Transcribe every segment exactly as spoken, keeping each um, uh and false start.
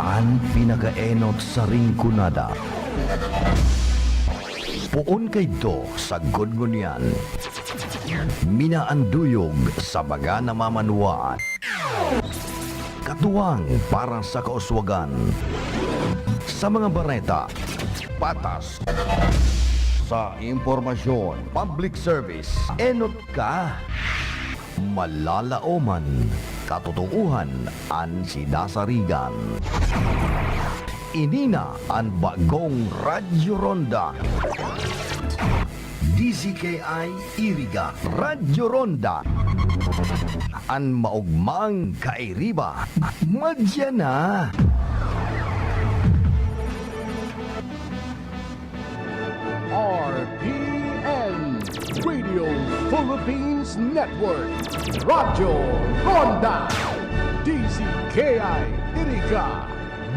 An pinakaenot sa Rinconada. Poon kaidto sagkod ngunyan. Minaanduyog sa mga namamanwaan. Katuwang para sa kauswagan. Sa mga bareta, patas. Sa impormasyon, public service, enot ka. Malalaoman, katotoohan an sinasarigan. Ini na an bagong Radyo Ronda. D Z K I Iriga, Radyo Ronda. An maogmang kairiba, madya na. R P N, Radio Philippines Network, Radyo Ronda, D Z K I Iriga,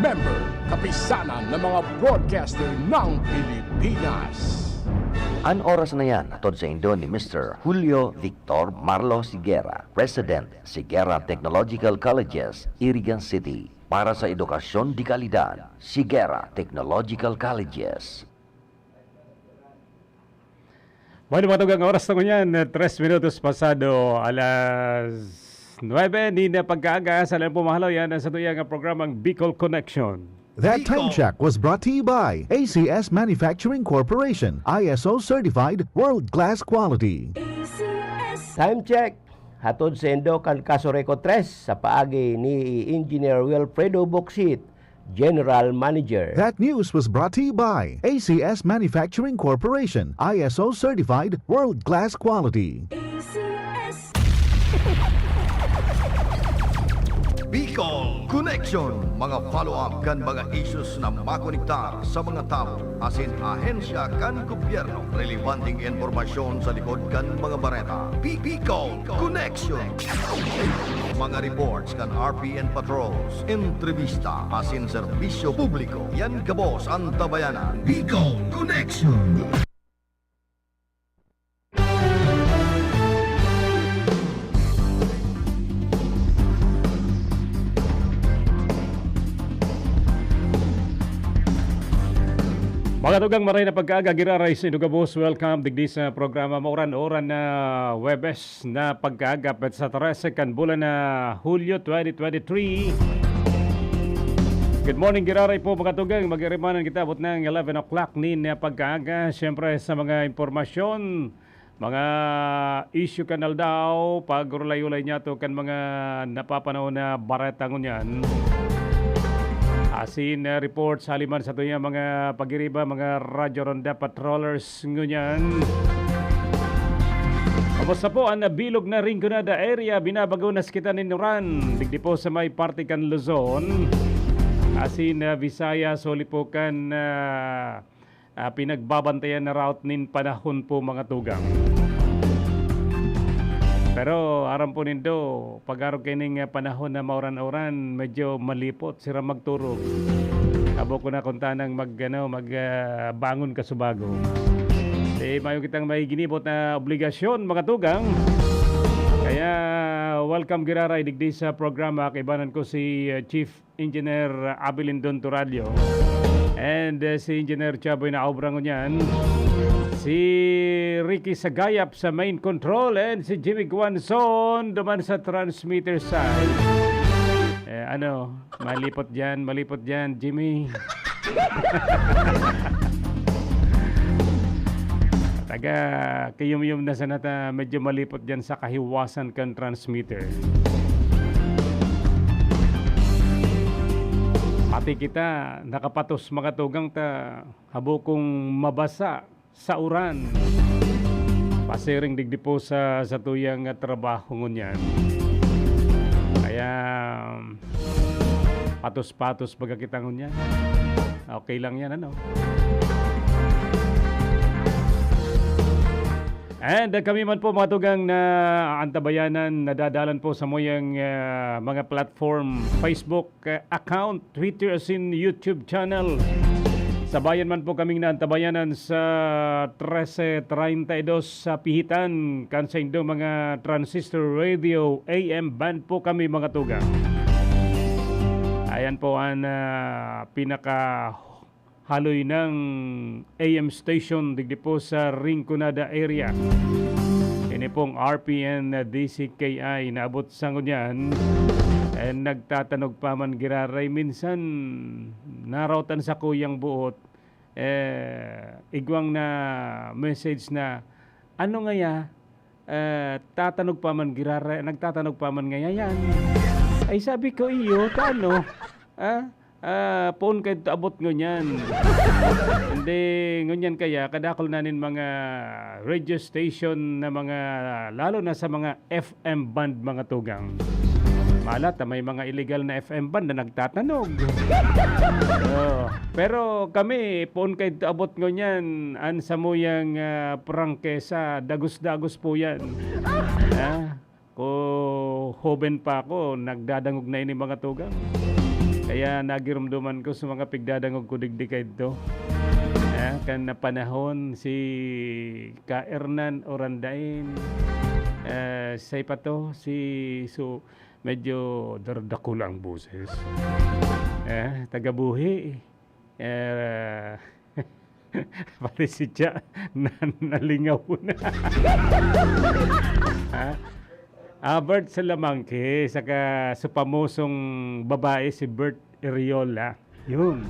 member, kapisanan ng mga broadcaster ng Pilipinas. An oras na yan, hatod saindo ni Mister Julio Victor Marlo Sigera, President, Sigera Technological Colleges, Iriga City. Para sa edukasyon de kalidad, Sigera Technological Colleges. Bueno, mga tugang, oras na ngunyan, eh, tres minutos pasado alas nuebe nin pagkaaga. Sa lahat po, mahalaw yan, sa tuyang programang Bicol Connection. That time check was brought to you by A C S Manufacturing Corporation, I S O certified, world-class quality. Time check, hatod saindo kan Casureco tres sa paagi ni Engineer Wilfredo Boksit, General Manager. That news was brought to you by A C S Manufacturing Corporation, I S O certified, world-class quality. A C S. Bicol Connection, mga follow-up kan mga issues na makonektar sa mga tawo asin ahensya kan gobyerno. Relebanteng impormasyon sa likod kan mga bareta. Bi-, Bicol Connection. Mga reports kan R P N patrols, entrevista asin serbisyo publiko. Yan gabos an tabayanan. Bicol Connection. Mga tugang, maray na pagkaaga, giraray sa indo gabos. Welcome digdi sa programa Mauran-uran na Huwebes na pagkaaga, petsa trese kan bulan na Hulyo twenty twenty-three. Good morning, giraray po, mga tugang. Magirimanan kita abot ng eleven o'clock nin pagkaaga. Siyempre, sa mga impormasyon, mga isyu kan aldaw, pag-ulay-ulay niyato kan mga napapanahon na bareta ngunyan. Asin, ah, report sa aliman sa tuya mga pagiriba, mga Radyo Ronda Patrollers ngunyan. Kamusta po ang bilog na Rinconada area? Binabago na sa kita nin uran. Digdi po sa may parte kan Luzon. Asin, ah, Visayas, huli po kan, ah, ah, pinagbabantayan na route nin panahon po, mga tugang. Pero aram po nindo, pag-arog kaining, ah, panahon na mauran-uran, medyo malipot sira magturog. Habo ko na kung tanang mag, ano, mag, ah, bangon ka subago. Eh, mayo kitang may ginibot na obligasyon, mga tugang. Kaya, welcome giraray digdi sa programa. Kaibanan ko si, ah, Chief Engineer Abilindon Turalio. And, uh, si Engineer Chaboy na obra ngunyan. Si Ricky Sagayap sa main control and si Jimmy Guanzon duman sa transmitter side. Eh, ano, malipot dyan, malipot dyan, Jimmy. Taga kiyumyum na sana ta, medyo malipot dyan sa kahiwasan kan transmitter. Pati kita, nakapatos, mga tugang, ta habo kong mabasa sa uran. Pasiring digdi po sa, sa tuyang trabaho ngunyan. Kaya, patos-patos baga kita ngunyan. Okay lang yan, ano? And, uh, kami man po, mga tugang, na aantabayanan, nadadalan po sa moyang, uh, mga platform, Facebook, uh, account, Twitter, asin YouTube channel. Sabayan man po kaming naantabayanan sa trese treinta y dos sa pihitan, kan saindong mga transistor radio, A M band po kami, mga tugang. Ayan po ang, ah, pinakahaloy ng A M station digdi po sa Rinconada area. Ini pong R P N D C K I naabot sa ngunyan, eh, nagtatanog pa man giraray. Minsan, narawtan sa kuyang buot, eh, igwang na message na, "Ano ngaya, eh, tatanog pa man girara-, nagtatanog pa man ngaya yan?" Ay, sabi ko, "Iyo, tano? Ah, ah, poon kayo abot ngunyan?" Hindi, ngunyan kaya, kadakol na nin mga radio station na mga, lalo na sa mga F M band, mga tugang. Malat, ah, may mga illegal na F M band na nagtatanog. Oo. Pero kami, poon kayo abot ngunyan, an samuyang, ah, prangkesa, dagos-dagos po yan. Ah, ko hoben pa ako, nagdadangog na ini, mga tugang. Kaya nagirumduman ko sa mga pigdadangog ko digdi kaidto. Ah, kan napanahon si Ka Hernan Orandain, ah, say pa to, si Su-, medyo dardakula ang boses. Eh, taga-Buhi. Eh, pati si Cha, na-, nalingaw na. Ha? Ah, Bert Salamanque, saka sa pamosong babae, si Bert Iriola. Yun.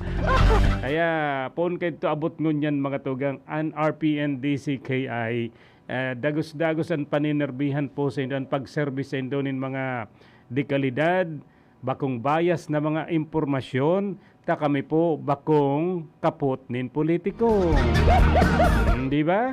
Kaya, poon kayo abot ngunyan, mga tugang, an R P N D C K I, eh, dagos-dagos an paninerbihan po sa indo, an pagserbis sa indo nin mga de kalidad, bakong bias na mga impormasyon, ta kami po bakong kapot nin politiko. Hmm, di ba?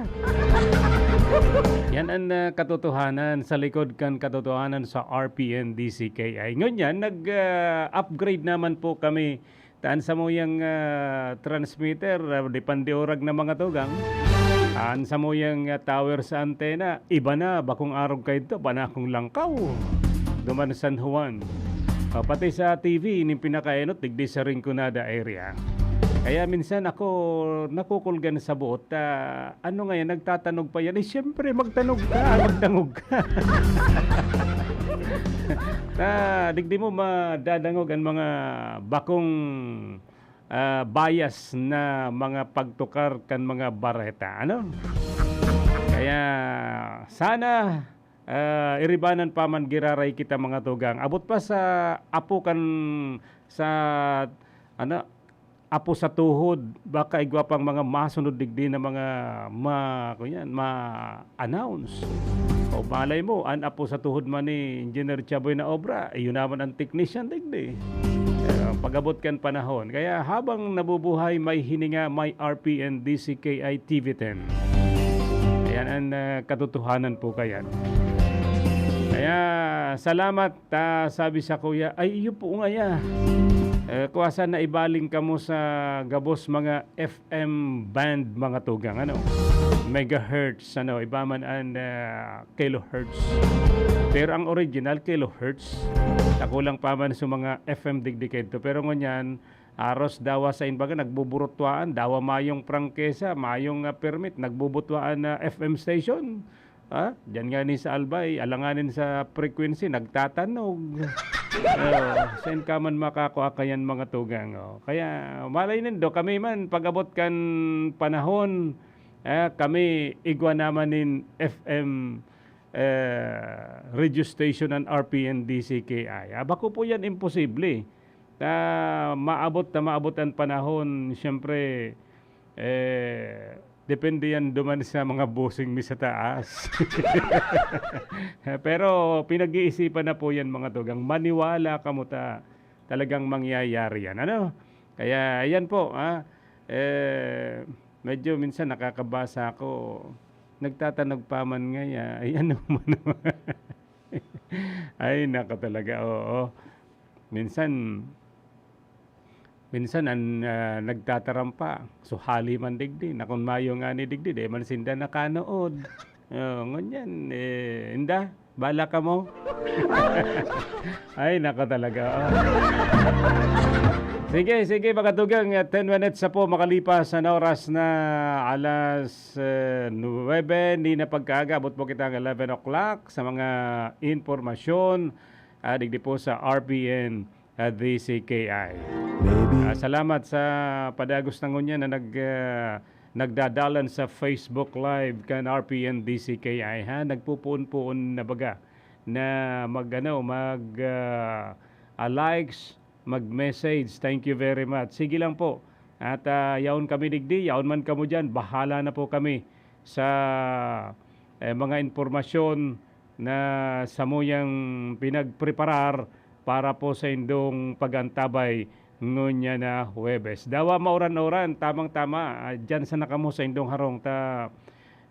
Yan ang, ah, katotohanan sa likod kan katotohanan sa R P N D C K I. Ngunyan, nag, ah, upgrade naman po kami. Taan samuyang, ah, transmitter, ah, di pandiorag na mga tugang. Taan samuyang, ah, tower sa antena, iba na, bakong arog kaidto, banakong langkaw. Duman San Juan. Ah, pati sa T V, ining pinakaenot, digdi sa Rinconada area. Kaya minsan ako nakukulgan sa buot, ah, ano nga yan, nagtatanog pa yan? Eh, siyempre, magtanog ka, magdangog ka. Na, digdi mo madadangog ang mga bakong, ah, bias na mga pagtukar kan mga bareta, ano? Kaya, sana, ah, iribanan pa man giraray kita, mga tugang. Abot pa sa apo kan, sa, ano, apo sa tuhod, baka igwa pang mga masunod digdi na mga ma-, kunyan, ma-announce. O malay mo, an apo sa tuhod man ni Engineer Chaboy na obra, iyon naman ang technician digdi. Eh, pag-abot kan panahon. Kaya habang nabubuhay, may hininga, may R P N D C K I T V ten. Ayan ang, ah, katotohanan po kayan. Kaya, salamat, ah, sabi sa kuya, "Ay, iyo po ngaya. Eh, kuwasan na ibaling kamo sa gabos mga F M band, mga tugang, ano? Megahertz, ano, iba man ang, ah, kilohertz." Pero ang original, kilohertz. Takulang pa man sa mga F M digdi kaidto. Pero ngunyan, aros dawa sa imbaga, nagbuburutwaan, dawa mayong prangkesa, mayong, ah, permit, nagbubutwaan na F M station. Ha? Diyan nga ni sa Albay, alanganin sa frequency, nagtatanog. Oh, saan ka man makakua kayan, mga tugang, oh? Kaya, malay nindo, kami man, pag-abot kan panahon, eh, kami igwa naman nin F M, eh, radio station an R P N D C K I. Ah, bako po yan imposible. Ta maabot ta maabot an panahon, siyempre, eh, depende yan duman sa mga bossing mi sa taas. Pero pinag-iisipan na po yan, mga tugang. Maniwala kamo ta talagang mangyayari yan, ano? Kaya ayan po, ah, eh, medyo minsan nakakabasa ako, nagtatanog pa man ngaya, ay ano man. Ay, nako talaga, oo. Minsan, minsan an, ah, nagtataram pa, suhali man digdi, na kun mayo ngani digdi, di man sinda nakanood. Oh, ngunyan, eh, inda, bala kamo. Ay, nako talaga, oh. Sige, sige, mga tugang, eh, ten minutes na po makalipas an oras na alas, eh, nuwebe, hindi na pagkaaga, abot po kita ang eleven o'clock sa mga impormasyon, ah, digdi po sa R P N ah, D C K I. Maybe. Ah, salamat sa padagos na ngunyan na nag, ah, nagdadalan sa Facebook Live kan R P N D C K I, ha? Nagpupuon-puon na baga na mag, ano, mag, ah, ah, likes, mag-message. Thank you very much. Sige lang po. At, ah, yaon kami digdi, yaon man kamo diyan, bahala na po kami sa, eh, mga impormasyon na samuyang pinagpreparar para po sa indong pag-antabay ngunyan na Huwebes. Dawa mauran-uran, tamang-tama, ah, diyan sana kamo sa indong harong ta,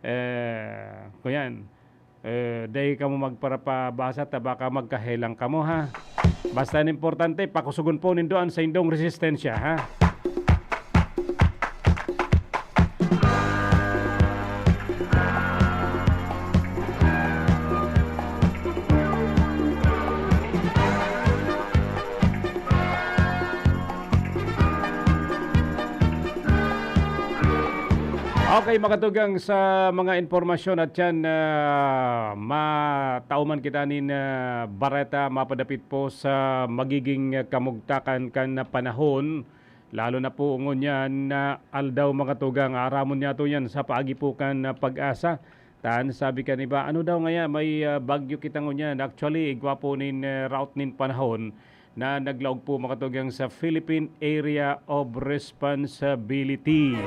eh, kuyan, eh, dai kamo magparapabasa ta baka magkahelang kamo, ha. Basta an importante, pakusogon po nindo an saindong resistensya, ha. Okay, makatugang sa mga impormasyon at yan, ah, matauman kita nin, ah, bareta mapadapit po sa magiging kamugtakan kan panahon, lalo na po ngunyan na aldaw, mga tugang. Aramon niya to yan sa paagi po kan, ah, Pag-asa. Tan sabi kan iba, "Ano daw ngaya, may, ah, bagyo kita ngunyan." Actually, igwa po nin, ah, route nin panahon na naglaog po, mga tugang, sa Philippine Area of Responsibility.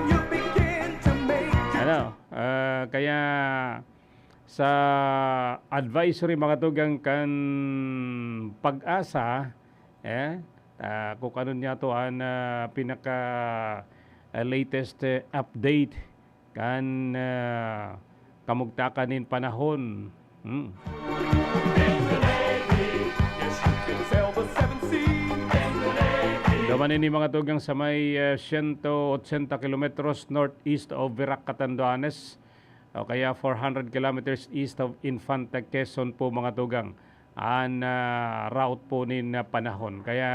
Ano, ah, kaya sa advisory, mga tugang, kan Pag-asa, eh, ah, kung ano niya to an, ah, pinaka, ah, latest, eh, update kan, ah, kamugtakan nin panahon. Hmm. Duman ini, mga tugang, sa may, ah, siyento otsenta kilometros northeast of Virac, Catanduanes, o kaya four hundred kilometers east of Infante, Quezon po, mga tugang, an, ah, route po nin, ah, panahon. Kaya,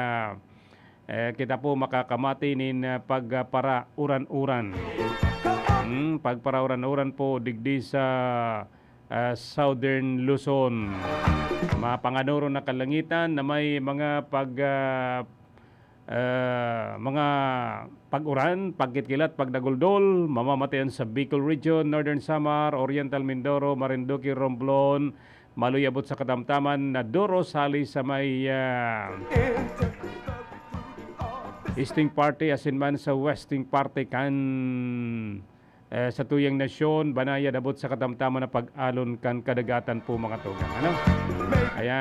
eh, kita po makakamati nin, ah, pagpara-uran-uran. Hmm, pagpara-uran-uran po digdi sa, ah, Southern Luzon. Mapanganoro na kalangitan na may mga pag, ah, ah, mga pag-uran, pagkitkilat, pagdaguldol, mamamatian sa Bicol Region, Northern Samar, Oriental Mindoro, Marinduque, Romblon, Maloy abot sa katamtaman na duro sali sa may, ah, eastern parte asin man sa western parte kan, eh, satuyang nasyon, banayad abot sa katamtaman na pag-alon kan kadagatan po, mga tugang, ano? Kaya,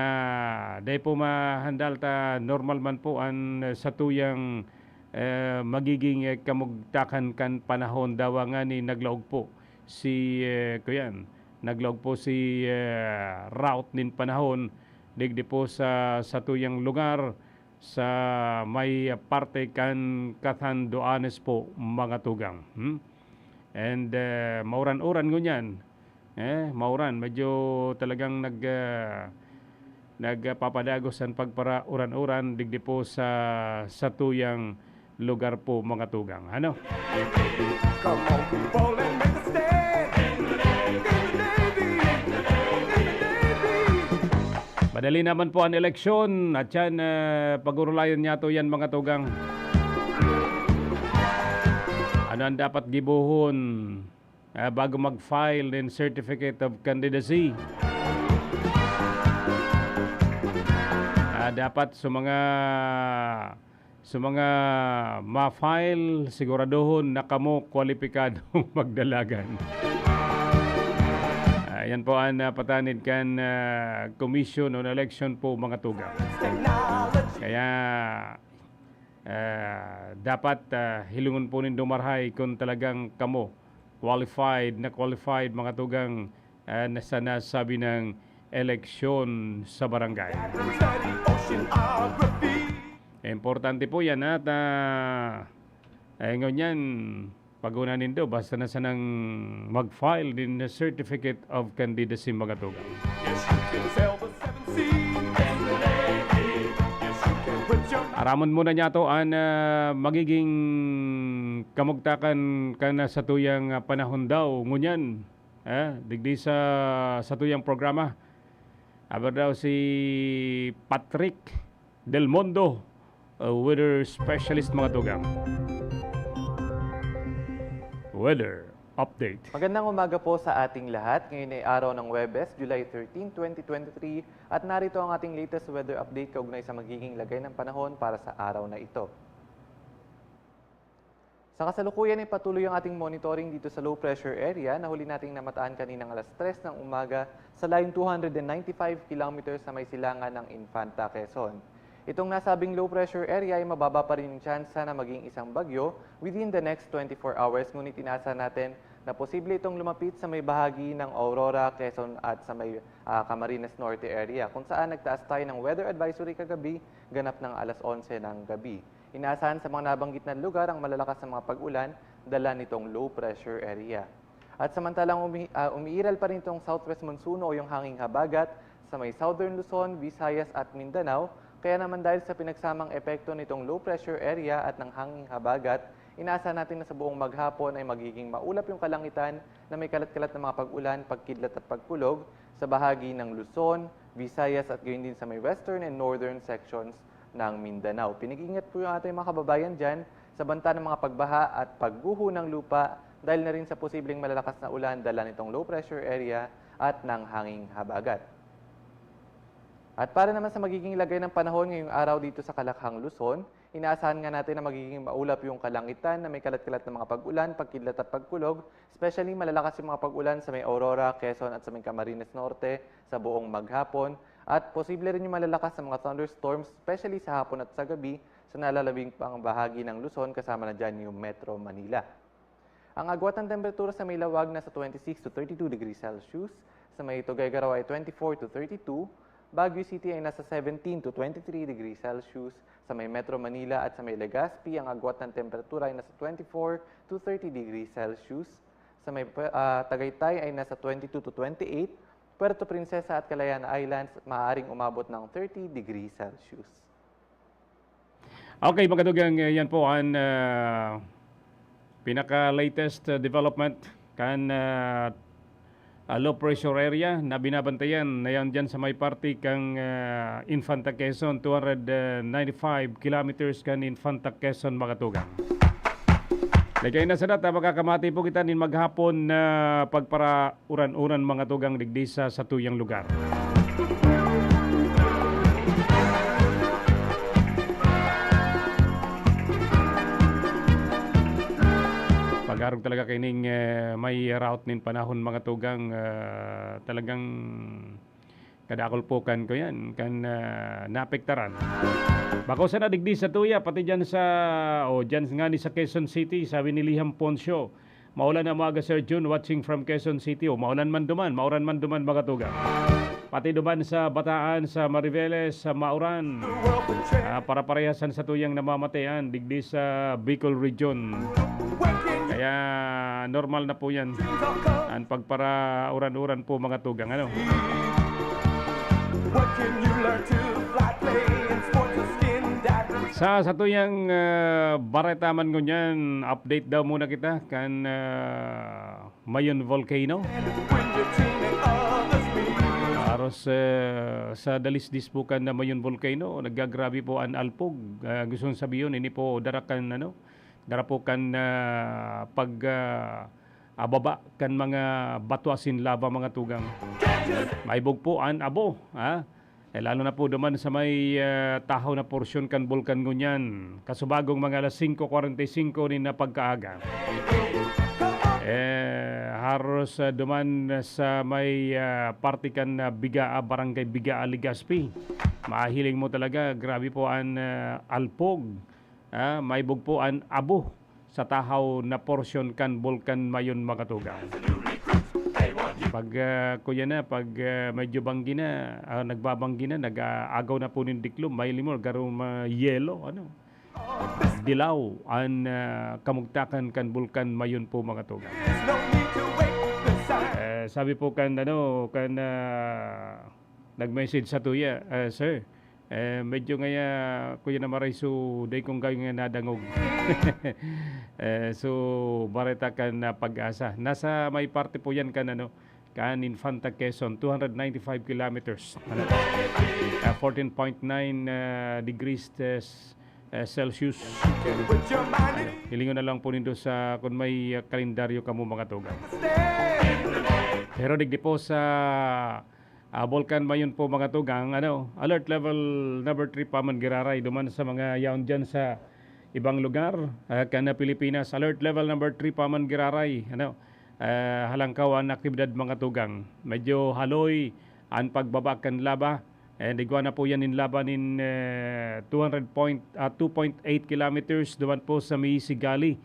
dai po mahandal ta, normal man po an, eh, satuyang, eh, magiging, eh, kamugtakan kan panahon. Dawa ngani naglaog po si, eh, kuyan, naglaog po si, eh, route nin panahon digdi po sa satuyang lugar sa may parte kan Catanduanes po, mga tugang. Hmm? And, eh, mauran-uran ngunyan. Eh, mauran. Medyo talagang nag, ah, nagpapadagos an pagpara-uran-uran digdi po sa satuyang lugar po, mga tugang. Ano? Come on, people, and make a stand. In the Navy, in the Navy, in the Navy. Madali naman po an eleksyon. At yan, eh, pag-urulayan niya to yan, mga tugang. Ano ang dapat gibohon, ah, bago mag-file nin Certificate of Candidacy? Ah, dapat sa mga, sa mga ma-file, siguraduhon na kamo kwalipikadong magdalagan. Ah, yan po ang, ah, patanid kan, ah, Commission on Election po, mga tugang. Kaya, ah, dapat, ah, hilingon po nindo marahay kung talagang kamo qualified na qualified, mga tugang, ah, na sa nasabi ng eleksyon sa barangay. Importante po yan, at, ah, eh, ngunyan, pag-una nindo, basta na sanang mag-file din na Certificate of Candidacy, mga tugang. Yes, you can sell the seven seas. Yes, you can put your Aramon muna niya to an, ah, magiging kamugtakan kan satuyang, ah, panahon daw ngunyan, eh, digdi sa satuyang programa. Aber daw si Patrick Del Mundo, uh, weather specialist, mga tugang. Weather update. Magandang umaga po sa ating lahat. Ngayon ay araw ng Huwebes, July thirteen, twenty twenty-three, at narito ang ating latest weather update kaugnay sa magiging lagay ng panahon para sa araw na ito. Sa kasalukuyan ay patuloy ang ating monitoring dito sa low pressure area na huli nating namataan kaninang alas tres ng umaga sa layong two hundred and ninety-five kilometers sa may silangan ng Infanta, Quezon. Itong nasabing low pressure area ay mababa pa rin yung tsansa na maging isang bagyo within the next twenty-four hours, ngunit inaasahan natin na posible itong lumapit sa may bahagi ng Aurora, Quezon at sa may, ah, Camarines Norte area, kung saan nagtaas tayo ng weather advisory kagabi ganap ng alas onse ng gabi. Inaasahan sa mga nabanggit na lugar ang malalakas na mga pag-ulan dala nitong low pressure area. At samantalang umi-, ah, umiiral pa rin itong southwest monsuno o yung hanging habagat sa may southern Luzon, Visayas at Mindanao, kaya naman dahil sa pinagsamang epekto nitong low pressure area at ng hanging habagat, inaasahan natin na sa buong maghapon ay magiging maulap yung kalangitan na may kalat-kalat na mga pag-ulan, pagkidlat at pagkulog sa bahagi ng Luzon, Visayas at gayon din sa may western and northern sections ng Mindanao. Pinag-iingat po yung ating mga kababayan dyan sa banta ng mga pagbaha at pagguho ng lupa dahil na rin sa posibleng malalakas na ulan dala nitong low pressure area at ng hanging habagat. At para naman sa magiging lagay ng panahon ngayong araw dito sa Kalakhang, Luzon, inaasahan nga natin na magiging maulap yung kalangitan na may kalat-kalat na mga pag-ulan, pagkidlat at pagkulog, especially malalakas yung mga pag-ulan sa may Aurora, Quezon at sa may Camarines Norte sa buong maghapon. At posible rin yung malalakas na mga thunderstorms, especially sa hapon at sa gabi, sa nalalabing pang bahagi ng Luzon, kasama na dyan yung Metro Manila. Ang agwat ng temperatura sa may Laoag nasa twenty-six to thirty-two degrees Celsius, sa may Tuguegarao ay twenty-four to thirty-two, Baguio City ay nasa seventeen to twenty-three degrees Celsius, sa may Metro Manila at sa may Legazpi, ang agwat ng temperatura ay nasa twenty-four to thirty degrees Celsius, sa may, ah, Tagaytay ay nasa twenty-two to twenty-eight, Puerto Princesa at Kalayaan Islands, maaaring umabot ng thirty degrees Celsius. Okay, mga tugang, eh, yan po ang, ah, pinaka-latest, ah, development kan, ah, ah, low pressure area na binabantayan na yan dyan sa may parte kang, ah, Infanta Quezon, two hundred ninety-five kilometers kan Infanta Quezon, mga tugang. Lagay na sa data, makakamati po kita nin maghapon na pagpara uran-uran, mga tugang, digdi sa satuyang lugar. Pag-arog talaga kaining, eh, may route nin panahon, mga tugang, ah, talagang kadakol po kan ko yan, kan, ah, naapektaran. Bako sana digdi sa tuya, pati dyan sa, o dyan nga ni sa Quezon City, sabi ni Liham Poncio, "Maulan na maaga, Sir Jun, watching from Quezon City." O, maulan man duman, mauran man duman, mga tugang. Pati duman sa Bataan, sa Mariveles, sa mauran. Ah, para-parehasan sa tuyang namamatean, digdi sa Bicol Region. Kaya normal na po yan. Ang pagpara-uran-uran po, mga tugang, ano? Sa, sa tuyang, ah, bareta man ngunyan, update daw muna kita kan, ah, Mayon Volcano. Aros, ah, sa dalisdis po kan na Mayon Volcano, nagagrabe po an alpog. Ah, gusto kong sabihin, ini po dara kan, ano, dara po kan, ah, pag, ah, ababa kan mga bato asin lava, mga tugang. Maibog po an abo, ha? Eh, lalo na po duman sa may, ah, tahaw na porsyon kan bulkan ngunyan. Kasubagong mga alas singko kwarenta y singko nin na pagkaaga. Eh, haros, ah, duman sa may, ah, parte kan, ah, Bigaa, Barangay Bigaa, Legazpi. Mahiling mo talaga, grabe po an, ah, alpog. Ah, maibog po an abo sa tahaw na porsyon kan bulkan Mayon, mga tugang. Pag, ah, kuya na, pag, ah, medyo banggi na, ah, nagbabanggi na, nag-aagaw na po nin diklom, mahiling mo, garo ma-, yelo, ano, dilaw an, ah, kamugtakan kan bulkan Mayon po, mga tugang. Eh, sabi po kan, ano, kan, ah, nag-message sa tuya, ah, "Sir, eh, medyo ngaya, Kuya na Maray, so, dai kong gayo nga nadangog." Eh, so, bareta kan, ah, Pag-asa. Nasa may parte po yan kan, ano, kan Infanta Quezon, two hundred ninety-five kilometers. Ano? Ah, fourteen point nine, ah, degrees, eh, s-, eh, Celsius. Hilingon na lang po nindo sa kung may, ah, kalendaryo kamo, mga tugang. Pero digdi po sa, ah, Bulkan Mayon po, mga tugang, ano, alert level number three pa man giraray duman sa mga yaon dyan sa ibang lugar, ah, kan Pilipinas. Alert level number three pa man giraray, ano, ah, halangkaw an aktibidad, mga tugang. Medyo haloy an pagbaba kan laba. And igwa na po yan nin laba nin, eh, two hundred point, ah, two point eight kilometers duman po sa may Sigali.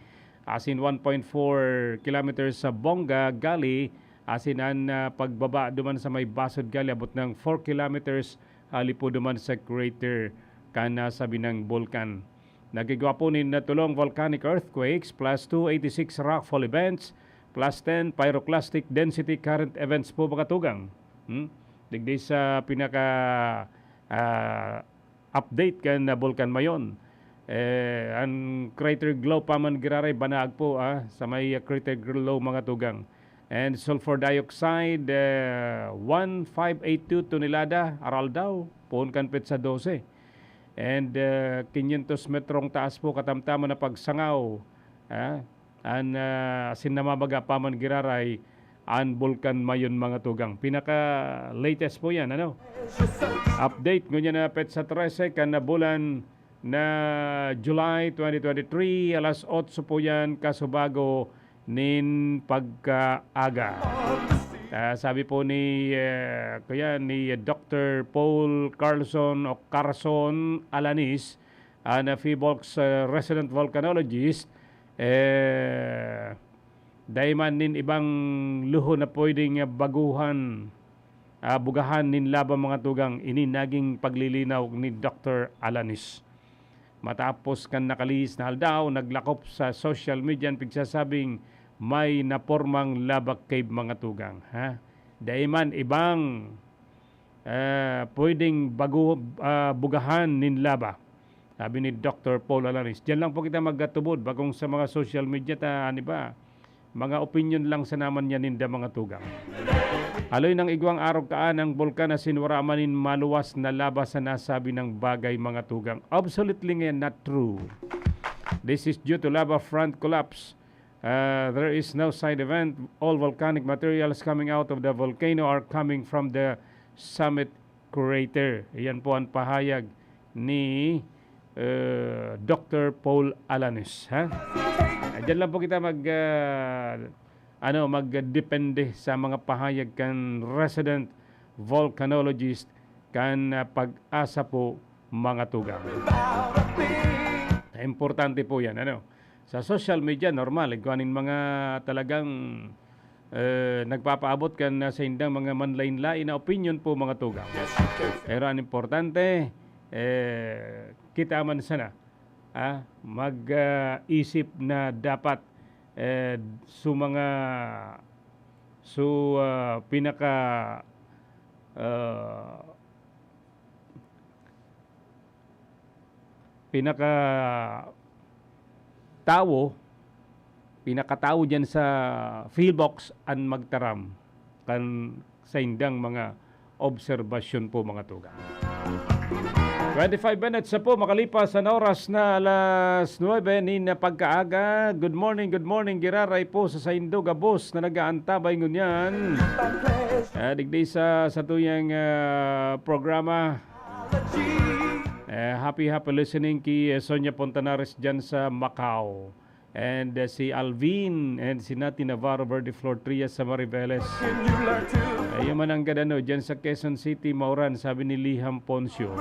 Asin one point four kilometers sa Bonga, Gali. Asin an, ah, pagbaba duman sa may Basod, Gali, abot ng four kilometers, hali po duman sa crater kan nasabi ng bulkan. Nagigwa po nin natulong volcanic earthquakes, plus two eighty-six rockfall events, plus ten pyroclastic density current events po, mga tugang. Hmm? Digdi sa pinaka, ah, update kan, ah, Bulkan Mayon. Eh, an crater glow pa man giraray banaag po, ah, sa may, ah, crater glow, mga tugang. And sulfur dioxide, eh, one five eight two tonelada, aral daw, poon kan petsa dose. And, eh, quinientos metrong taas po katamtaman na pagsangaw, ah, an, ah, asin namabaga pa man giraray an Bulkan Mayon, mga tugang. Pinaka-latest po yan, ano? Update, ngunyan na petsa trese kan na bulan na July twenty twenty-three, alas otso po yan, kasubago nin pagkaaga. Ah, sabi po ni, eh, kuya, ni Doctor Paul Carlson o Carson Alanis, an, ah, PHIVOLCS, eh, resident volcanologist, eh, dai man nin ibang luho na pwedeng, ah, baguhan, ah, bugahan nin laba, mga tugang. Ini naging paglilinaw ni Doctor Alanis. Matapos kan nakalihis na aldaw, naglakop sa social media an pigsasabing may napormang lava cave, mga tugang, ha? Dai man ibang, ah, pwedeng bago, ah, bugahan nin laba, sabi ni Doctor Paul Alanis. Diyan lang po kita magkatubod, bakong sa mga social media ta, ano ba, mga opinion lang sana man yan ninda, mga tugang. Haloy nang igwang arog kaan ang bulkan asin wara man nin maluwas na laba sa nasabi nang bagay, mga tugang. Absolutely ngayon, not true. This is due to lava front collapse. Uh, there is no side event. All volcanic materials coming out of the volcano are coming from the summit crater. Iyan po ang pahayag ni, eh, Doctor Paul Alanis, ha? Ah, diyan lang po kita mag, ah, ano, magdepende sa mga pahayag kan resident volcanologist kan, ah, PAGASA po, mga tugang. Importante po yan, ano? Sa social media, normal, igwa nin mga talagang, eh, nagpapaabot kan, ah, saindang mga manlain-lain na opinion po, mga tugang. Pero ang importante, eh, kita man sana, ah, mag, ah, isip na dapat, eh, su mga, su, ah, pinaka, ah, pinaka tawo, pinakatawo diyan sa PhilVolcS an magtaram kan saindang mga obserbasyon po, mga tugang. Twenty-five minutes na po makalipas an oras na alas nuebe nin pagkaaga. Good morning, good morning, giraray po sa saindo gabos na nag-aantabay ngunyan. Ah, digdi sa satuyang, ah, programa. Eh, happy, happy listening ki, eh, Sonia Pontanares dyan sa Macau. And, eh, si Alvin and si Nati Navarro Verde Flor Trias sa Mariveles. Eh, yun man ang gadano dyan sa Quezon City, mauran, sabi ni Liham Poncio.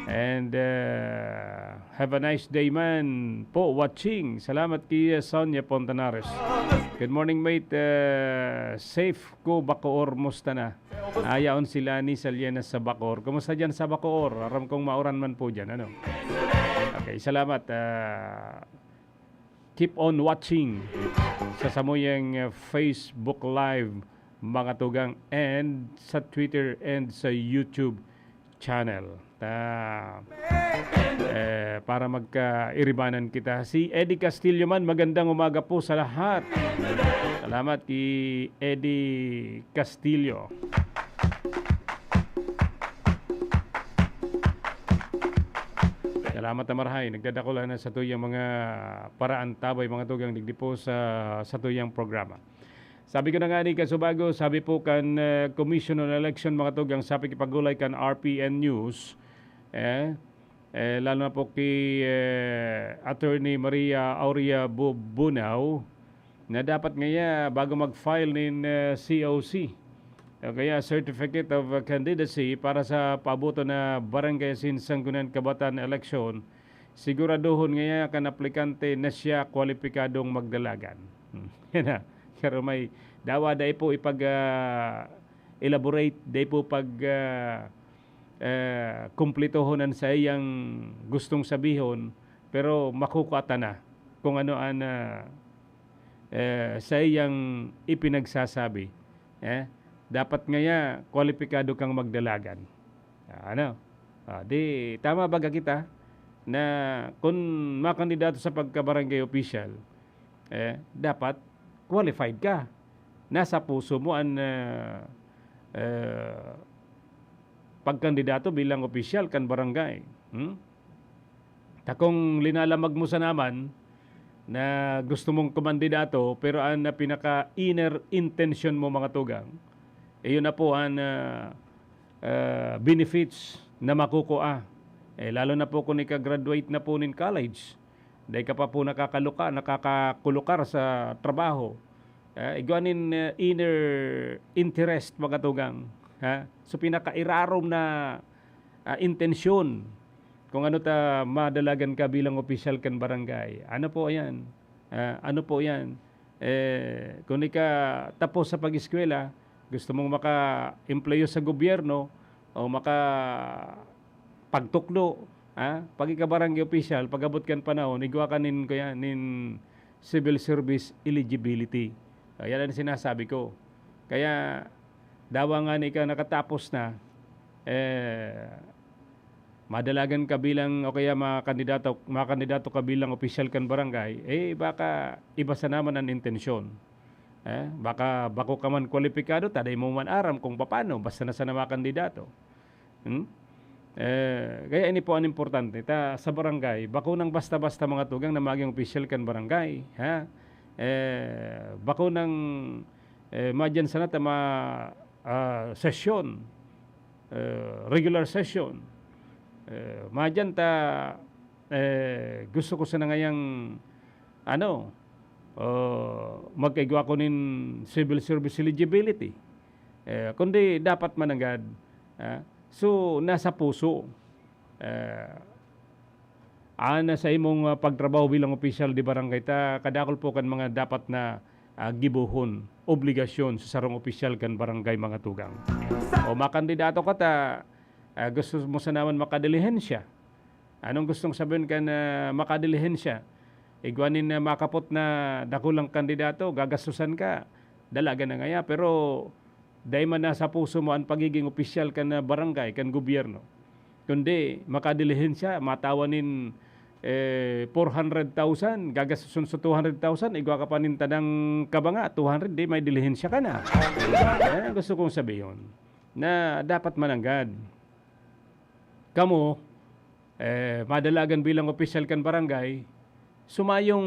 And, eh, have a nice day man po watching. Salamat ki, eh, Sonia Pontanares. Good morning, mate. Eh, safe ko, Bacoor, musta na? Ayaon sila ni Saliena sa Bacoor. Kumusta dyan sa Bacoor? Aram kong mauran man po dyan, ano? Okay, salamat. Ah, keep on watching sa samuyang, ah, Facebook Live, mga tugang, and sa Twitter and sa YouTube channel. Ta, eh, para magkairibanan kita. Si Eddie Castillo man, magandang umaga po sa lahat. Salamat ki Eddie Castillo. Salamat na marahay. Nagdadakula na sa tuyang mga paraantabay, mga tugang digdi po sa, sa tuyang programa. Sabi ko na nga ni Kasubago, sabi po kan, eh, Commission on Election, mga tugang, sa pakipagulay kan R P N News, eh, eh, lalo na po kay, eh, Attorney Maria Aurea Bu-, Bunao, na dapat ngaya bago mag-file nin, eh, C O C, o kaya Certificate of Candidacy para sa paaboton na barangay asin sangguniang kabataan eleksyon, siguradohon ngaya kan aplikante na siya kwalipikadong magdalagan. Hmm, yan na. Pero may dawa dai po ipag, ah, elaborate, dai po pag, ah, eh, kumpletohon an saiyang gustong sabihon, pero makukua ta na kung ano an, ah, eh, saiyang ipinagsasabi. Eh, dapat ngaya kwalipikado kang magdalagan. Ah, ano? Ah, di tama baga kita na kun makandidato sa pagka-barangay official, eh, dapat qualified ka. Nasa puso mo an, ah, eh, pagkandidato bilang opisyal kan barangay. Hmm? Ta kung linalamag mo sana man na gusto mong kumandidato, pero an, ah, pinaka-inner intention mo, mga tugang, iyon na po an, ah, ah, benefits na makukua. Eh, lalo na po kung ika-graduate na po nin college, dai ka pa po nakakaluka-, nakakakulukar sa trabaho. Ah, igwa nin, ah, inner interest, mga tugang, ha? So, pinakairarom na, ah, intensyon kung ano ta madalagan ka bilang opisyal kan barangay. Ano po yan? Ah, ano po yan? Eh, kung ika tapos sa pag-eskwela, gusto mong maka-empleyo sa gobyerno o maka-, pagtukdo, ha? Pag ika barangay official, pag-abot kan panahon, igwa ka nin, kuya, nin civil service eligibility. Ah, yan ang sinasabi ko. Kaya, dawa nga na ika nakatapos na, eh, madalagan ka bilang, o kaya makandidato, makandidato ka bilang opisyal kan barangay, eh, baka iba sana man an intensyon. Eh, baka bako ka man kwalipikado, ta dai mo man aram kung papaano, basta na sana makandidato. Hmm? Eh, kaya ini po an importante. Ta sa barangay, bako nang basta-basta, mga tugang, na maging opisyal kan barangay, ha? Eh, bako nang, eh, madyan sana ta ma-, ah, sesyon, eh, regular session. Eh, madyan ta, eh, gusto ko sana ngayang, ano, ah, magkaigwa ko nin civil service eligibility. Eh, kundi dapat mananggad, ah, so, nasa puso. Eh, ana sa imong, ah, pagtrabaho bilang opisyal di barangay ta, kadakul po kan mga dapat na, ah, gibohon, obligasyon sa sarong opisyal kan barangay, mga tugang. O makandidato ka ta, ah, gusto mo sana man makadilihensya. Anong gustong sabihin kan, ah, makadilihensya? Igwa nin, ah, makapot na dakulang kandidato, gagastusan ka, dalagan na ngaya, pero dai man nasa puso mo an pagiging opisyal kan, ah, barangay, kan gobyerno. Kundi makadilihensya, matawan nin, eh, four hundred thousand, gagastuson sa two hundred thousand, igwa ka pa nin tadang kabanga, two hundred, di may dilihensya ka na. Yan ang gusto kong sabihon, na dapat mananggad. Kamo, eh, madalagan bilang opisyal kan barangay, sumayong,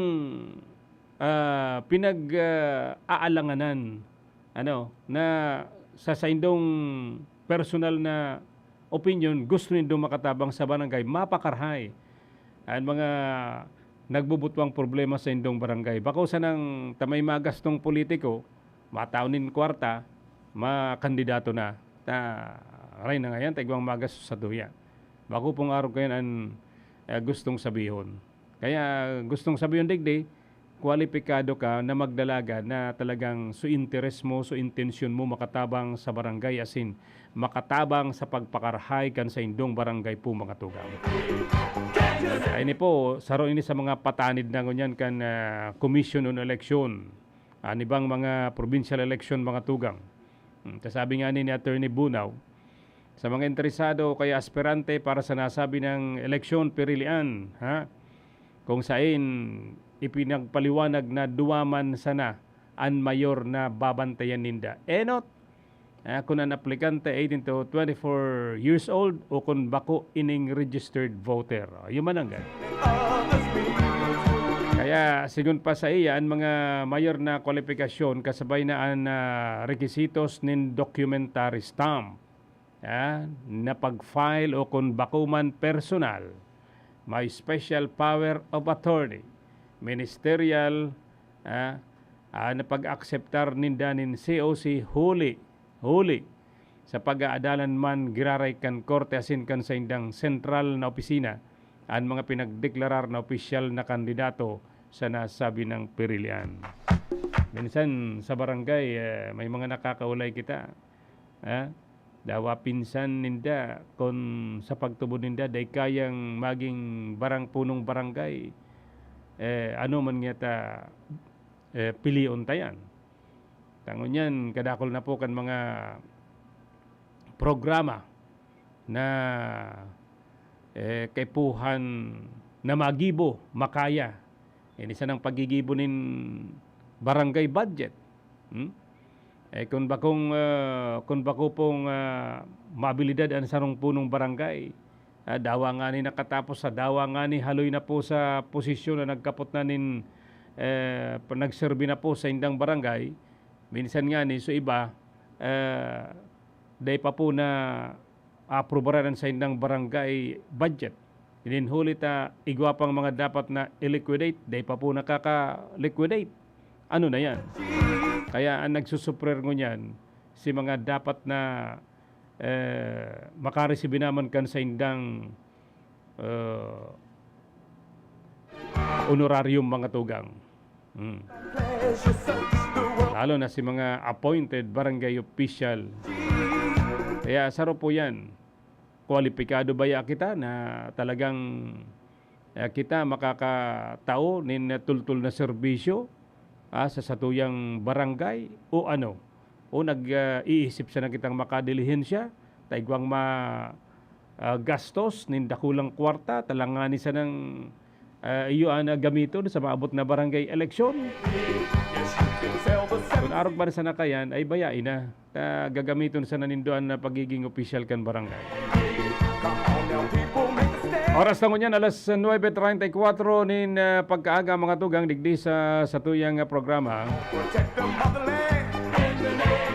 ah, pinag, ah, aalanganan, ano, na sa saindong personal na opinyon, gusto nindong makatabang sa barangay, mapakarahay an mga nagbubutwang problema sa indong barangay. Bako sanang ta may magastong politiko, matao nin kwarta, makandidato na. Ta, aray na ngayan, ta igwang magastos sa duya. Bako pong arog kayan an, eh, gustong sabihon. Kaya gustong sabihon digdi, kwalipikado ka na magdalagan na talagang su interes mo, su intensyon mo makatabang sa barangay, asin makatabang sa pagpakarahay kan saindong barangay po, mga tugang. Ay ni po, saro ini sa mga patanid na ngunyan kan, ah, Commission on Election, an ibang mga provincial election, mga tugang. Hmm, kasabi nga ni, ni Attorney Bunao, sa mga interesado o kaya aspirante para sa nasabi ng eleksyon, pirilian, ha? Kung sain, ipinagpaliwanag na duwa man sana an mayor na babantayan ninda. Enot, Ah, kun an aplikante eighteen to twenty-four years old o kun bako ining registered voter. Oh, yun man ang gan-, kaya, sigon pa sa iya, an mga mayor na kwalipikasyon kasabay na an, ah, requisitos nin documentary stamp, ah, na pag-file o kun bako man personal, may special power of attorney, ministerial, ah, ah, na pag-akseptar ninda nin C O C huli, huli sa pag-aadalan man giraray kan korte asin kan saindang sentral na opisina an mga pinagdeklarar na opisyal na kandidato sa nasabi nang pirilian. Minsan sa barangay, eh, may mga nakakaulay kita. Ha? Dawa pinsan ninda, kun sa pagtubod ninda, dai kayang maging barang-, punong barangay, eh, ano man ngata, eh, pilion ta yan. Tangon yan, kadakul na po kan mga programa na, eh, kaipuhan na magibo, makaya. Ini sanang paggigibo nin barangay budget. Hmm? Eh, kun bakong, ah, kun bako pong, ah, maabilidad an sarong punong barangay, ah, dawa ngani nakatapos sa, dawa ngani haloy na po sa posisyon na nagkapot na nin, eh, pa-, nagserbi na po sa indang barangay, minsan ngani so iba, eh, dai pa po na aprobaran an saindang barangay budget. Nin huli ta igwa pang mga dapat na i-liquidate, dai pa po nakaka-liquidate. Ano na yan? Kaya ang nagsusufrir ngunyan, si mga dapat na, eh, makaresibi naman kan saindang, eh, honorarium, mga tugang. Hmm. Lalo na si mga appointed barangay official. Kaya saro po yan. Kwalipikado baya kita na talagang, eh, kita makakatao nin tultol na serbisyo, ah, sa satuyang barangay o ano? O nag, ah, iisip sana kitang makadilihensya ta igwang ma-, ah, gastos nin dakulang kwarta, ta langani sanang, ah, iyo an, ah, gamiton sa maabot na barangay eleksyon. Kun arog man sana kayan, ay bayae na. Ta gagamiton sana nindo an, ah, pagiging opisyal kan barangay. Oras na ngunyan, alas nuebe treinta y cuatro nin, ah, pagkaaga, mga tugang, digdi sa satuyang, ah, programa.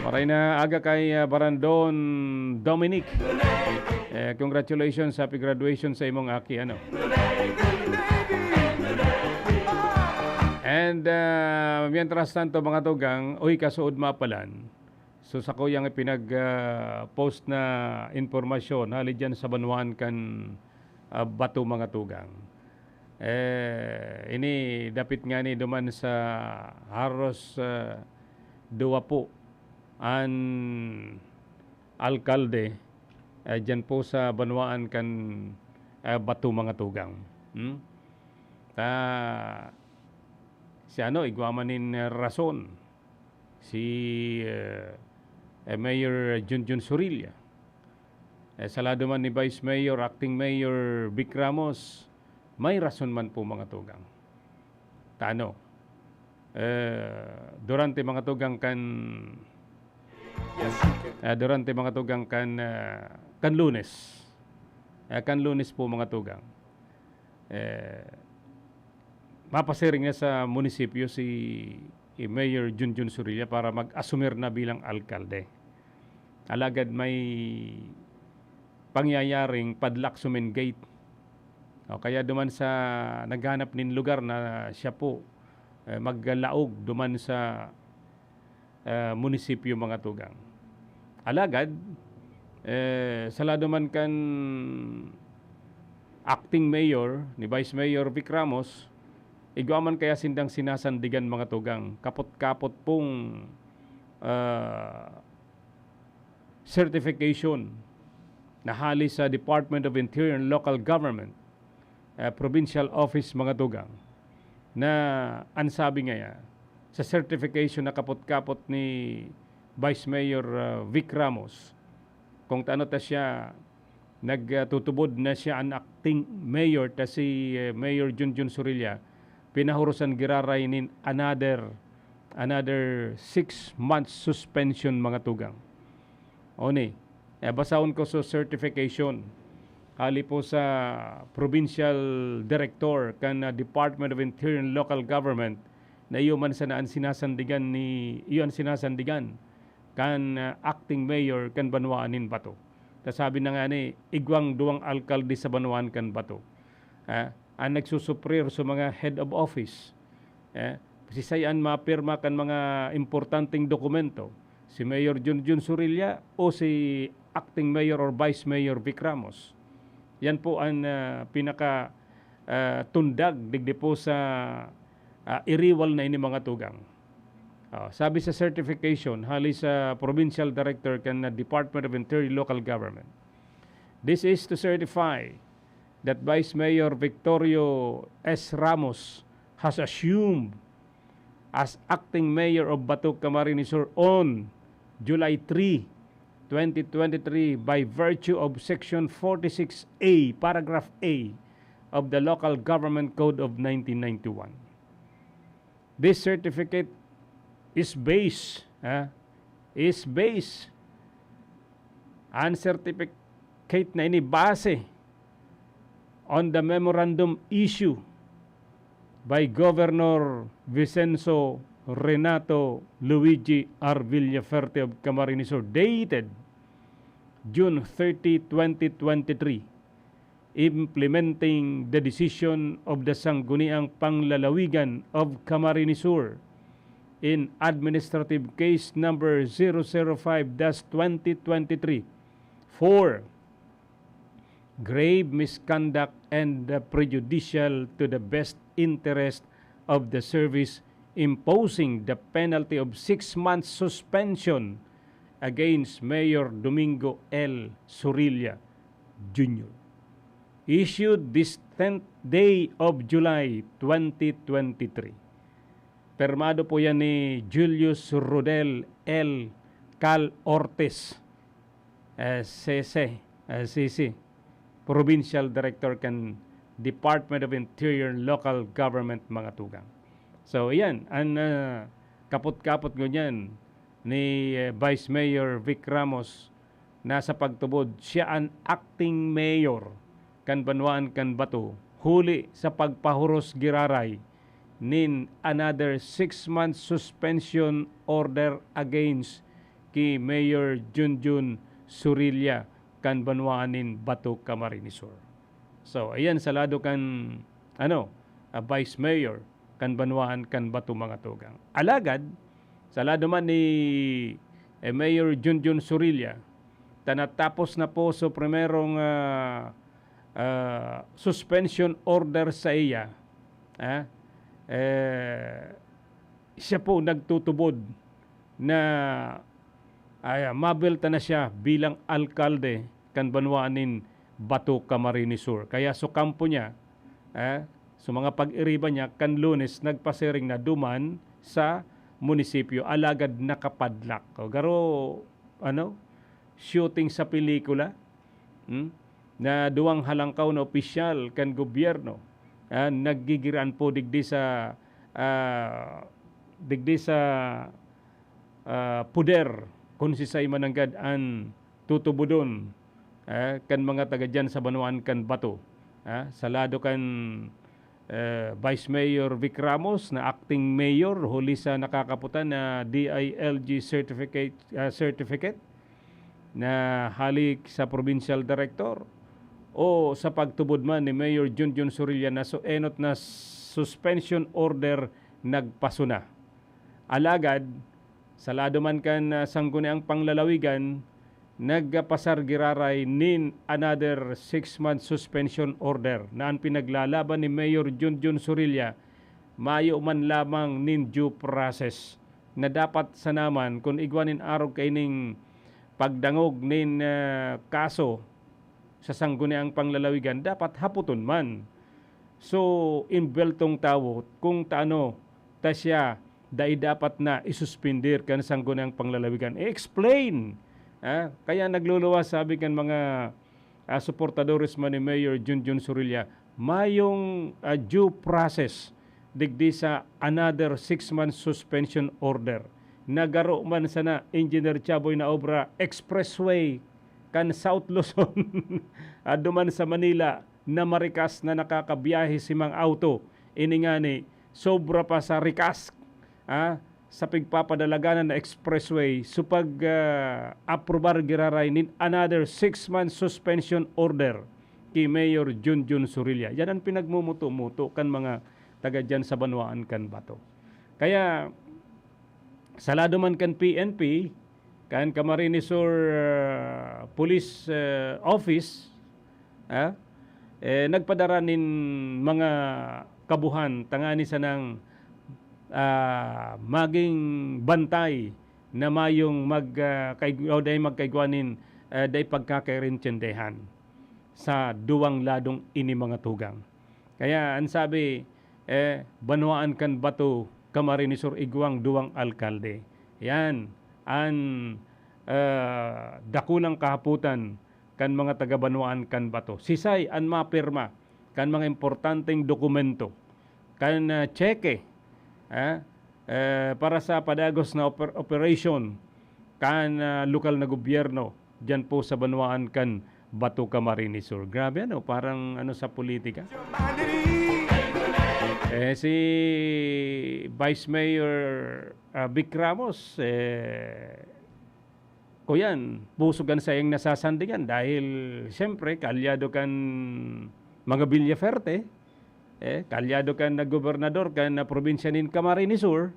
Maray na aga kay, ah, Barandon Dominic. Eh, congratulations, happy graduation sa imong aki, ano. And, ah, mientras tanto, mga tugang, uy, kasuod mapalan. So, sako yang ipinag, ah, post na impormasyon hali diyan sa banwaan kan, ah, Bato, mga tugang. Eh, ini dapit ngani duman sa haros, ah, duwa po an alkalde, eh, diyan po sa banwaan kan, eh, Bato, mga tugang. Hmm? Ta, si ano, igwa man nin rason. Si, eh, eh, Mayor Junjun Sorilla. Eh, sa lado man ni Vice Mayor, Acting Mayor Vic Ramos, may rason man po, mga tugang. Tano, eh, durante, mga tugang, kan, eh, durante, mga tugang, kan, eh, kan Lunes. Eh, kan Lunes po, mga tugang. Eh, mapasiring na sa munisipyo si, si Mayor Junjun Sorilla para mag-asumir na bilang alkalde. Alagad may pangyayaring padlak sumengge. O kaya duman sa naghanap nin lugar na siya po, eh, maglaog duman sa, eh, munisipyo, mga tugang. Alagad, eh, sa lado man kan acting mayor ni Vice Mayor Vic Ramos, igwa man kaya sindang sinasandigan, mga tugang, kapot-kapot pong, ah, certification na hali sa Department of Interior and Local Government, eh, Provincial Office, mga tugang, na ang sabi ngaya, sa certification na kapot-kapot ni Vice Mayor, ah, Vic Ramos, kung tano ta siya nagtutubod na siya an acting mayor, ta si, eh, Mayor Junjun Sorilla, pinahurusan giraray nin another, another six months suspension, mga tugang. Oni, eh, basahon ko sa certification hali po sa provincial director kan, ah, Department of Interior and Local Government na iyo man sana an sinasandigan ni, iyo an sinasandigan kan, ah, acting mayor kan banwaan nin Bato. Ta sabi na nga ni, igwang duwang alkalde sa banwaan kan Bato, ah, an nagsusuprir sa mga head of office. Eh, siisay an mapirma kan mga importanteng dokumento, si Mayor Junjun Surilla o si Acting Mayor or Vice Mayor Vic Ramos? Yan po an, ah, pinaka, ah, tundag digdi po sa, ah, iriwal na ini, mga tugang. Ah, sabi sa certification hali sa Provincial Director kan Department of Interior Local Government, "This is to certify that Vice Mayor Victorio S. Ramos has assumed as acting mayor of Bato, Camarines Sur on July three, twenty twenty-three, by virtue of Section forty-six A, Paragraph A of the Local Government Code of nineteen ninety-one." This certificate is based, ha, is based, an certificate na ini base on the memorandum issue by Governor Vicenzo Renato Luigi R. Villaferte of Camarines Sur, dated June thirty, twenty twenty-three, implementing the decision of the Sangguniang Panglalawigan of Camarines Sur in administrative case number zero zero five dash twenty twenty-three for grave misconduct and, uh, prejudicial to the best interest of the service, imposing the penalty of six months suspension against Mayor Domingo L. Surilla Junior. Issued this tenth day of July, twenty twenty-three. Permado po yan ni Julius Rodel L. Cal Ortiz, eh, C C, eh, C C, Provincial Director kan Department of Interior and Local Government, mga tugang. So, iyan, an, ah, kapot-kapot ngunyan ni, eh, Vice Mayor Vic Ramos na sa pagtubod, siya an acting mayor kan banwaan kan Bato, huli sa pagpahuros giraray nin another six months suspension order against ki Mayor Junjun Surilla kan banwaan nin Bato, Camarines Sur. So, ayan, sa lado kan, ano, ah, Vice Mayor kan banwaan kan Bato, mga tugang. Alagad, sa lado man ni, eh, Mayor Junjun Surilla, ta natapos na po so primerong, ah, ah, suspension order sa iya, ah, eh, siya po nagtutubod na, ay, mabelta na siya bilang alkalde kan banwaan nin Bato, Camarines Sur. Kaya so kampo niya, eh, so mga pag-iriba niya, kan Lunes nagpasiring na duman sa munisipyo, alagad nakapadlak. O, garo, ano, shooting sa pelikula, hmm? Na duwang halangkaw na opisyal kan gobyerno, ah, naggigiraan po digdi sa, ah, digdi sa, ah, poder, kun siisay man nanggad an tutubodon, ah, kan mga taga diyan sa banwaan kan Bato. Ah, sa lado kan, eh, Vice Mayor Vic Ramos na acting mayor huli sa nakakaputan na D I L G certificate, ah, certificate na halik sa provincial director o sa pagtubod man ni Mayor Junjun Surilla na so enot na suspension order nagpasuna. Alagad, sa lado man kan, ah, Sangguniang Panglalawigan, nagpasar giraray nin another six-month suspension order na an pinaglalaban ni Mayor Junjun Surilla mayo man lamang nin due process na dapat sana man, kun igwa nin arog kaining pagdangog nin, ah, kaso sa Sangguniang Panglalawigan, dapat hapoton man. So, imbeltong tawo, kung taano ta siya dai dapat na isuspindir kan Sangguniang Panglalawigan. I-explain. Ah, kaya nagluluwas, sabi kan mga, ah, suportadores man ni Mayor Junjun Surilla, mayong, ah, due process digdi sa another six months suspension order. na garo man sana Engineer Chaboy na obra, expressway kan South Luzon, adto man sa Manila, na marikas na nakakabiyahe si mga auto. Ini ngani, sobra pa sa rikas, ah, sa pigpapadalaganan na expressway, so pag, ah, aprobar giraray nin another six months suspension order ki Mayor Junjun Surilla. Yan ang pinagmumuto-muto kan mga taga dyan sa banwaan kan Bato. Kaya, sa lado man kan P N P, kan Camarines Sur, ah, Police, ah, Office, ah, eh, nagpadara nin mga kabuhan tangani sanang, ah, maging bantay na mayong mag, ah, kaig-, o dai magkaigwa nin, ah, dai pagkakaintindihan sa duwang ladong ini mga tugang. Kaya an sabi, eh, banwaan kan Bato, Camarines Sur, igwang duwang alkalde. Yan an, ah, dakulang kahapotan kan mga taga-banwaan kan Bato. Sisay an mapirma kan mga importanteng dokumento, kan, ah, tseke, ah, eh, para sa padagos na oper-, operation kan, ah, lokal na gobyerno diyan po sa banwaan kan Bato, Camarines Sur. Grabe, ano, parang ano sa politika. Eh, si Vice Mayor, ah, Vic Ramos, eh, kuyan, pusog an saiyang nasasandingan dahil, siyempre, kaalyado kan mga Villafuerte, eh, kaalyado kan na gobernador kan na probinsya nin Camarines Sur,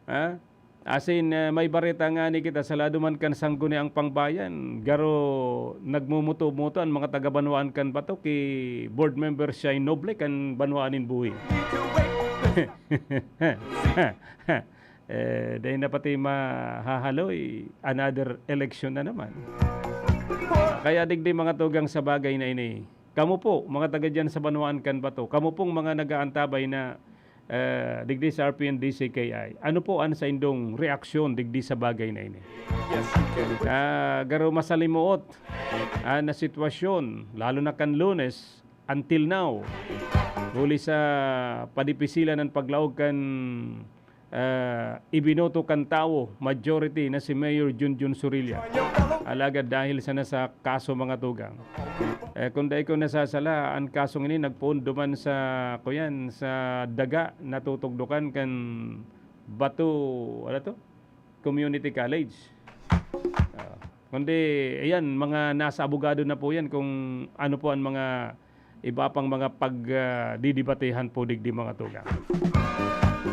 ha? Asin, eh, may bareta ngani kita sa lado man kan Sangguniang Pangbayan, garo nagmumuto-muto an mga taga-banwaan kan Bato ki Board Member Shine Noble kan banwaan nin Buhi. Eh, dai na pati mahahaloy, another election na naman. Kaya digdi, mga tugang, sa bagay na ini, kamo po, mga taga diyan sa banwaan kan Bato, kamo pong mga nag-aantabay na, eh, digdi sa R P N D C K I, ano po an saindong reaksyon digdi sa bagay na ini? Ah, garo masalimuot an na sitwasyon, lalo na kan Lunes, until now, huli sa padipisilan an paglaog kan, ah, ibinoto kan tawo, majority, na si Mayor Junjun Surilla. Alagad dahil sana sa kaso, mga tugang, eh, kung dai ko nasasala, an kasong ini nagpoon duman sa, kuyan, sa daga na tutugdokan kan Bato, ano to? Community College. Ah, kundi, ayan, mga nasa abogado na po yan kung ano po ang mga iba pang mga pag, ah, didibatehan po digdi, mga tugang.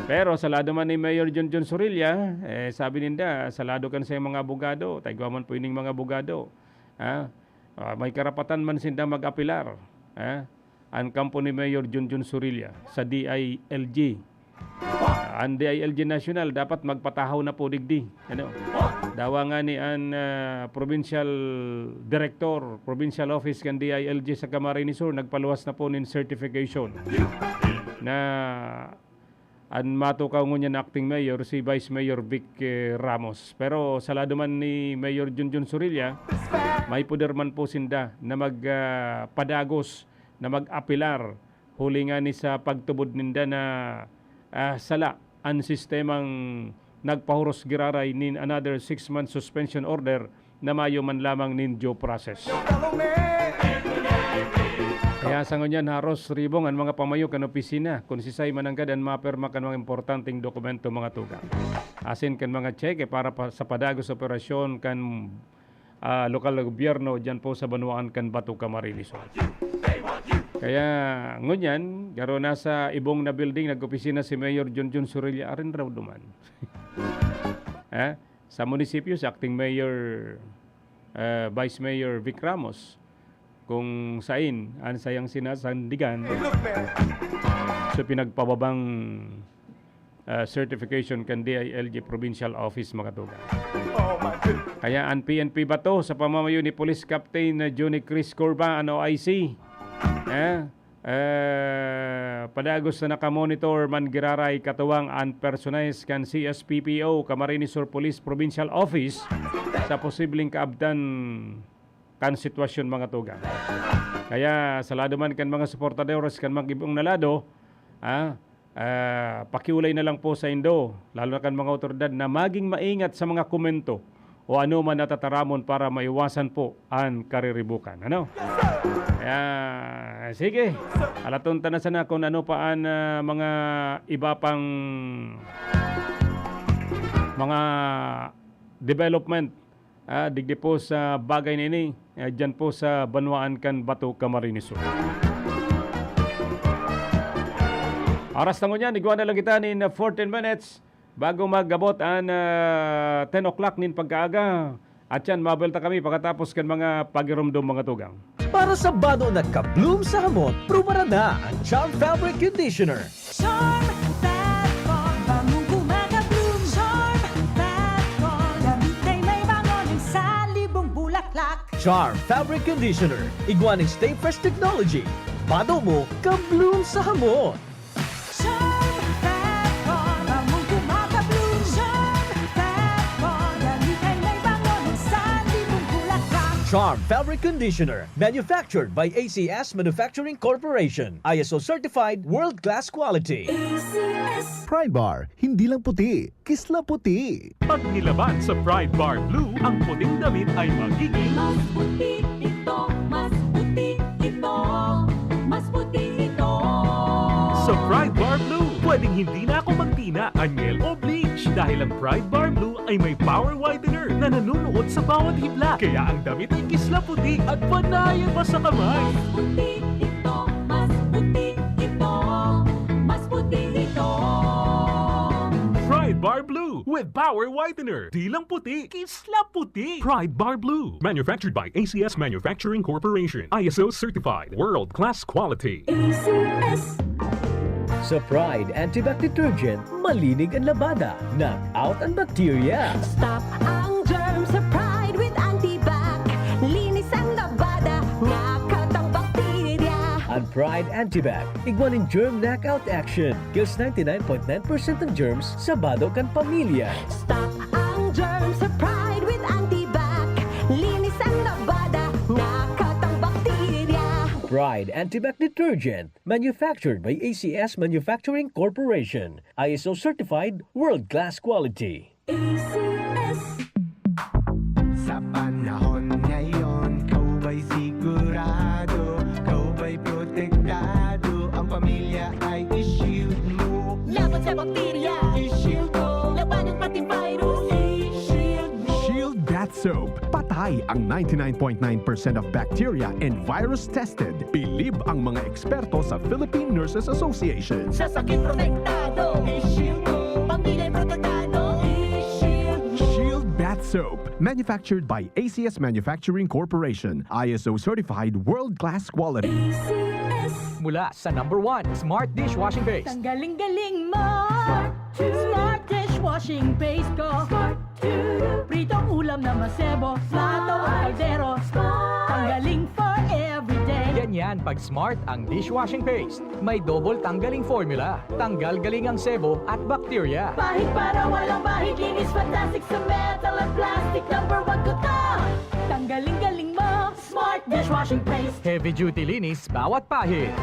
Pero sa lado man ni Mayor Junjun Surilla, eh, sabi ninda, sa lado kan sa mga abogado, taigwa man po ining mga abogado, ha? Ah, may karapatan man sinda mag-apelar, ha? An kampo ni Mayor Junjun Surilla sa D I L G. An D I L G National dapat magpatahaw na po digdi. Ano? Dawa ngani an, ah, provincial director, provincial office kan D I L G sa Camarines Sur, nagpaluwas na po nin certification na an matukaw ngunyan na acting mayor, si Vice Mayor Vic, eh, Ramos. Pero sa lado man ni Mayor Junjun Surilla, may poder man po sinda na mag, ah, padagos, na mag-apelar, huli ngani sa pagtubod ninda na, ah, sala an sistemang nagpahuros giraray nin another six months suspension order na mayo man lamang nin due process. Kaya sa ngunyan, haros ribong an mga pamayo kan opisina kun sisay mananggad an maperma kan mga importanteng dokumento, mga tugang, asin kan mga tseke para pa, sa padagos operasyon kan, ah, lokal na gobyerno diyan po sa banwaan kan Bato, Camarines Sur. Kaya ngunyan, garo nasa ibong na building nag-opisina si Mayor Junjun Surilla, arin raw duman. Eh, sa munisipyo, si Acting Mayor, eh, Vice Mayor Vic Ramos, kung sain an sayang sinasandigan sa pinagpababang, ah, certification kan D I L G Provincial Office, mga tugang. Kaya an P N P Bato sa pamamayo ni Police Captain na Johnny Chris Corba, an O I C, eh, eh, padagos na nakamonitor man giraray katuwang an personahes kan C S P P O, Camarines Sur Police Provincial Office, sa posibleng kaabtan kan sitwasyon, mga tugang. Kaya sa lado man kan mga suportadores kan mag-ibong na lado, ah, ah, pakiolay na lang po saindo, lalo na kan mga awtoridad, na maging maingat sa mga komento o anoman na tataramon para maiwasan po an kariribukan. Ano? Kaya, sige, alaton ta na sana kung ano pa an, ah, mga iba pang mga development, ah, digdi po sa bagay na ini, ah, dyan po sa banwaan kan Bato, Camarines Sur. Oras na ngunyan, igwa na lang kita nin fourteen minutes bago mag-abot an, ah, ten o'clock nin pagkaaga. At yan, mabel ta kami pakatapos kan mga pagiromdom, mga tugang. Para sa bado na ka-bloom sa hamot, prubaran na ang Charm Fabric Conditioner. Charm Fat Con, bangong kumaka-bloom. Charm Fat Con, damit ay may bango ng salibong bulaklak. Charm Fabric Conditioner, igwa nin Stay Fresh Technology. Bado mo, ka-bloom sa hamot. Charm Fat Con, bangong kumaka-bloom. Charm Fat Con, damit ay may bango ng salibong bulaklak. Charm Fabric Conditioner, manufactured by A C S Manufacturing Corporation. I S O certified, world-class quality. A C S. Pride Bar, hindi lang puti, kisla puti. Pag nilaban sa Pride Bar Blue, ang puting damit ay magiging Mas puti ito, mas puti ito, mas puti ito. Sa Pride Bar Blue, pwedeng hindi na ako magtina, anyel o bleach dahil ang Pride Bar Blue ay may power whitener na nanunuot sa bawat hibla. Kaya ang damit ay kisla puti at panayan pa sa kamay. Mas puti ito, mas puti ito, mas puti ito. Pride Bar Blue with power whitener. Di lang puti, kisla puti. Pride Bar Blue. Manufactured by A C S Manufacturing Corporation. I S O certified. World class quality. A C S. Sa Pride Antibac Detergent, malinig an labada, knock out an bakterya. Stop ang germ sa Pride with Antibac. Linis ang labada, knock out ang bakterya. An Pride Antibac, igwa nin germ knockout action. Kills ninety-nine point nine percent ng germs sa bado kan pamilya. Stop ang germ sa Pride with Antibac. Linis ang labada, knock out ang bakterya. Pride Antibac Detergent. Manufactured by A C S Manufacturing Corporation. I S O certified, world-class quality. A C S. Sa panahon ngayon, ikaw ba'y sigurado? Ikaw ba'y protektado? Ang pamilya ay i-shield mo. Laban sa bakterya, i-shield mo. Labanan pati virus, i-shield mo. Shield Bath Soap. Patay ang ninety-nine point nine percent of bacteria and virus tested. Bilib ang mga eksperto sa Philippine Nurses Association. Sa sakit protektado, i-shield mo. Pamilya protektado, i-shield mo. Shield Bath Soap. Manufactured by A C S Manufacturing Corporation. I S O certified, world-class quality. A C S. Mula sa number one, Smart Dishwashing Paste. Tanggaling galing mo. Smart dishwashing paste ko. Pritong ulam na masebo, plato o kaldero. Tanggaling for everyday. Ganyan pag Smart ang dishwashing paste. May double tanggaling formula. Tanggal galing ang sebo at bakterya. Pahid para walang bahid, linis fantastic sa metal at plastic. Number one ko to. Tanggaling galing mo, Smart dishwashing paste. Heavy duty linis bawat pahid.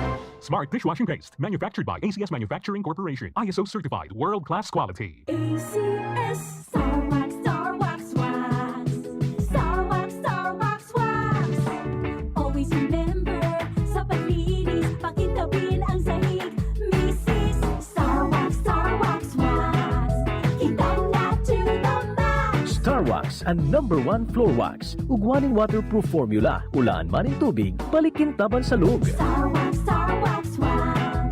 Smart dishwashing paste, manufactured by A C S Manufacturing Corporation. I S O certified, world-class quality. A C S. Star Wax, Star Wax, Wax. Star Wax, Star Wax, Wax. Always remember, sa paglinis, pakintabin ang sahig. Misis, Star Wax, Star Wax, Wax. Kintab na to the max. Star Wax, ang number one floor wax. Ugwa nin waterproof formula, ulaan man nin tubig, balik kintab an salog. Star Wax, Star Wax, Wax.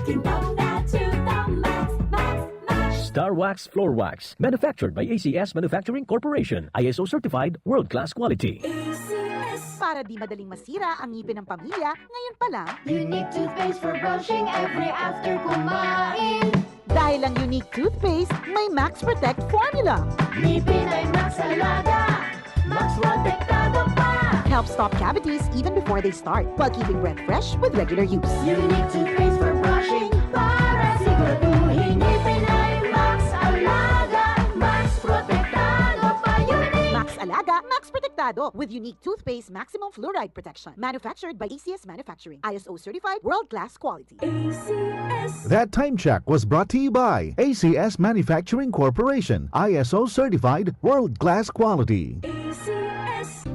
Kintab na to the max, max, max. Star Wax Floor Wax, manufactured by A C S Manufacturing Corporation, I S O certified, world-class quality. A C S. Para di madaling masira ang ngipin ng pamilya, ngayon pa lang. Unique toothpaste for brushing every after kumain. Dahil ang Unique Toothpaste may Max Protect Formula. Ngipin ay Max Alaga, Max Protektado pa. Help stop cavities even before they start, while keeping breath fresh with regular use. Unique Toothpaste for brushing para siguraduhin ngipin ay Max Alaga, Max Protektado pa. Unique. Max Alaga, Max Protektado. Acertado with unique toothpaste maximum fluoride protection. Manufactured by A C S Manufacturing. I S O certified, world-class quality. A C S. That time check was brought to you by A C S Manufacturing Corporation, I S O certified, world-class quality. A C S.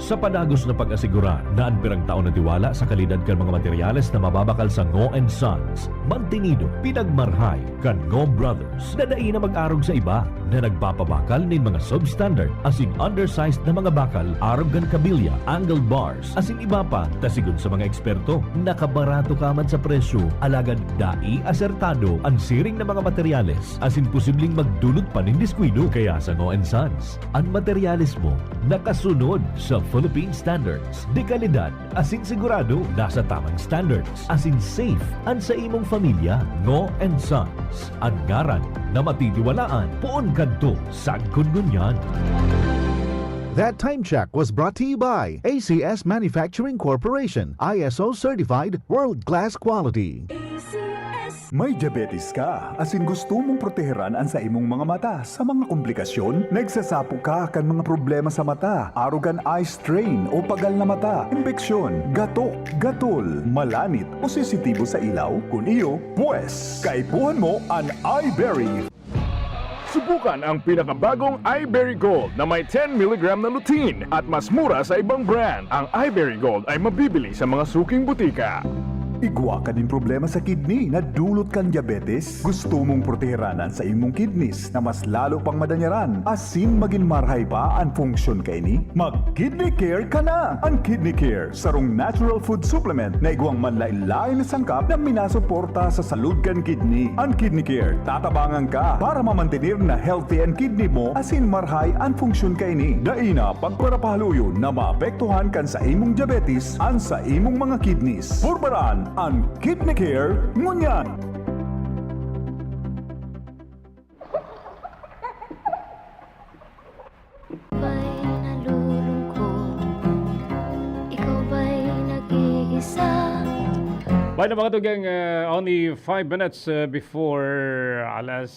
Sa padagos na pag-asigurar na an pirang taon na tiwala sa kalidad kan mga materyales na mababakal sa Ngo and Sons, mantinido, pinagmarhay kan Ngo Brothers na dai na mag-arog sa iba na nagpapabakal nin mga substandard asin undersized na mga bakal arog kan kabilya, angle bars, asin iba pa. Ta sigon sa mga eksperto, nakabarato ka man sa presyo, alagad dai asertado an siring na mga materyales asin posibleng magdulot pa nin diskuido. Kaya sa Ngo and Sons, an materyales mo nakasunod sa Philippine standards de kalidad asin sigurado nasa tamang standards asin safe an sa imong pamilya. Ngo and Sons, an ngaran na matitiwalaan poon kadto sagkod ngunyan. That time check was brought to you by A C S Manufacturing Corporation, I S O certified, world-class quality. May diabetes ka, asin gusto mong proteheran an sa imong mga mata sa mga komplikasyon? Nagsasapo ka kan mga problema sa mata, arog kan eye strain o pagal na mata, impeksyon, gatok, gatol, malanit o sensitibo sa ilaw? Kun iyo, pwes, kaipuhan mo an Eyeberry. Subukan ang pinakabagong Eyeberry Gold na may ten milligram na lutein at mas mura sa ibang brand. Ang Eyeberry Gold ay mabibili sa mga suking butika. Igwa ka nin problema sa kidney na dulot kan diabetes? Gusto mong proteheran an sa imong kidneys na mas lalo pang madanyaran asin magin marhay pa an funksyon kaini? Mag-Kidney Care ka na! An Kidney Care, sarong natural food supplement na igwang manlaen-laen na sangkap na minasuporta sa salud kan kidney. An Kidney Care, tatabangan ka para mamantener na healthy an kidney mo asin marhay an funksyon kaini. Dai na pagparapahaluyon na maapektuhan kan sa imong diabetes an sa imong mga kidneys. Purbaran an Kidney Care ngunyan! Ba'y nalulungkot? Ikaw ba'y nag-iisa? By the mga tugang, uh, only five minutes, uh, before alas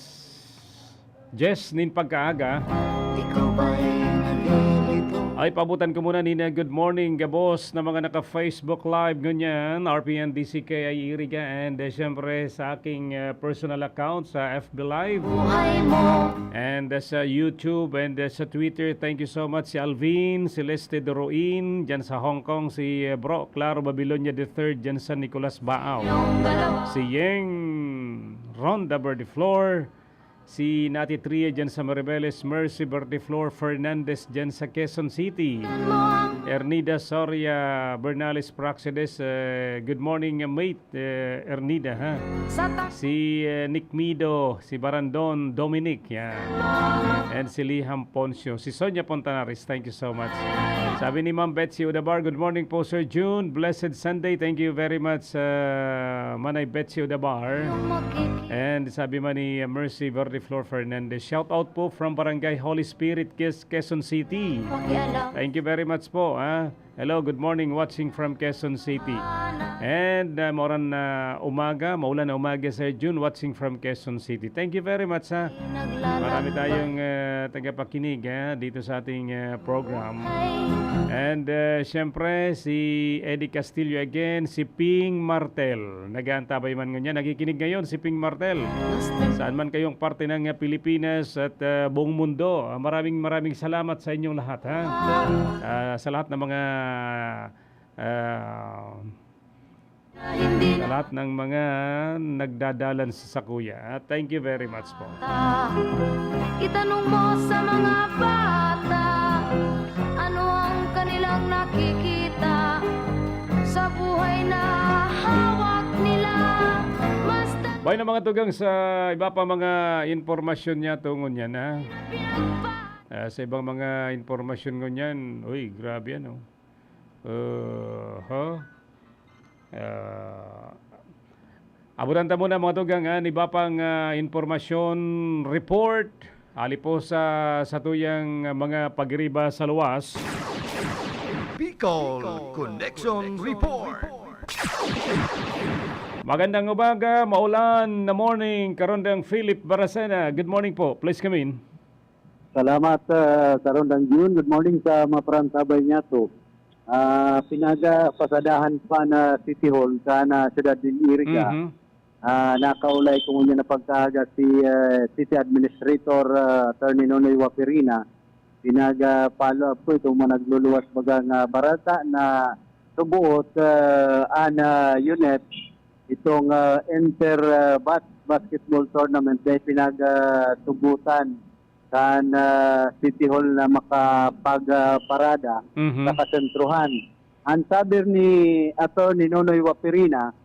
diyes nin pagkaaga. Ikaw ba'y nalilito? Ay, paabutan ko muna nin, uh, good morning, gabos na mga naka-Facebook Live ngunyan, R P N D C K I Iriga, and, uh, syempre sa aking, uh, personal account sa F B Live. Buhay mo. And, uh, sa YouTube and, uh, sa Twitter, thank you so much. Si Alvin, Celeste Doroin, dyan sa Hong Kong, si, uh, Bro Claro Babilonia the third, dyan sa Nicolas Baao. Yung galaw. Si Yeng Ronda Berdiflor, si Nati Tria dyan sa Maribeles, Mercy Berdiflor Fernandez dyan sa Quezon City. Ernida Soria Bernales Praxedes, eh, good morning, mate, eh, Ernida, ha? Sa ta- Si, eh, Nick Mido, si Barandon Dominic, yan. And si Liham Poncio. Si Sonia Pontanares, thank you so much. Sabi ni Ma'am Betsy Udabar, "Good morning po, Sir Jun. Blessed Sunday." Thank you very much, uh, Manay Betsy Udabar. And sabi man ni, uh, Mercy Verdeflor Fernandez, "Shout out po from Barangay Holy Spirit, Quez-, Quezon City." Pakialam. Thank you very much po, ah. Hello, good morning, watching from Quezon City. And, uh, mauran na umaga, maulan na umaga, Sir Jun, watching from Quezon City. Thank you very much, ha. Marami tayong, uh, tagapakinig, ha, dito sa ating, uh, program. And, uh, siyempre, si Eddie Castillo again, si Ping Martel. Nag-aantabay man ngunyan, nakikinig ngayon si Ping Martel. Saan man kayong parte ng, uh, Pilipinas at, uh, buong mundo, uh, maraming, maraming salamat sa inyong lahat, ha. Uh, sa lahat ng mga, uh, sa lahat ng mga nagdadalan sa sakuya, ha. Thank you very much po. Itanong mo sa mga bata, ano ang kanilang nakikita sa buhay na hawak nila? Mas Bay na mga tugang sa iba pa mga impormasyon niya tungon yan, ha? Ah, sa ibang mga impormasyon ngunyan, uy, grabe yan, oh. Uh, ha? Ah, abutan ta muna, mga tugang, an iba pang, ah, impormasyon, report, ali po sa satuyang, ah, mga pagiriba sa luwas. Bicol Connection Report. Magandang umaga, maulan na morning, Karondang Philip Baracena. Good morning po. Please come in. Salamat, ah, Sarong Dangjun. Good morning sa mga parantabay niya to. Ah, pinagapasadahan pa na City Hall sa na siyudad nin Iriga. Mhm. Ah, nakaulay ko ngunyan na pagkaaga si, eh, City Administrator, ah, Attorney Nonoy Wapirina. Pinag-follow up ko itong mga nagluluwas baga nga barata na subuot, ah, an, ah, UNEP, itong, ah, inter, ah, bat-, basketball tournament na pinagtugutan kan, ah, City Hall na makapag, ah, parada Mhm. sa kasentruhan. Ang sabi ni Attorney Nonoy Wapirina,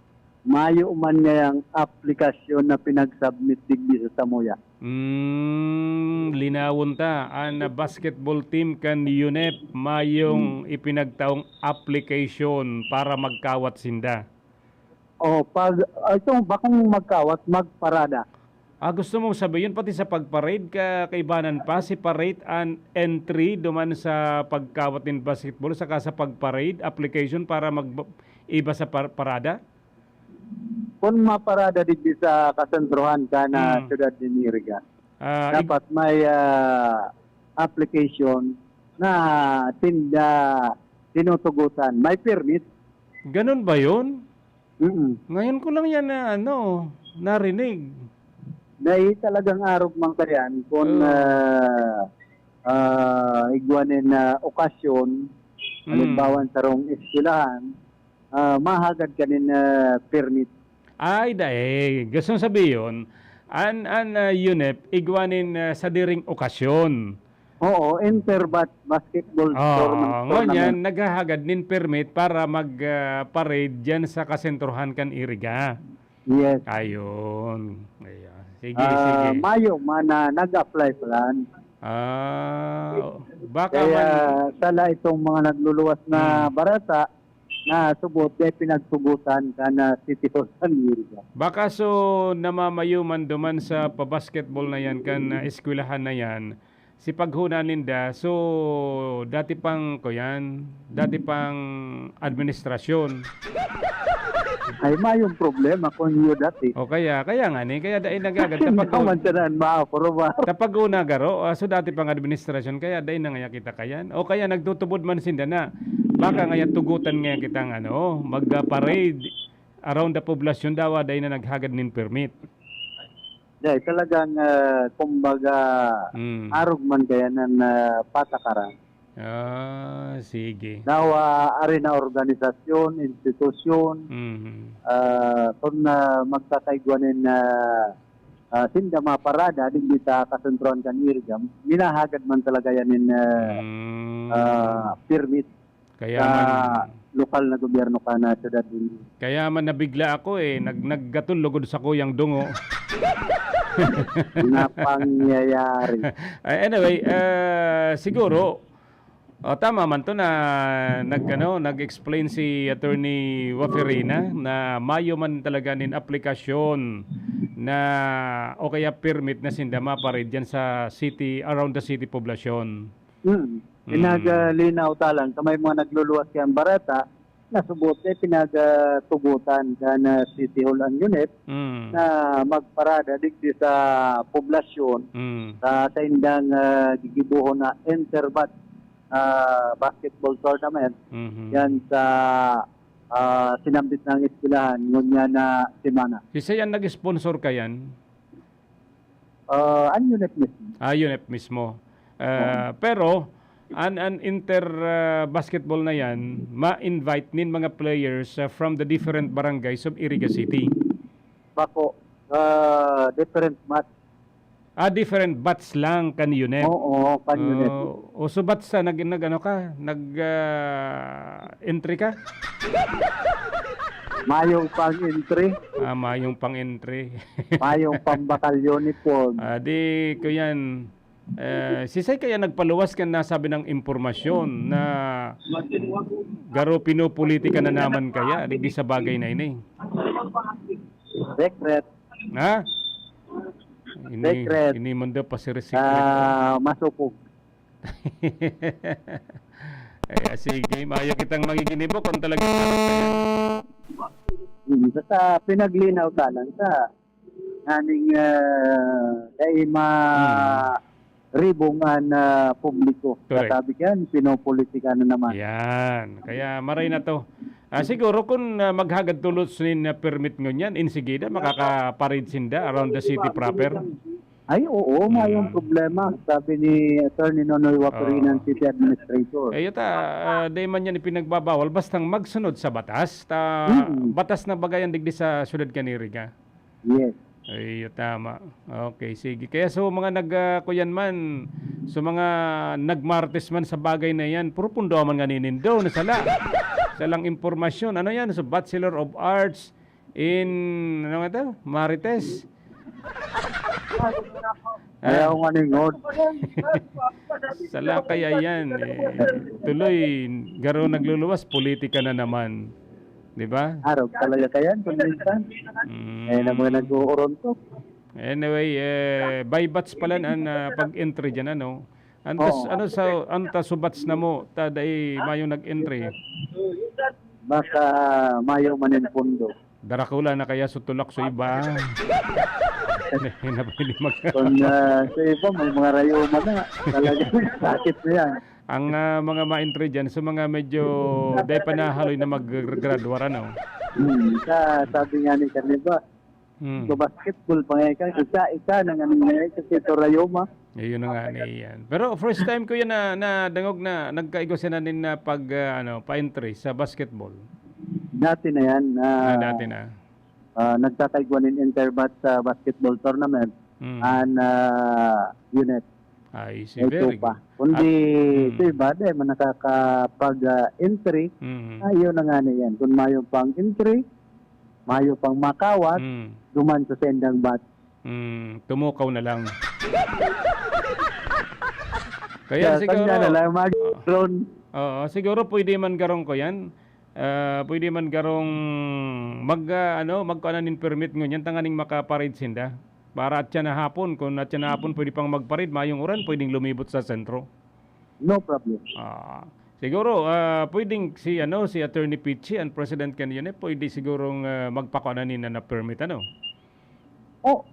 mayo man ngayang aplikasyon na pinag-submit digdi sa samuya. Mm, linawon ta, an basketball team kan UNEP mayong Hmm. ipinagtaong application para magkawat sinda. Oh, pag, ah, ito, bakong magkawat, magparada. Ah, gusto mong sabihin, pati sa pag-parade, ka-, kaibanan pa, separate an entry duman sa pagkawat nin basketball, saka sa pag-parade, application para mag-, iba sa par-, parada? Kung maparada digdi sa kasentruhan ka na Hmm. siyudad nin Iriga, Ah, ig- dapat may, ah, application na tinda tinutugutan. May permit. Ganun ba yun? Mm. Ngayon ko lang yan na, ano, narinig. Dahil talagang arog man kayan kung, Oh. ah, ah, igwa nin, ah, okasyon, Mm. halimbawa, sarong eskwelahan, ah, mahagad ka nin, ah, permit. Ay, dai. Gusto sabihin, an, an, ah, UNEP, igwa nin, ah, sadiring okasyon. Oo, inter-bat basketball Oo, tournament, ngunyan, tournament. Naghahagad nin permit para mag, ah, parade dyan sa kasentrohan kan Iriga. Yes. Ayun. Ayan. Sige, Ah, sige. Mayo man na nag-apply plan. Ah, baka Kaya man sala itong mga nagluluwas na Hmm. barata na subot, kaya pinagtugutan ka na City Hall kan Iriga. Baka so namamayo man duman sa pa-basketball na yan, kan, ah, eskwelahan na yan, si paghuna ninda, so, dati pang, kuyan, dati pang administrasyon. Ay, mayong problema kung yun dati. O kaya, kaya nga ni, kaya dai nagagad Hindi tapag-, naman siya na maaprobar. Tapag-una garo, ah, so dati pang administrasyon, kaya dai na ngaya kita kayan. O kaya nagtutubod man sinda na, baka ngaya tugutan ngaya kitang, ano, magda-parade around the poblasyon daw, ah, dai na naghagad nin permit. Dai, talagang, ah, kumbaga, Hmm. arog man kaya nan, ah, patakaran. Ah, sige. Now, ah, ari na organisasyon, institusyon, Mhm. ah, kung, ah, magkakaigwa nin, ah, ah, sinda maparada, digdi sa kasentrohan kan Iriga, minahagad man talaga yan nin, ah, Hmm. ah, permit Kaya sa man lokal na gobyerno kan, ah, siyudad din. Kaya man nabigla ako, eh. Nag-, naggatol lugod sa kuyang dungo. Napangyayari. Ay, anyway, ah, siguro, oh, tama man to na nag-, ano, nag-explain si Attorney Waferina na mayo man talaga nin aplikasyon na o kaya permit na sinda maparade dyan sa city, around the city poblasyon. Hmm. Mm. Pinaglinaw ta lang sa may mga nagluluwas kayang barata, na subot, eh, pinagtugutan kan, ah, City Hall an UNEP Mm. na magparada digdi sa poblasyon Mm. sa saindang, ah, gigibohon na inter-bat, ah, basketball tournament Mhm. yan sa, ah, sinambit ng eskwelahan ngunyan na semana. Sisay an nag-sponsor kayan? Ah, an UNEP mismo. Ah, UNEP mismo. Ah, Oo. Pero, an, an inter, ah, basketball na yan, ma-invite nin mga players, ah, from the different barangays of Iriga City. Bako, ah, different match. Ah, different batch lang kan UNEP. Oo, kan UNEP. Ah, o, so batch sa nag-, nag-ano ka? Nag, ah, entry ka? Mayong pang-entry. Ah, mayong pang-entry. Mayong pambakal uniform. Ah, di ko yan. Eh, sisay kaya nagpaluwas kan nasabi ng impormasyon na garo pinupolitika na naman kaya digdi sa bagay na ini? Secret. Ha? Ini, Secret. Ini man daw pa secret. Ah, masupog. Eh, sige, mayo kitang magiginibo kung talaga. Hmm, basta pinaglinaw ka lang sa aning, ah, dai ma-, Hmm. ribong an, ah, publiko. Correct. Sabi ka yan, pinopolitika na naman. Yan. Kaya maray na to. Ah, siguro kung ah, maghagad tulos nin ah, permit ngunyan, insigida makakaparid sinda around the city proper. Ay, oo, mayong problema. Sabi ni Attorney Nonoy Wapurinan, Oo. City Administrator. Eh, yata, ah, di man yan ipinagbabawal, bastang magsunod sa batas. Ta, Mm. batas na bagay yan digdi sa syudad kan Iriga. Yes. Ay, tama. Okay, sige. Kaya so mga nag ah, kuyan man, so mga nagmartes man sa bagay na yan, puro pundo man nga ninindo na sala. Salang impormasyon. Ano yan? So Bachelor of Arts in, ano nga ito? Marites? Ayaw nga ningod. Sala kaya yan. Eh, tuloy, garo nagluluwas, politika na naman. Di ba? Araw talaga kayan, kung minsan. Mm. Eh, na mga nag-uurontok. Anyway, eh, by batch pala ang ah, pag-entry dyan, ano? Antas, Oo. Ano sa, antas subats na mo, ta dai mayong nag-entry. Baka mayo man yung pundo. Darakula na kaya sutulak sa iba. Hindi na pwede mag- Kung ah, sa iba, may mga rayuma na. Talaga, sakit na yan. Ang ah, mga ma-entry dyan, sa mga medyo dai pa nahaloy na mag-graduar, ano? Hmm, sa, sabi nga ni Kaniba, Hmm. sa basketball pa nga ikaw, isa, isa na nga nangyayari kasi ito rayuma. Ayun na nga, ni yan. Pero first time ko yan na, na dangog na nagkaigo siya na din na pag, ah, ano, pa-entry sa basketball. Dati na yan. Ah, ah, dati na. ah, nagkakaigwa nin interbats sa basketball tournament Mm. and uh, unit. Ay, si Ito very pa. good. Kundi At- Mm. ito iba, di man nakaka-entry. Mm. Ayun na nga na yan. Kung mayo pang entry, mayo pang makawat, Mm. duman sa sendang bat. Mm. Tumukaw na lang. Kaya Kaya siguro, kanya na lang mag-drone. Oo, siguro pwede man garong ko yan. Ah, pwede man garong mag ah, ano, magkuan nin permit ngunyan tanganing makaparid sinda. Para at siya na hapon, kung at siya na hapon pwede pang magparid, mayong uran, pwedeng lumibot sa sentro. No problem. Ah, siguro ah, pwedeng si ano, si Attorney Pichi, ang president kanina, pwede sigurong ah, magpakuan na nina na permit, ano? Oh,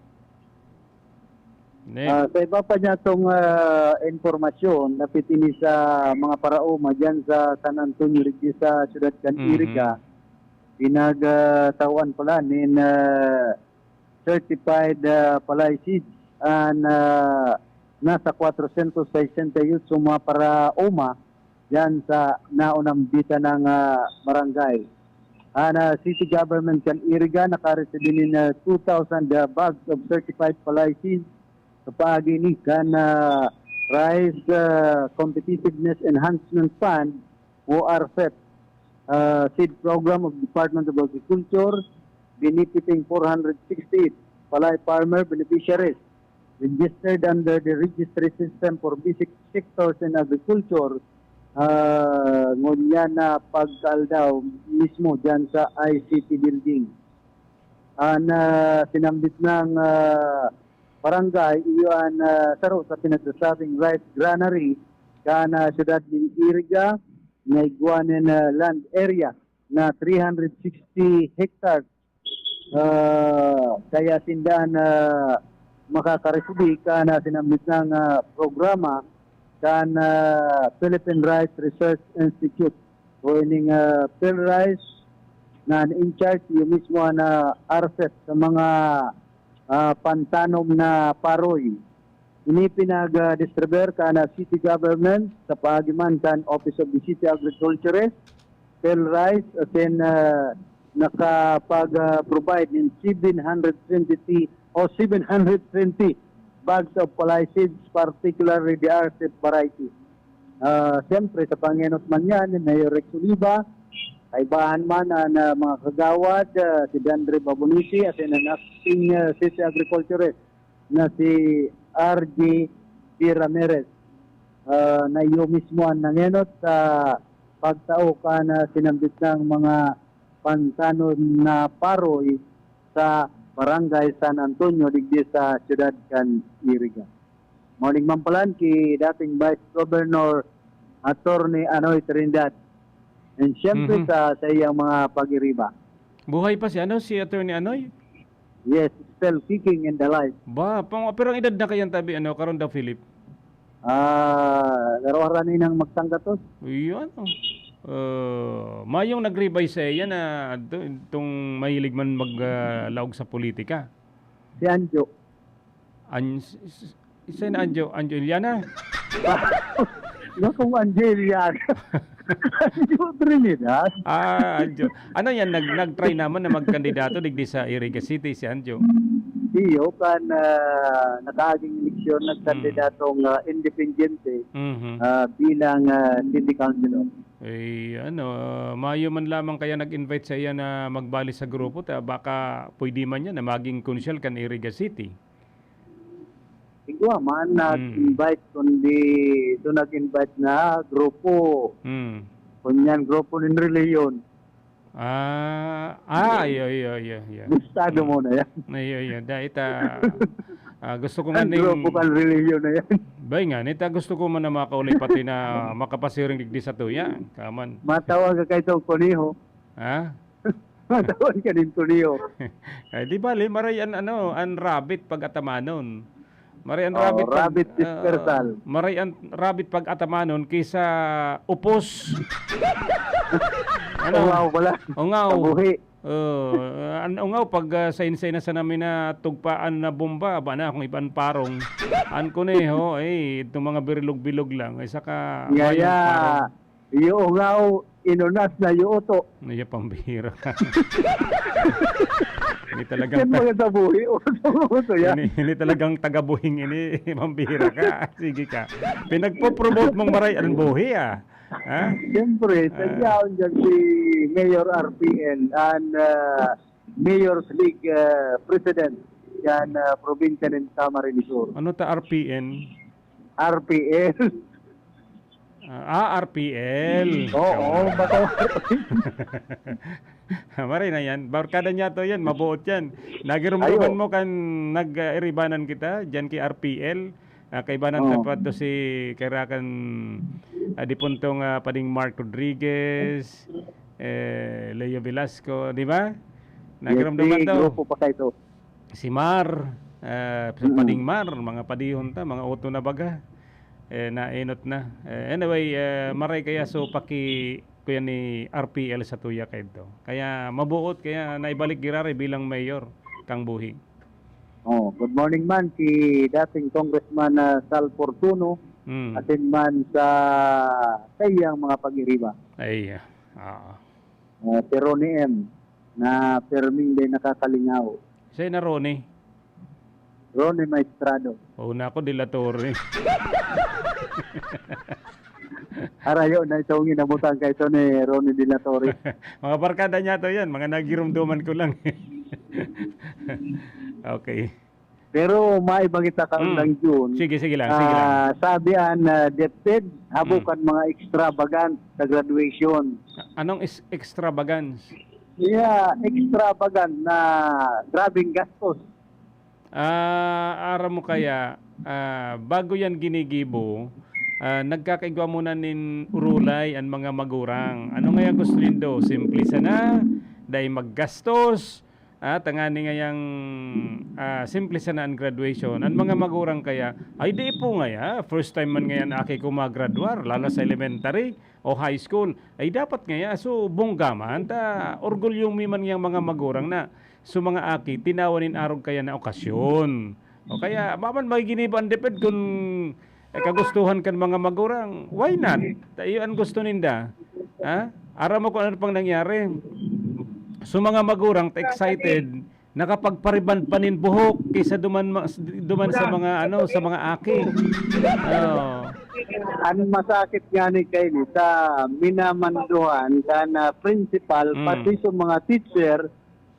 Ne? Ah, sa iba pa niya itong ah, impormasyon, napitini sa mga paraoma dyan sa San Antonio, Rigdi sa siyudad kan Mhm. Iriga, pinagtawan pala nin ah, certified ah, palay seeds and ah, nasa kwatrosyentos sesenta y ocho mga paraoma dyan sa naunambitan ng ah, barangay. Ang ah, city government kan Iriga nakaresibi nin ah, two thousand ah, bags of certified palay seeds sa paagi ni kan ah, Rice ah, Competitiveness Enhancement Fund o R C E P ah, seed program of Department of Agriculture, benefiting four hundred sixty-eight palay farmer beneficiaries registered under the registry system for basic sectors in agriculture, ah, ngunyan na pagkaaldaw mismo dyan sa I C T building. Ang ah, sinambit ng ah, barangay, iyo ang ah, saro sa pinagsasabing rice granary kan ah, siyudad ng Iriga, na igwa nin ah, land area na three hundred sixty hectares. Ah, kaya sinda na makakaresibi kan ah, sinambit ng ah, programa kan ah, Philippine Rice Research Institute o ining ah, PhilRice na in charge, iyo mismo ang ah, R C E P sa mga ah, pantanom na paroy. Ini pinag-distribute kan ah, city government sa paagi man kan Office of the City Agriculturist, PhilRice, asin ah, nakapag-provide nin seven hundred twenty o seven hundred twenty bags of palay seeds, particularly the R C E P variety. Ah, siyempre, sa pangenot man yan ni Mayor Rex Oliva, kaibahan man ang ah, mga kagawad, ah, si Dandre Babonisi, asin ang acting ah, city agriculturist na si R G P Ramirez, ah, na iyo mismo ang nangenot sa pagtao kan ah, sinambit ng mga pantanom na paroy sa Barangay San Antonio, digdi sa siyudad kan Iriga. Morning man palan ki dating Vice Governor Attorney Anoy Trinidad. And siyempre Mhm. sa, sa iyang mga pag-iriba. Buhay pa si ano, si Attorney Anoy? Yes, still kicking and alive. Ba, pang, pero ang edad na kayan tabi, ano, karon daw, Philip? Ah, garo-garo na nang magtanggatos. Iyo, ano, ah, mayong nag-revise sa iya na adto, itong mahilig man mag, ah, laog sa politika. Si Anjo. An-, s-, s-, isa na Anjo, Anjo Iliana? Nga kung Anjo Iliana. Anjo Trinidad. Ah, Anjo. Ano yan? Nag, nag-try naman na magkandidato digdi sa Iriga City, si Anjo. Iyo, kan, ah, nakaaging eleksyon, nagkandidatong, ah, independiente, Mhm. ah, bilang, ah, city councilor. Eh, ano, ah, mayo man lamang kaya nag-invite sa iya na magbali sa grupo, ta baka pwede man yan na maging konsyal kan Iriga City. Igwa man, Hmm. nag-invite, kundi ito nag-invite na grupo. Hmm. Kunyan, grupo ng reliyon. Ah, ah, iyo, iyo, iyo, iyo. Listado mo na yan. Iyo, iyo. Dahil ta, ah, gusto ko nga Ang ning, grupo kan reliyon na yan. Bay nga, nita gusto ko man na makaulay pati na makapasiring digdi sa tuya. Kaman. Matawag ka kay itong kuniho. Ha? Matawag ka din kuniho. Ay, di bali, maray an, ano, an rabbit pag atamanon. Maray an Oo, rabbit, rabbit pag, dispersal. Ah, maray an rabbit pag atamanon kaysa upos. Ano? Ungaw pala. Ungaw. Kabuhi. Oh, an ungaw pag uh, sainsay na sa namin na tugpaan na bomba, ba na akong iban parong. An kuneho, eh, itong mga bilog-bilog lang, ay saka Ngaya, iyo ungaw, inunas na yuto. Naya pambihira ka. Ini talagang Yan ta- mga tabuhi, uto-uto yan. ini, ini talagang tagabuhing ini, pambihira ka. Sige ka. Pinagpo-promote mong maray ang buhi ah. Ha? Siyempre, Ah. sadyaon dyan si Mayor R P N, ang ah, Mayor's League ah, President yan ah, probinsya ng Camarines Sur. Ano ta R P N? R P L. Ah, ah, R P L. Oo, bato. Maray na yan. Barkada niya to yan. Mabuot yan. Nagirumduman Ayo. mo kan nag-iribanan kita dyan kay R P L. Ah, kaibanan Oo. ta pa to si Kairakan ah, Dipuntong ah, Pading Mark Rodriguez, eh, Leo Velasco, di ba? Yes, Nagirumduman si daw. Grupo pa kayo. Si Mar, ah, si Mm. Pading Mar, mga padihon ta, mga uto na baga. Eh, nainot na. Eh, anyway, eh, maray kaya so paki kuya ni R P L sa tuya kaidto. Kaya mabuot kaya naibalik girare bilang mayor kang buhi. Oh, good morning man si dating Congressman ah, Sal Fortuno, Mm. asin man sa kayang mga pag-iriba. Ay, ah, oo. Ah, si Ronnie M, na perming day nakakalingaw. Siya na Ronnie. Ronnie Maestrado. Oh, nako, Dilatore. Arayo na itong inabutan kay ito ni Ronnie Dilatore. Mga barkada niya to yan. Mga nagirumduman ko lang. Okay. Pero maibang kita ka Mm. lang yun. Sige, sige lang, sige lang. Ah, sabi an uh, DepEd, habukan Mm. mga extravagant sa graduation. Anong is extravagance? Yeah, extravagant na grabing gastos. Ah, aram mo kaya, ah, bago yan ginigibo, ah, nagkakaigwa muna nin urulay an mga magurang. Ano ngaya gusto nindo? Simple sana, dai maggastos, Ah, tangani ngayang ah, simple sana an graduation. An mga magurang kaya, ay di po ngaya, first time man ngayan aki ko magradwar, lalo sa elementary o high school. Ay dapat ngaya, so bongga man, ta orgulyo mi man ngayang mga magurang na so mga aki, tinawan nin arog kaya na okasyon. O kaya, maman magiginibo ang deped kung eh, kagustuhan kan mga magurang, why not? Ta iyo an gusto ninda. Ha? Aram mo kung ano pang nangyari. So mga magurang ta excited, nakapagpariban pa nin buhok kaysa duman ma- duman sa mga ano, sa mga aki. Oh. Ang masakit nga ni Kylie sa minamanduhan kan ah, principal, Mm. pati sa mga teacher,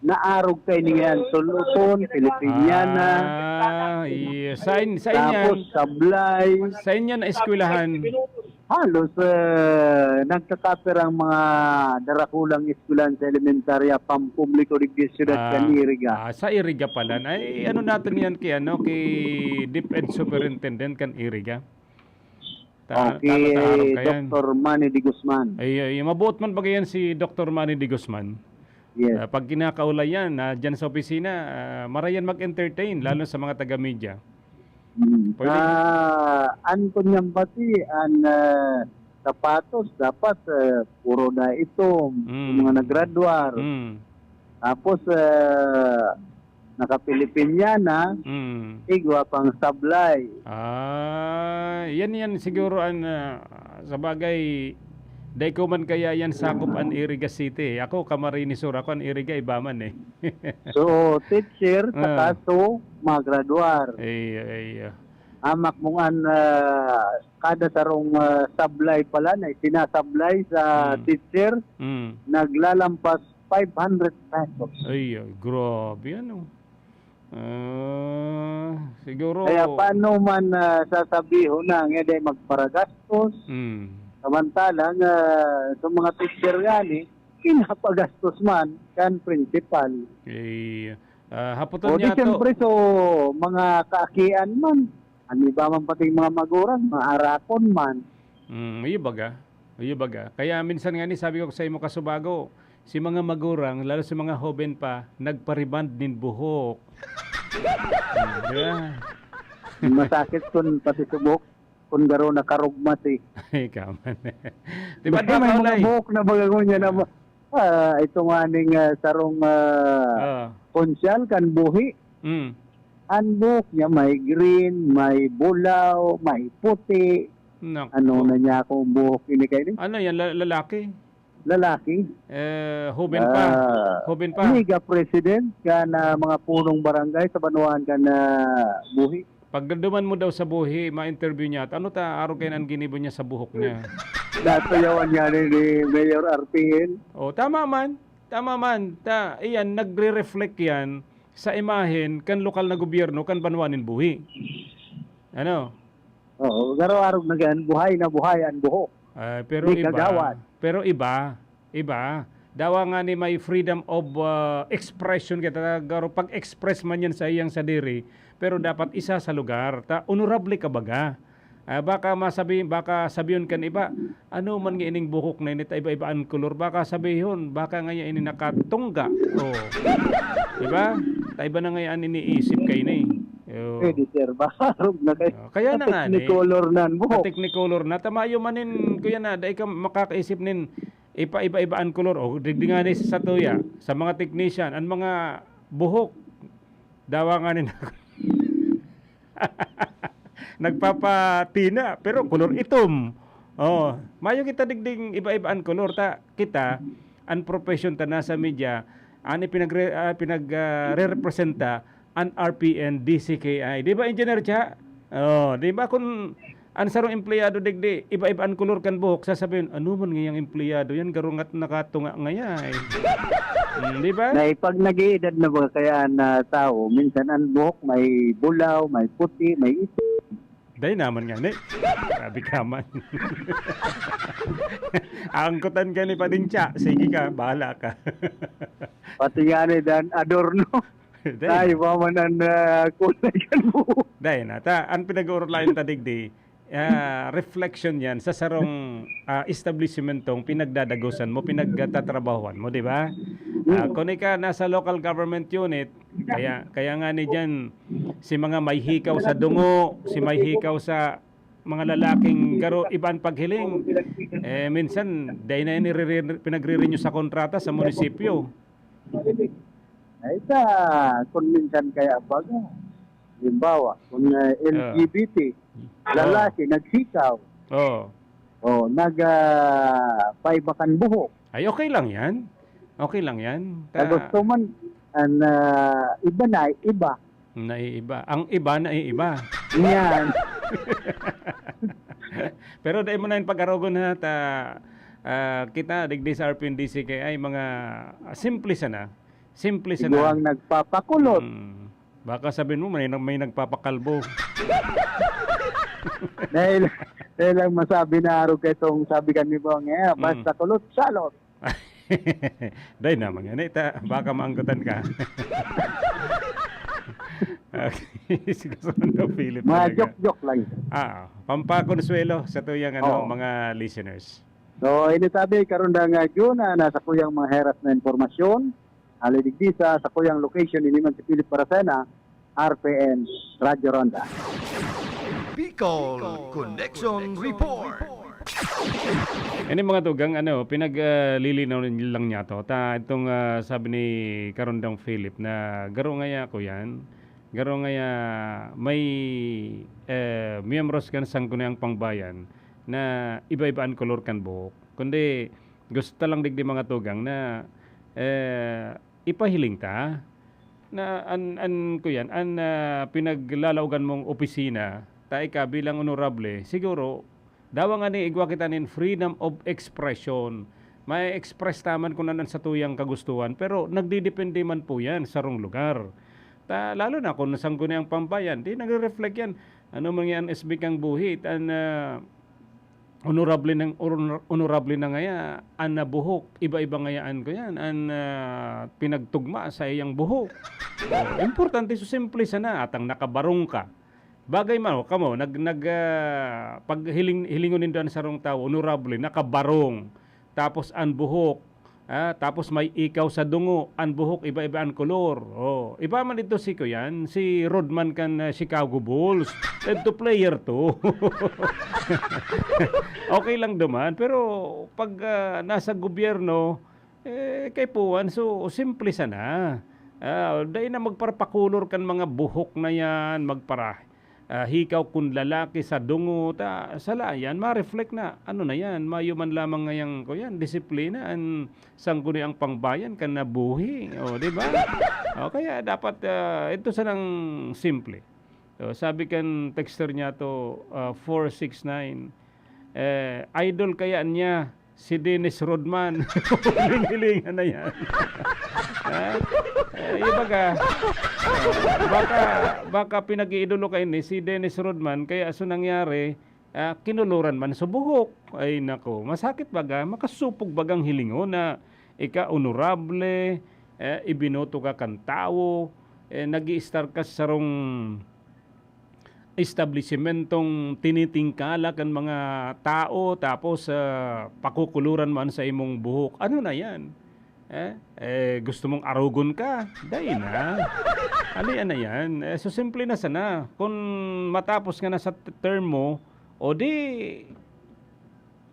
naarog kay niyan, Suluton, Filipiniana. Ah, iya. Sain, sain yan? Tapos, Sablay. Sain yan na eskwelahan? Halos uh, nagkakapir ang mga darakulang eskwelahan sa elementarya, pampubliko digdi siyudad ah, kan Iriga. Ah, sa Iriga pala. Ay, ano natin yan kay, ano, kay DepEd Superintendent kan Iriga? Ta- okay, tama, tama, Doktor Manny de Guzman. Ay, ay, mabuot man bagay yan si Doktor Manny de Guzman. Yes. Uh, pag kinakaulay yan, uh, dyan sa opisina, uh, marayan mag-entertain, lalo sa mga taga-media. Hmm. Pwede. Ah, an kunyang bati, an, ah, sapatos dapat, ah, puro na itom, Mm. yung mga naggraduar. Mm. Tapos, ah, naka-Filipiniana, Mm. igwa pang sablay. Ah, yan, yan siguro an, ah, sa bagay, dai ko man kaya yan sakop an Iriga City. Ako, Camarines Sur, ako an Iriga, iba man eh. So, teacher, Ah. saka so, mga graduar. Iyo, iyo. Hamak mong an, ah, kada sarong, ah, sablay pala na sinasablay sa Hmm. teacher, Hmm. naglalampas five hundred pesos. Ay, ay, grabe, ano? Ah, siguro Kaya paano man, ah, sasabihon na nga dai magparagastos? Hmm. Samantalang, ah, sa mga teacher gani, pinapagastos man kan principal. Eh, ah, hapoton O, di niya to. siyempre, so, mga kaakian man. An iba man pating mga magurang, maarakon man. Mm, iyo baga. Iyo baga. Kaya minsan nga ni, sabi ko sa imo, kasubago, si mga magurang, lalo sa mga hoben pa, nagpa-rebond nin buhok. Mm, di ba? Masakit kun pati subok, kun garo nakarugma si. Ay, kaman. Di ba, Basta may mga Paulay? buhok na baga ngunyan na Ah. ma-, ah, ito nga ning, ah, sarong, ah, Ah. konsyal kan buhi. Mm. An buhok niya may green, may bulaw, may puti. Nako. Ano na niya akong buhok ini kayo ni? Ano yan? La-, lalaki? Lalaki. Eh, hoben pa. Ah, Hoben pa. Mega president ka na mga punong barangay sa banwaan ka na buhi. Pagduman mo daw sa buhi, ma-interview niya. At ano ta, arog kayo ang ginibo niya sa buhok niya? Natuyawan nga ni, ni Mayor R P N. Oh, tama man. Tama man. Ta, iyan, nagre-reflect yan sa imahen kan lokal na gobyerno, kan banwa nin buhi. Ano? Oo, garo-arog na gan, buhay na buhay ang buhok. Ah, pero Di iba, kagawad. pero iba, iba. Dawa nga ni may freedom of, ah, expression kita, garo pag-express man yan sa iyang sadiri, pero dapat isa sa lugar. Ta, honorable ka baga. Ah, baka masabi, baka sabiyon kan iba, "Ano man nga ining buhok na ini, ta iba-iba an kolor." Baka sabihon, "Baka ngaya ini nakatungga." Oh. Di ba? Ta iba na ngaya an iniisip ka ini. Oh. Pwede, sir. Barog na kayo. Oh, kaya na nga ni. Technicolor na an buhok. Technicolor na. Tamayo man nin, kuya na, dai ka makakaisip nin ipa-iba-iba an kolor. Oh, digdi nga ni sa satuya, sa mga technician, an mga buhok, dawa nga nin nagpapatina, pero kolor itom. Oh, mayo kita digding iba-iba an kolor. Ta, kita, an profesyon ta nasa media, an ipinagre-, ah, pinag, ah, re-representa an R P N D C K I. Di ba, Engineer Cha? Oh, di ba kun an sarong empleyado digdi, iba-iba an kolor kan buhok, sasabihin, "Ano man ngayang empleyado yan? Garo ngat nakatunga ngaya, eh." Hmm, di ba? Na, eh, pag nag-iedad na ba kaya na tao, minsan ang buhok may bulaw, may puti, may itim. Dai naman nga, ni. Grabe ka man. Angkutan ka ni Pading Cha. Sige ka, bahala ka. Pati nga ni Dan Adorno. Dai Ay, na. Iba man ang, ah, kulay kan buhok. Dai na. Ta, ang pinag-uurlayan ta digdi, ah, reflection yan sa sarong, ah, establishmentong pinagdadagosan mo, pinagtatrabahuan mo, di ba? Ah, Mm. Kung ika nasa local government unit, kaya, kaya nga ni dyan, si mga may hikaw sa dungo, si may hikaw sa mga lalaking garo, iba an paghiling, eh, minsan, dai na yan irire-, pinagre-renew sa kontrata sa munisipyo. Ay, ta, kung minsan kaya baga. Halimbawa, kung, ah, Ah. L G B T, Oh. lalaki, nagsikaw. Oh. Oh, nag, ah, paiba kan buhok. Ay, okay lang yan. Okay lang yan. Sa Ta- gusto man, an, ah, iba na, iba. Naiiba. Ang iba, naiiba. Yan. Pero dai mo na yung pag-arogon, ha, ta, ah, kita, digdi sa R P N D C K I, mga, ah, simple sana. Simple sana. Iguhang nagpapakulot. Hmm. Baka sabihin mo, may, may nagpapakalbo. Dahil, dahil lang masabi na arog ka itong sabi kan ni Bong, eh, Hmm. basta kulot, salot. Dai naman yan, eh. Ta, baka maanggutan ka. Okay. Siguro na Philip Mga talaga. joke-joke lang. Ah, pampakonsuelo sa tuyang, ano, Oh. mga listeners. So, ini tabi, karon na nga, June, ah, nasa kuyang mga heras na impormasyon. Hali digdi sa, sa kuyang location, ini man si Philip Baracena, R P N, Radyo Ronda. Bicol Connection Report. Ini mga tugang, ano, pinag, ah, lilinaw lang niya to. Ta, itong, ah, sabi ni Karondang Philip na garo ngaya, kuyan, garo ngaya may, eh, miyembros kan Sangguniang Pangbayan na iba-iba an kolor kan buhok. Kundi gusto ta lang digdi mga tugang na, eh, ipahiling ta na an, an, kuyan, an, ah, pinaglalaogan mong opisina, ta ika bilang honorable, siguro, dawa ngani igwa kita nin freedom of expression. May express ta man kun ano an satuyang kagustuhan, pero nagdedepende man po yan sa sarong lugar. Ta, lalo na kung Sangguniang Pangbayan, di nagre-reflect yan. Ano man yan, S B kang buhit, an, ah, honorable nang, honor-, honorable na ngaya, an nabuhok, iba-iba ngayaan ko yan, an, ah, pinagtugma sa iyang buhok. Oh, importante, so simple sana, atang nakabarong ka. Bagay man, o, kamo, nag, nag, ah, pag hiling, hilingon nindo an sarong tawo, honorable, nakabarong, tapos an buhok, ah, tapos may ikaw sa dungo, an buhok, iba-iba an kolor. Oh, iba man dito si kuyan, si Rodman kan, ah, Chicago Bulls. Ito player to. Okay lang duman, pero pag, ah, nasa gobyerno, eh, kay puwan, so, simple sana. Ah, dai na magparapakulor kan mga buhok na yan, magpara-, ah, hikaw kun lalaki sa dungo, ta, sala yan, ma-reflect na. Ano na yan? Mayo man lamang ngayang, kuyan, disiplina, an Sangguniang Pangbayan kan nabuhi. O, di ba? O, kaya dapat, ah, ito sanang simple. So, sabi kan texter niya to, ah, four six nine, eh, idol kaya niya si Dennis Rodman. Hiling-hilingan na yan. Ha? Eh, ibaga, baka, baka pinag-iidolo ka ini si Dennis Rodman, kaya so nangyari, ah, kinuloran man sa buhok. Ay, nako, masakit baga, makasupog bagang hilingon na ika honorable, eh, ibinoto ka kan tawo, eh, nag-i-star ka sa sarong establisimentong tinitingkala kan mga tao, tapos, ah, pakukuloran man sa imong buhok. Ano na yan? Eh, eh, gusto mong arugon ka? Dai na. Alian na yan. Eh, so, simple na sana. Kung matapos ka na sa t-, term mo, o di,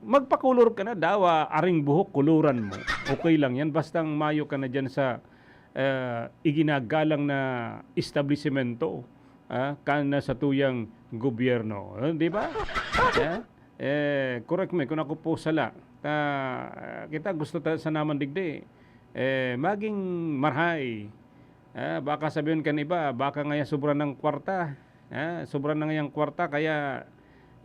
magpakulor ka na daw, ah, aring buhok, kuluran mo. Okay lang yan. Bastang mayo ka na dyan sa, eh, iginagalang na establisemento, ah, kan na sa tuyang gobyerno. Eh, di ba? Eh, eh, correct me kung ako po sala. Ta, kita gusto ta sa naman digdi, eh, maging marhay. Ah, baka sabihin kan iba, baka ngaya sobra ng kwarta. Ah, sobra na ngayang kwarta, kaya,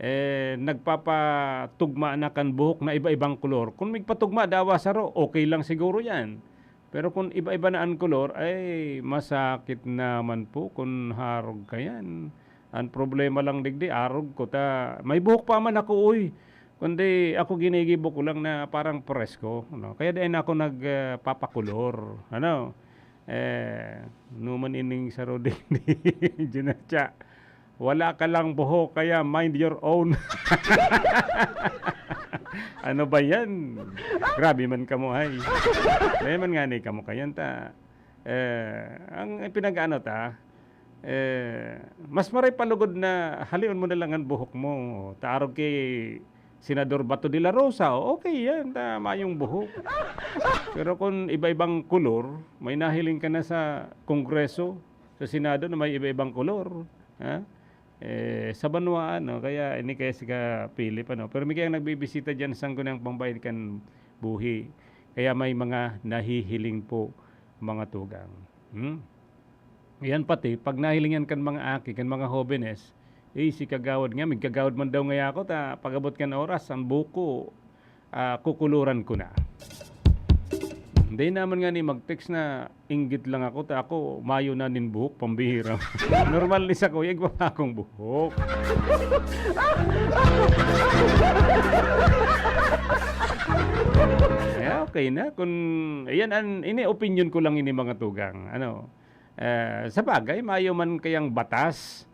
eh, nagpapatugma na kan buhok na iba-ibang kolor. Kung migpatugma dawa saro, okay lang siguro yan. Pero kung iba-iba na an kolor, ay, masakit naman po kun harog ka yan. An problema lang digdi, arog ko ta may buhok pa man ako, uy. Kundi ako, ginigibo ko lang na parang presko, no? Kaya dai na ako nag, ah, papakolor, ano? Eh, numan ining saro digdi, Junatya. Wala ka lang buhok, kaya mind your own. Ano ba yan? Grabe man kamo, ay. May man ngani kamo kayan ta. Eh, ang pinag-ano ta, eh, mas maray pa lugod na halion mo na lang an buhok mo. Ta arog ki Senador Bato de la Rosa, o, okay yan, ta mayong buhok. Pero kung iba-ibang kolor, may nahiling ka na sa Kongreso, sa Senado na may iba-ibang kolor, ha? Eh, sa banwaan, no? Kaya ini kaya si ka Philip, ano? Pero may kayang nagbibisita diyan, Sangguniang Pambayad kan Buhi. Kaya may mga nahihiling po, mga tugang. Hmm? Yan pati, pag nahiling yan kan mga aki, kan mga hobenes, eh, si kagawad nga, migkagawad man daw ngaya ako, ta pag-abot kan oras, ang buko, ah, kukuluran ko na. Hindi naman nga ni mag-text na inggit lang ako, ta ako, mayo na nin buhok, pambihira. Normal ni sa kuya, igwa pa akong buhok. Eh, okay na. Kung, ayan, an, ini opinion ko lang ini, mga tugang. Ano, eh, sa bagay, mayo man kayang batas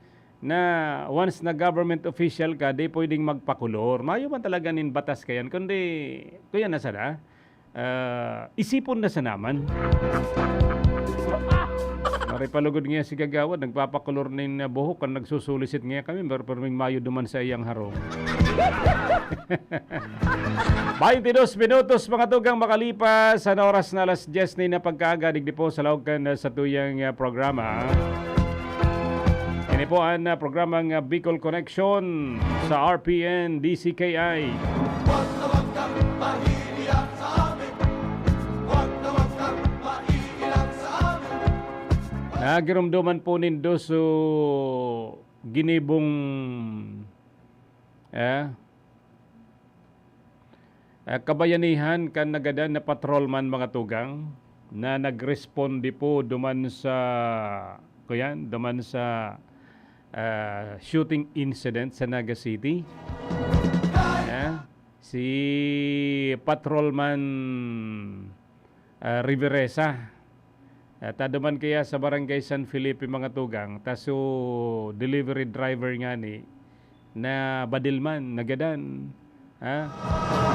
na once na government official ka, di pwedeng magpakulor. Mayo man talaga nin batas kayan, kundi, kuya na sana, ah, isipon na sana man. No, Ipalugod niya si Kagawad, nagpapakulor nin, ah, buhok, kan nagsusulisit niya kami, pero pirming mayo duman sa iyang harong. Baintidos minutos, mga tugang, makalipas an oras na alas dyes nin pagkaaga, digdi po sa laog kan, ah, satuyang, ah, programa. Ini po an, ah, programang, ah, Bicol Connection sa R P N D C K I. Wag na wag kang mahihiya sa amin. Wag na wag kang mahihiya sa amin. Nagiromdoman po nindo so ginibong, eh, eh, kabayanihan kan nagadan na patrolman, mga tugang, na nagresponde po duman sa, kuyan, duman sa, ah, shooting incident sa Naga City. Eh, si Patrolman, ah, Riveresa. Ah, ta duman kaya sa Barangay San Felipe, mga tugang, ta so delivery driver ngani nabadil man, nagadan. Ha?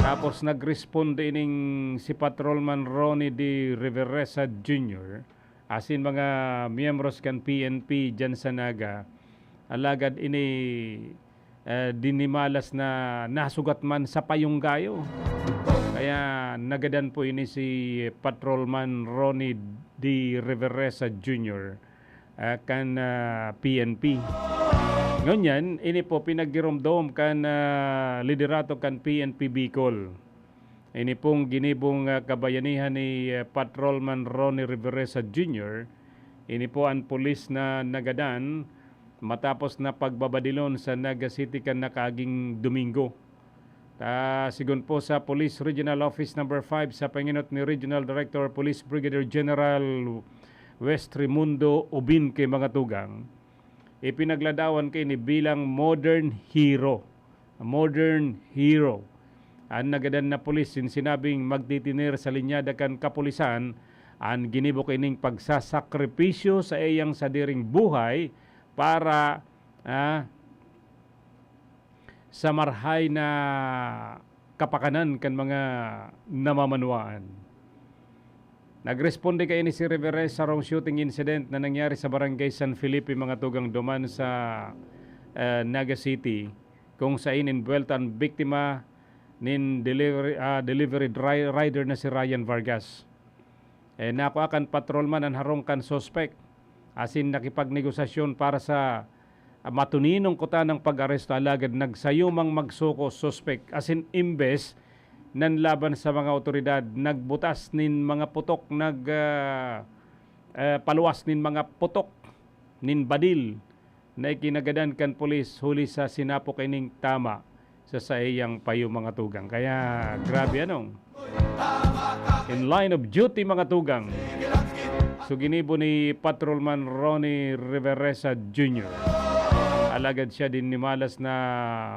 Tapos nagresponde ining si Patrolman Ronnie D. Riveresa Junior asin mga miyembros kan P N P diyan sa Naga. Alagad ini, eh, dinimalas na nasugat man sa payong gayo. Kaya nagadan po ini si Patrolman Ronnie D. Riveresa Junior, ah, kan, ah, P N P. Ngunyan, ini po pinaggiromdom kan, ah, liderato kan P N P Bicol. Ini pong ginibong, ah, kabayanihan ni, ah, Patrolman Ronnie Riveresa Junior, ini po an pulis na nagadan matapos na pagbabadilon sa Naga City kan nakaaging Domingo. Ta, sigon po sa Police Regional Office Number Five sa pangenot ni Regional Director Police Brigadier General West Raimundo Obinque, mga tugang, ipinagladawan kaini bilang modern hero. Modern hero. An nagadan na pulis sin sinabing magtitiner sa linyada kan kapulisan, an ginibo kaining pagsasakripisyo sa iyang sadiring buhay para, ah, sa marhay na kapakanan kan mga namamanwaan. Nagresponde kaini si Rivera sa sarong shooting incident na nangyari sa Barangay San Felipe, mga tugang, duman sa, eh, Naga City, kung sain inbuwelto an biktima nin delivery, ah, delivery dri-, rider na si Ryan Vargas. Eh, nakua kan patrolman an harong kan suspek, asin nakipagnegosasyon para sa, ah, matuninong kutanang pag-aresto, alagad nagsayo mang magsuko suspek, asin imbes nanlaban sa mga awtoridad, nagbutas nin mga putok, nag, ah, eh, paluwas nin mga putok nin badil na ikinagadan kan pulis huli sa sinapok ining tama sa saiyang payo, mga tugang. Kaya, grabe, ano? In line of duty, mga tugang. So, ginibo ni Patrolman Ronnie Reveresa Junior. Alagad siya din nimalas na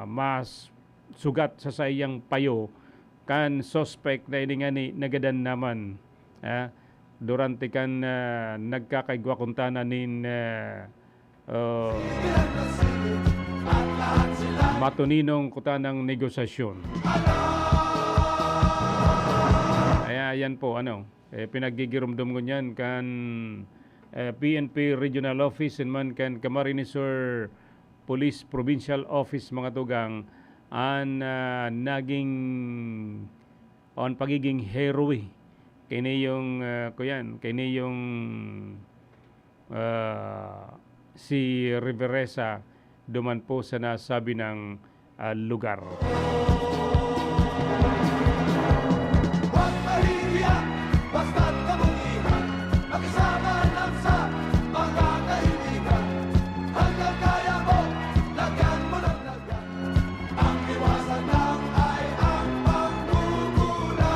mas sugat sa saiyang payo kan suspect na ini ngani nagadan naman, ah, durante kan, ah, nagkakaigwa kuntana nin, ah, ah, matuninong kutanang negosasyon. Kaya yan po, ano, eh, pinaggigiromdom ngunyan kan, eh, P N P Regional Office and man kan Camarines Sur Police Provincial Office, mga tugang, an, ah, naging, o an pagiging heroe. Kini yung, ah, kuyan, kini yung, ah, si Reveresa duman po sa nasabi ng, ah, lugar. Huwag mahihiya, basta't kabutihan, makisama lang sa mga kaibigan. Hanggang kaya mo, lagyan mo ng lagyan. Ang iwasan lang ay ang panggugulo.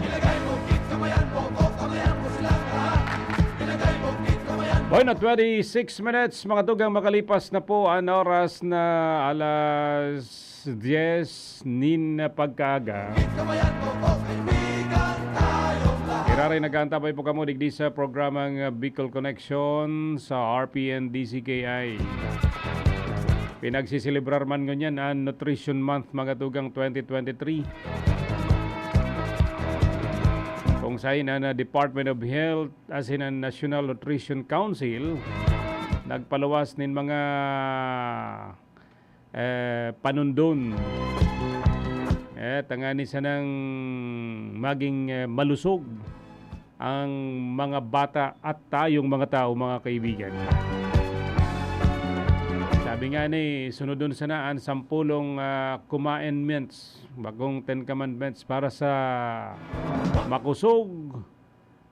Ilagay mo, kit kamayan mo, o kamayan mo silang lahat. Ilagay mo, kit kamayan mo. Bueno, twenty-six minutes, mga tugang, makalipas na po an oras na alas dyes nin pagkaaga. Kit kamayan mo, o kaibigan tayong lahat. Iraray nag-aantabay po kamo digdi sa programang, uh, Bicol Connection sa R P N D C K I. Pinagsiselebrar man ngunyan an Nutrition Month, mga tugang, twenty twenty-three. Kung Sain an, ah, Department of Health asin an National Nutrition Council nagpaluwas nin mga, eh, panundon, eh, tanganing sanang maging, eh, malusog ang mga bata at tayong mga tao, mga kaibigan. Sabi nga ni, sunodon sana an sampolong, ah, commandments, bagong Ten Commandments para sa makusog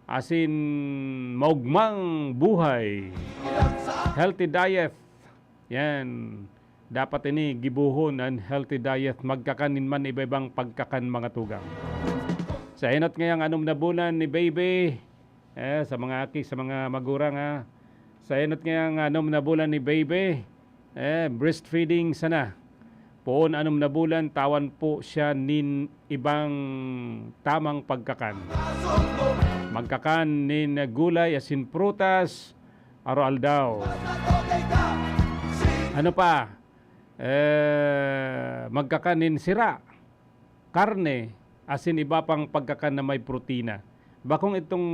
asin maugmang buhay. Healthy diet. Yan. Dapat ini gibohon an healthy diet. Magkakan nin man iba-ibang pagkakan, mga tugang. Sa enot ngayang anom na bulan ni baby, eh, sa mga aki, sa mga magurang, ha. Sa enot ngayang anom na bulan ni baby, eh, breastfeeding sana. Poon anom na bulan, tawan po siya nin ibang tamang pagkakan. Magkakan nin gulay asin prutas, aroaldaw. Ano pa? Eh, magkakan nin sira, karne, asin iba pang pagkakan na may protina. Bakong itong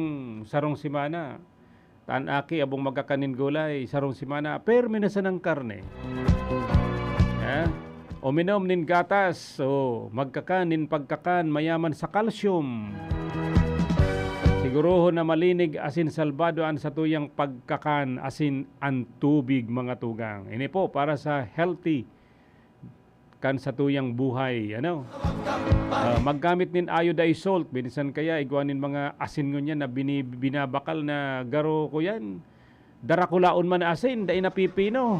sarong semana, ta an aki abong magkakan nin gulay, sarong semana, permi na sanang karne. Eh? Uminom nin gatas, o magkakan nin pagkakan mayaman sa calcium. Sigurohon na malinig asin salbado an satuyang pagkakan asin an tubig, mga tugang. Ini po para sa healthy kan satuyang buhay, ano? Ah, maggamit nin iodized salt, minsan kaya igwa nin mga asin ngunyan na bini-, binabakal na garo ko yan. Darakulaon man na asin, dai napipino.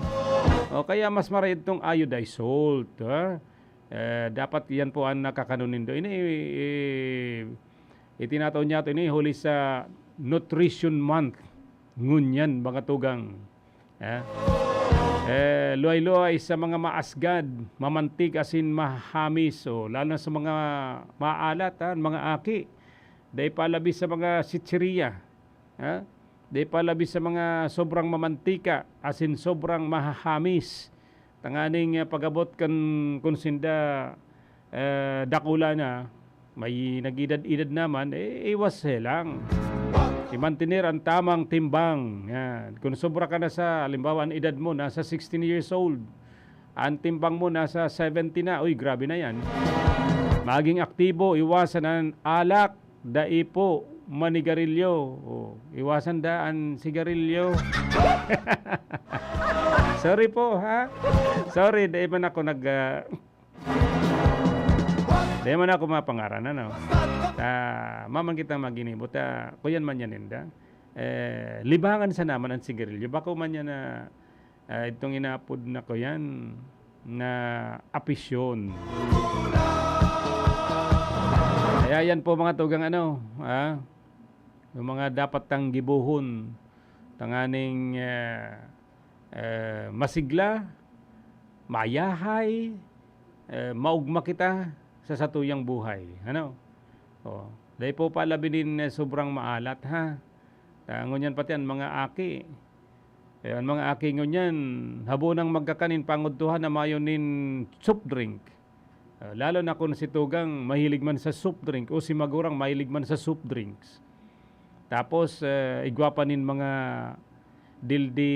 O kaya mas maray itong iodized salt, ha? Eh, dapat yan po ang nakakanon nindo. Ini, eh, itinatao niya ito, ini huli sa Nutrition Month. Ngunyan, mga tugang. Eh? Eh, luway-luway sa mga maasgad, mamantig asin mahamis, o, lalo na sa mga maalat, ha, mga aki. Dai palabi sa mga sitsiriya, ha? Dai palabi sa mga sobrang mamantika asin sobrang mahahamis. Tanganing, ah, pag-abot kan, kun sinda, eh, dakula na, may nag-edad-edad naman, eh, iwas lang. I-mantener ang tamang timbang. Yan. Kung sobra ka na sa, halimbawa, ang edad mo nasa sixteen years old, ang timbang mo nasa seventy na, uy, grabe na yan. Maging aktibo, iwasan ang alak, dai po manigarilyo. O, iwasan da ang sigarilyo. Sorry po, ha? Sorry, dai man ako nag, ah, dai man ako mapangaran, ano? Ah, maman kitang maginibo, ta kuyan man yan ninda. Eh, libangan sa naman ang sigarilyo. Bako man yan na, ah, itong inapod na ko yan, na apisyon. Kaya yan po, mga tugang, ano, ha? Yung mga dapat tang gibohon, tanganing, eh, eh, masigla, mayahay, eh, maugma kita sa satuyang buhay. Ano? O, dai po palabi nin, eh, sobrang maalat, ha? Ta ngunyan pati an mga aki. Eh, an mga aki ngunyan, habo nang magkakan nin pangudtuhan na mayo nin soft drink. Ah, lalo na kun si tugang mahilig man sa soft drink o si magurang mahilig man sa soft drinks. Tapos, eh, igwa pa nin mga dildi,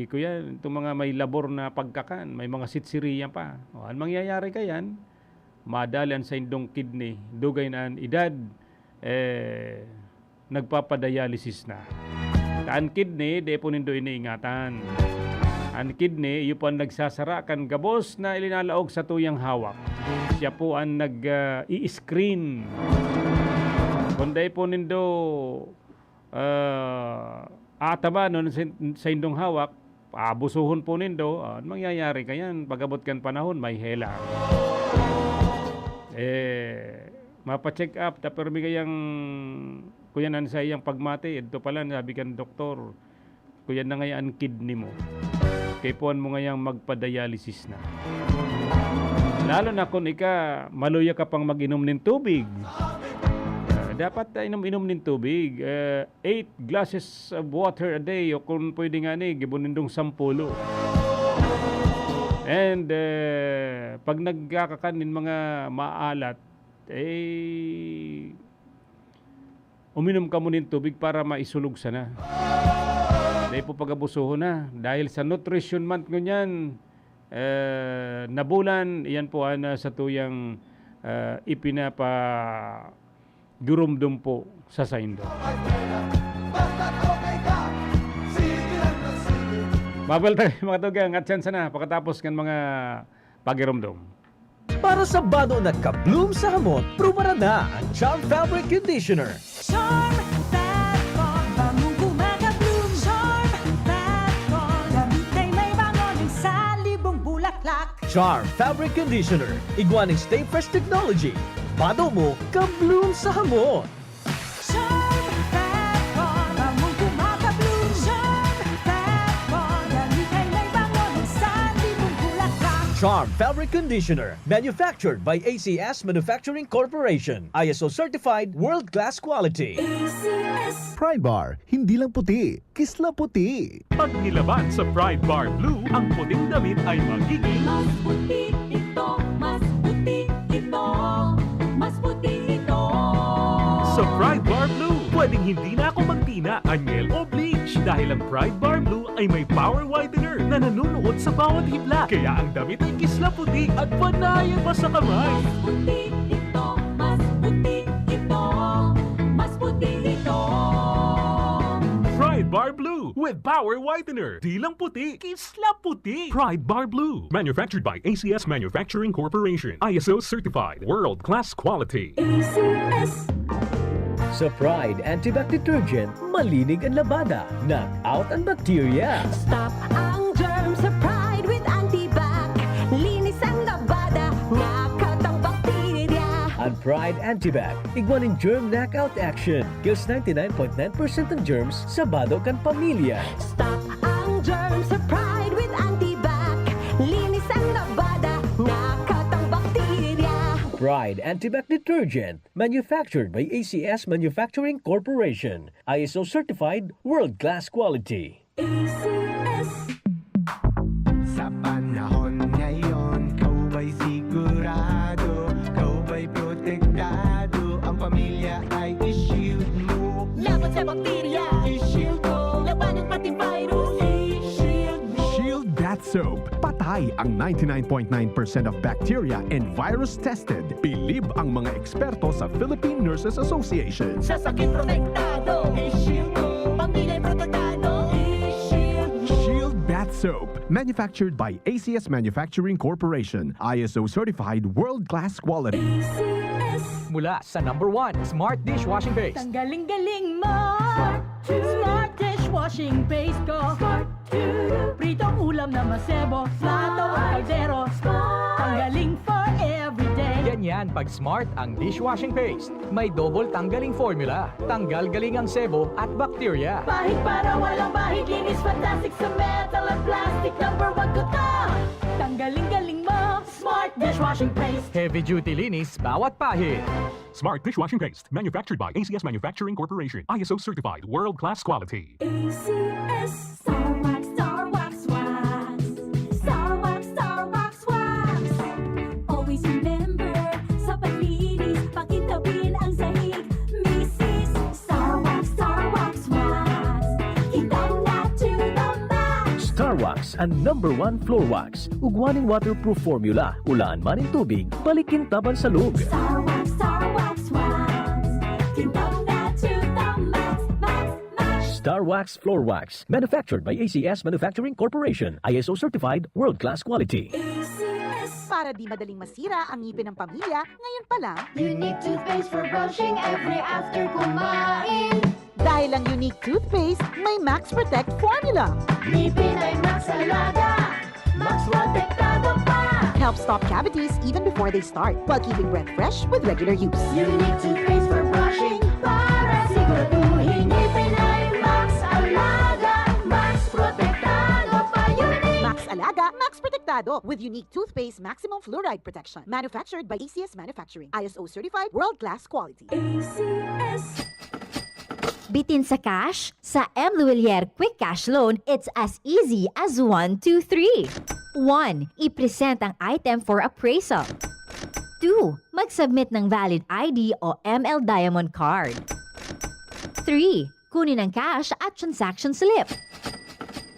kuya, itong mga may labor na pagkakan, may mga sitsiriya pa. O, an mangyayari kayan, madali an saindong kidney, dugay na an edad, eh, nagpapadialysis na. Ta an kidney, dai po nindo iniingatan. An kidney, iyo po an nagsasara kan gabos na ilinalaog sa tuyang hawak. Siya po an nag, ah, i-screen. Kung dai po nindo, ah, aatabanon sa, sa indong hawak, abusuhon po nindo, ah, mangyayari kayan, pag-abot kan panahon, may hela. Eh, mapa-check up, ta permi kayang kuyan an saiyang pagmati, idto pala, sabi kan doktor, kuyan na ngaya an kidney mo. Kaipuhan mo ngayang magpa-dialysis na. Lalo na kung ika, maluya ka pang mag-inom nin tubig. Ah, dapat, ah, inom-inom nin tubig. Eh, eight glasses of water a day, o kung pwede nga ni, gibon nindong sampulo. And, eh, pag nagkakakan nin mga maalat, eh, uminom kamo nin tubig para maisulog sana. Dai po pagabusuhon na. Dahil sa Nutrition Month ngunyan, eh, na bulan, iyan po ang, ah, satuyang, ah, ipinapagurumdom po sa saindo. Mabel tayo, mga tugang, at chance na pakatapos ng mga pagirumdom. Para sa bado na ka-bloom sa hamot, prubaran na ang Charm Fabric Conditioner. Charm Fat Bar, bangong gumagabloom. Charm Fat Bar, damit ay may bango ng salibong bulaklak. Charm Fabric Conditioner, igwa ning Stay Fresh Technology. Bado mo, ka-bloom sa hamot. Charm Fat Bar, bangong gumagabloom. Charm Fat Bar, damit ay may bango ng salibong bulaklak. Charm Fabric Conditioner, manufactured by A C S Manufacturing Corporation. I S O certified, world-class quality. A C S. Pride Bar, hindi lang puti, kisla puti. Pag nilaban sa Pride Bar Blue, ang puting damit ay magiging Mas puti ito, mas puti ito, mas puti ito. Sa Pride Bar Blue, pwedeng hindi na ako magtina, anyel o bleach dahil ang Pride Bar Blue ay may power whitener na nanunuot sa bawat hibla. Kaya ang damit ay kisla puti at panayan pa sa kamay. Mas puti ito, mas puti ito, mas puti ito. Pride Bar Blue with power whitener. Di lang puti, kisla puti. Pride Bar Blue. Manufactured by A C S Manufacturing Corporation. I S O certified. World class quality. A C S. Sa Pride Antibac Detergent, malinig ang labada. Knock out ang bacteria. Stop ang germ sa Pride with Antibac. Linis ang labada, knock out ang bakterya. Ang Pride Antibac, igwa nin germ knockout action. Kills ninety-nine point nine percent ng germs sa bado kan pamilya. Stop ang germ sa Pride with Antibac. Linis ang labada, knock out ang bakterya. Pride Antibac Detergent, manufactured by A C S Manufacturing Corporation. I S O certified, world-class quality. A C S. Sa panahon ngayon, ikaw ba'y sigurado? Ikaw ba'y protektado? Ang pamilya ay i-shield mo. Laban sa bakterya, i-shield mo. Labanan pati virus, i-shield mo. Shield Bath Soap. Patay ang ninety-nine point nine percent of bacteria and virus tested. Bilib ang mga eksperto sa Philippine Nurses Association. Sa sakit protektado, i-shield mo. Pamilya protektado, i-shield mo. Shield Bath Soap. Manufactured by A C S Manufacturing Corporation. I S O certified, world-class quality. A C S. Mula sa number one, Smart Dishwashing Paste. Tanggaling-galing mo. Smart Dishwashing Paste ko. Pritong ulam na masebo, plato o kaldero. Tanggaling for everyday. Ganyan pag Smart ang dishwashing paste. May double tanggaling formula. Tanggal galing ang sebo at bakterya. Pahid para walang bahid, linis fantastic sa metal at plastic. Number one ko to. Tanggaling-galing mo, Smart Dishwashing Paste. Heavy duty linis bawat pahid. Smart Dishwashing Paste, manufactured by A C S Manufacturing Corporation. I S O certified, world-class quality. A C S. Star Wax, Star Wax Wax. Star Wax, Star Wax Wax. Always remember, sa paglinis, pakintabin ang sahig. Misis, Star Wax, Star Wax Wax. Kintab na to the max. Star Wax, ang number one floor wax. Ugwa ning waterproof formula. Ulaan man nin tubig, balik kintab an salog. Star Wax, Star Wax Wax. Kintab na to the max, max, max. Star Wax Floor Wax. Manufactured by A C S Manufacturing Corporation. I S O certified, world-class quality. A C S. Para di madaling masira ang ngipin ng pamilya, ngayon pa lang. Unique toothpaste for brushing every after kumain. Dahil ang Unique Toothpaste may Max Protect Formula. Ngipin ay Max Alaga, Max Protektado pa. Helps stop cavities even before they start, while keeping breath fresh with regular use. Unique Toothpaste for brushing, para siguraduhin ngipin ay Max Alaga, Max Protektado pa. Unique. Max Alaga, Max Protektado with Unique Toothpaste Maximum Fluoride Protection. Manufactured by A C S Manufacturing. I S O certified, world-class quality. A C S. Bitin sa cash? Sa M Luwilier Quick Cash Loan, it's as easy as one, two, three. One, i-present ang item for appraisal. Two, mag-submit ng valid I D o M L Diamond Card. Three, kunin ang cash at transaction slip.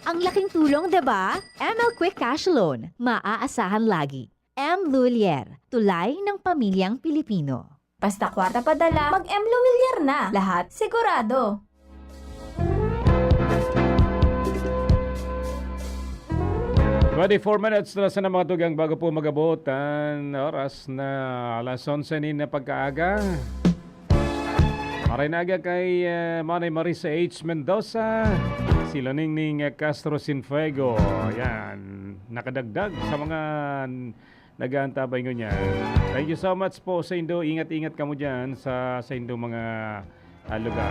Ang laking tulong, di ba? M L Quick Cash Loan, maaasahan lagi. M Lhuillier, tulay ng pamilyang Pilipino. Basta kwarta padala, mag-M Lhuillier na. Lahat sigurado. Twenty-four minutes na sana, mga tugang, bago po mag-abot an oras na alas onse nin pagkaaga. Maray na aga kay, eh, Manay Marisa H Mendoza, si Laningning Castro Sinfuego. Ayan, nakadagdag sa mga nag-aantabay ngunyan. Thank you so much po sa indo. Ingat-ingat kamo dyan sa, sa indo mga, ah, lugar.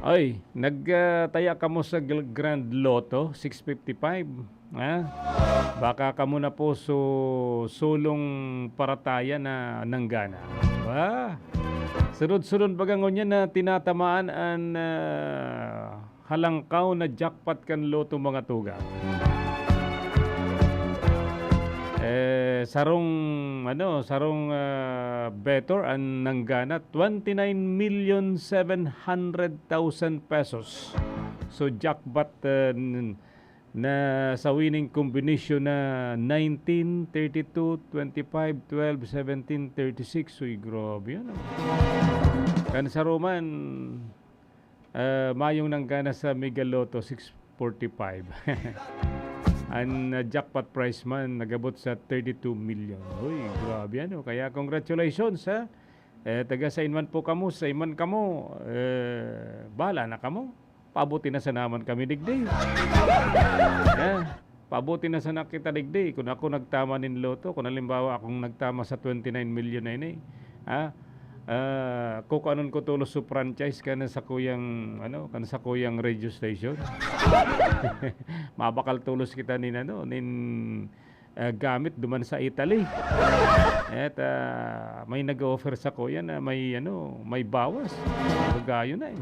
Ay, nagtaya kamo sa gl- Grand Lotto six fifty-five, ha? Baka kamo na po su- sulong parataya na nanggana. Ba? Sunod-sunod baga ngunyan na tinatamaan an, ah, halangkaw na jackpot kan Lotto, mga tugang. Eh, sarong, ano, sarong, ah, better an nanggana, twenty-nine million seven hundred thousand pesos. So, jackpot, ah, n- na sa winning combination na nineteen, thirty-two, twenty-five, twelve, seventeen, thirty-six. Uy, grabe yan, ah. Kan sa Roman, ah, mayong nanggana sa Mega Lotto six forty-five. Ang, ah, jackpot prize man nagabot sa thirty-two million. Uy, grabe yan, oh. Kaya congratulations, ha. Eh, taga sain man po kamo, sain man kamo, eh, bahala na kamo. Paabuti na sana man kami digdi. Eh, paabuti na sana kita digdi. Kung ako nagtama nin Lotto, kung halimbawa akong nagtama sa twenty-nine million na ini, ha? Ah, kukuanon ko tolos su franchise kan sakuyang, ano, kan sakuyang radio station. Mabakal tolos kita nin, ano, nin, ah, gamit duman sa Italy. Et, ah, may nag-offer sakuya na may, ano, may bawas. Gagayo na, eh.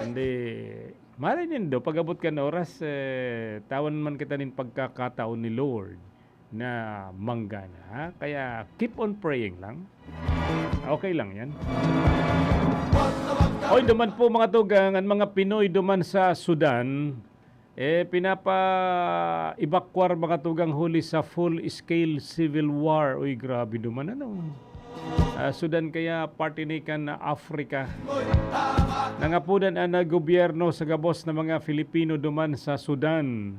Hindi, malay nindo, pag-abot kan oras, eh, tawan man kita nin pagkakataon ni Lord na manggana, ha? Kaya keep on praying lang. Okay lang yan. Oy, duman po, mga tugang, ang mga Pinoy duman sa Sudan, eh, pinapa-evacuar, mga tugang, huli sa full-scale civil war. Uy, grabe duman, ano? Ah, Sudan kaya parte ni kan Africa. Nangapudan an, ah, gobyerno sa gabos na mga Filipino duman sa Sudan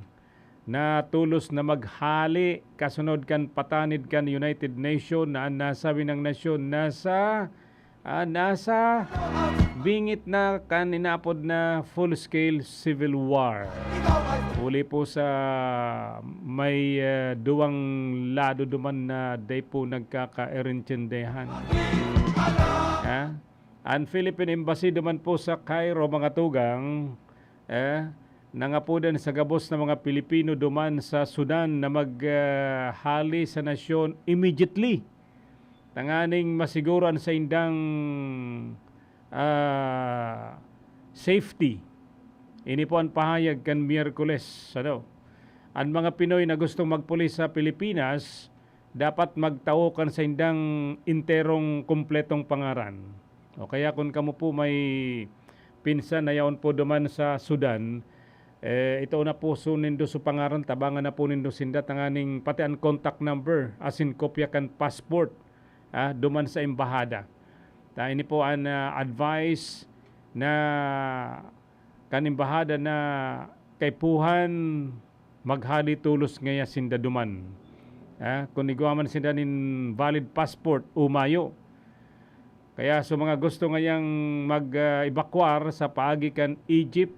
na tolos na maghali kasunod kan patanid kan United Nation na an nasabing nasyon nasa, ah, nasa bingit na kan inaapod na full-scale civil war. Huli po sa may, ah, duwang lado duman na dai po nagkakaintindihan. Ha? An Philippine Embassy duman po sa Cairo, mga tugang, eh, nangapudan sa gabos na mga Pilipino duman sa Sudan na mag, ah, hali sa nasyon immediately, tanganing masiguro an saindang, ah, safety. Ini po an pahayag kan Miyerkules, ano. An mga Pinoy na gustong magpulis sa Pilipinas, dapat magtao kan saindang enterong kumpletong pangaran. O kaya kun kamo po may pinsan na yaon po duman sa Sudan, eh, itao na po su nindo su pangaran, tabangan na po nindo sinda tanganing pati an contact number, asin kopya kan passport, ah, duman sa embahada. Ta ini po an, ah, advice na kan embahada na kaipuhan maghali tolos ngaya sinda duman. Ah, kun igwa man sinda nin valid passport o mayo. Kaya sa mga gusto ngayang mag, ah, evacuar sa paagi kan Egypt,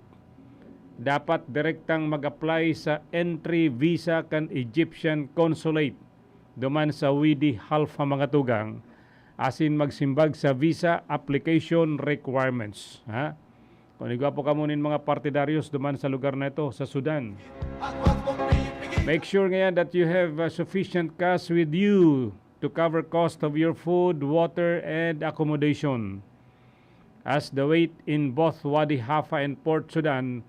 dapat direktang mag-apply sa entry visa kan Egyptian Consulate duman sa Wadi Halfa, mga tugang, asin magsimbag sa visa application requirements, ha? Kun igwa po kamo nin mga partidaryos duman sa lugar na ito, sa Sudan, make sure ngayan that you have, uh, sufficient cash with you to cover cost of your food, water, and accommodation. As the wait in both Wadi Halfa and Port Sudan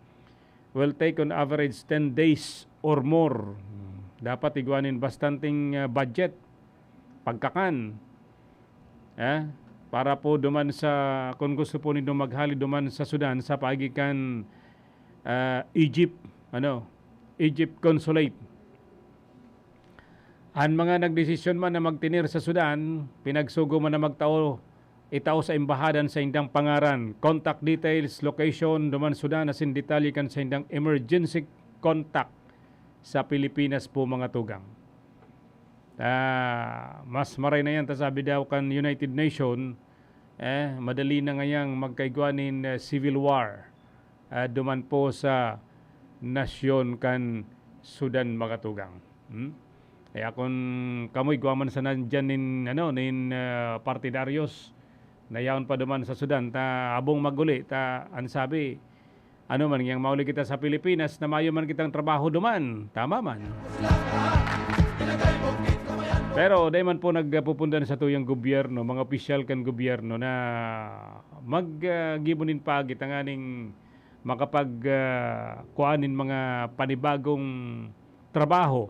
will take on average ten days or more. Dapat igwa nin bastanteng, ah, budget, pagkakan, eh, para po duman sa, kung gusto po nindo maghali duman sa Sudan, sa paagi kan, ah, Egypt, ano, Egypt Consulate. An mga nagdesisyon man na magtener sa Sudan, pinagsugo man na magtao, itao sa embahadan sa indang pangaran, contact details, location, duman Sudan, asin detalye kan sa indang emergency contact sa Pilipinas po, mga tugang. Ah, mas maray na yan, ta sabi daw kan United Nation, eh, madali na ngayang magkaigwa nin, eh, civil war, ah, duman po sa nasyon kan Sudan, mga tugang. Hmm? Kaya kun kamoy igwa man sana diyan nin, ano, nin, ah, partidaryos na yaon pa duman sa Sudan, ta abong maguli, ta an sabi, ano man, ngiyang mauli kita sa Pilipinas na mayo man kitang trabaho duman. Tama man. Pero dai man po nagpupundan sa tuyang gobyerno, mga opisyal kan gobyerno na mag, ah, gibo nin pagi tanganing makapag, ah, kuha nin mga panibagong trabaho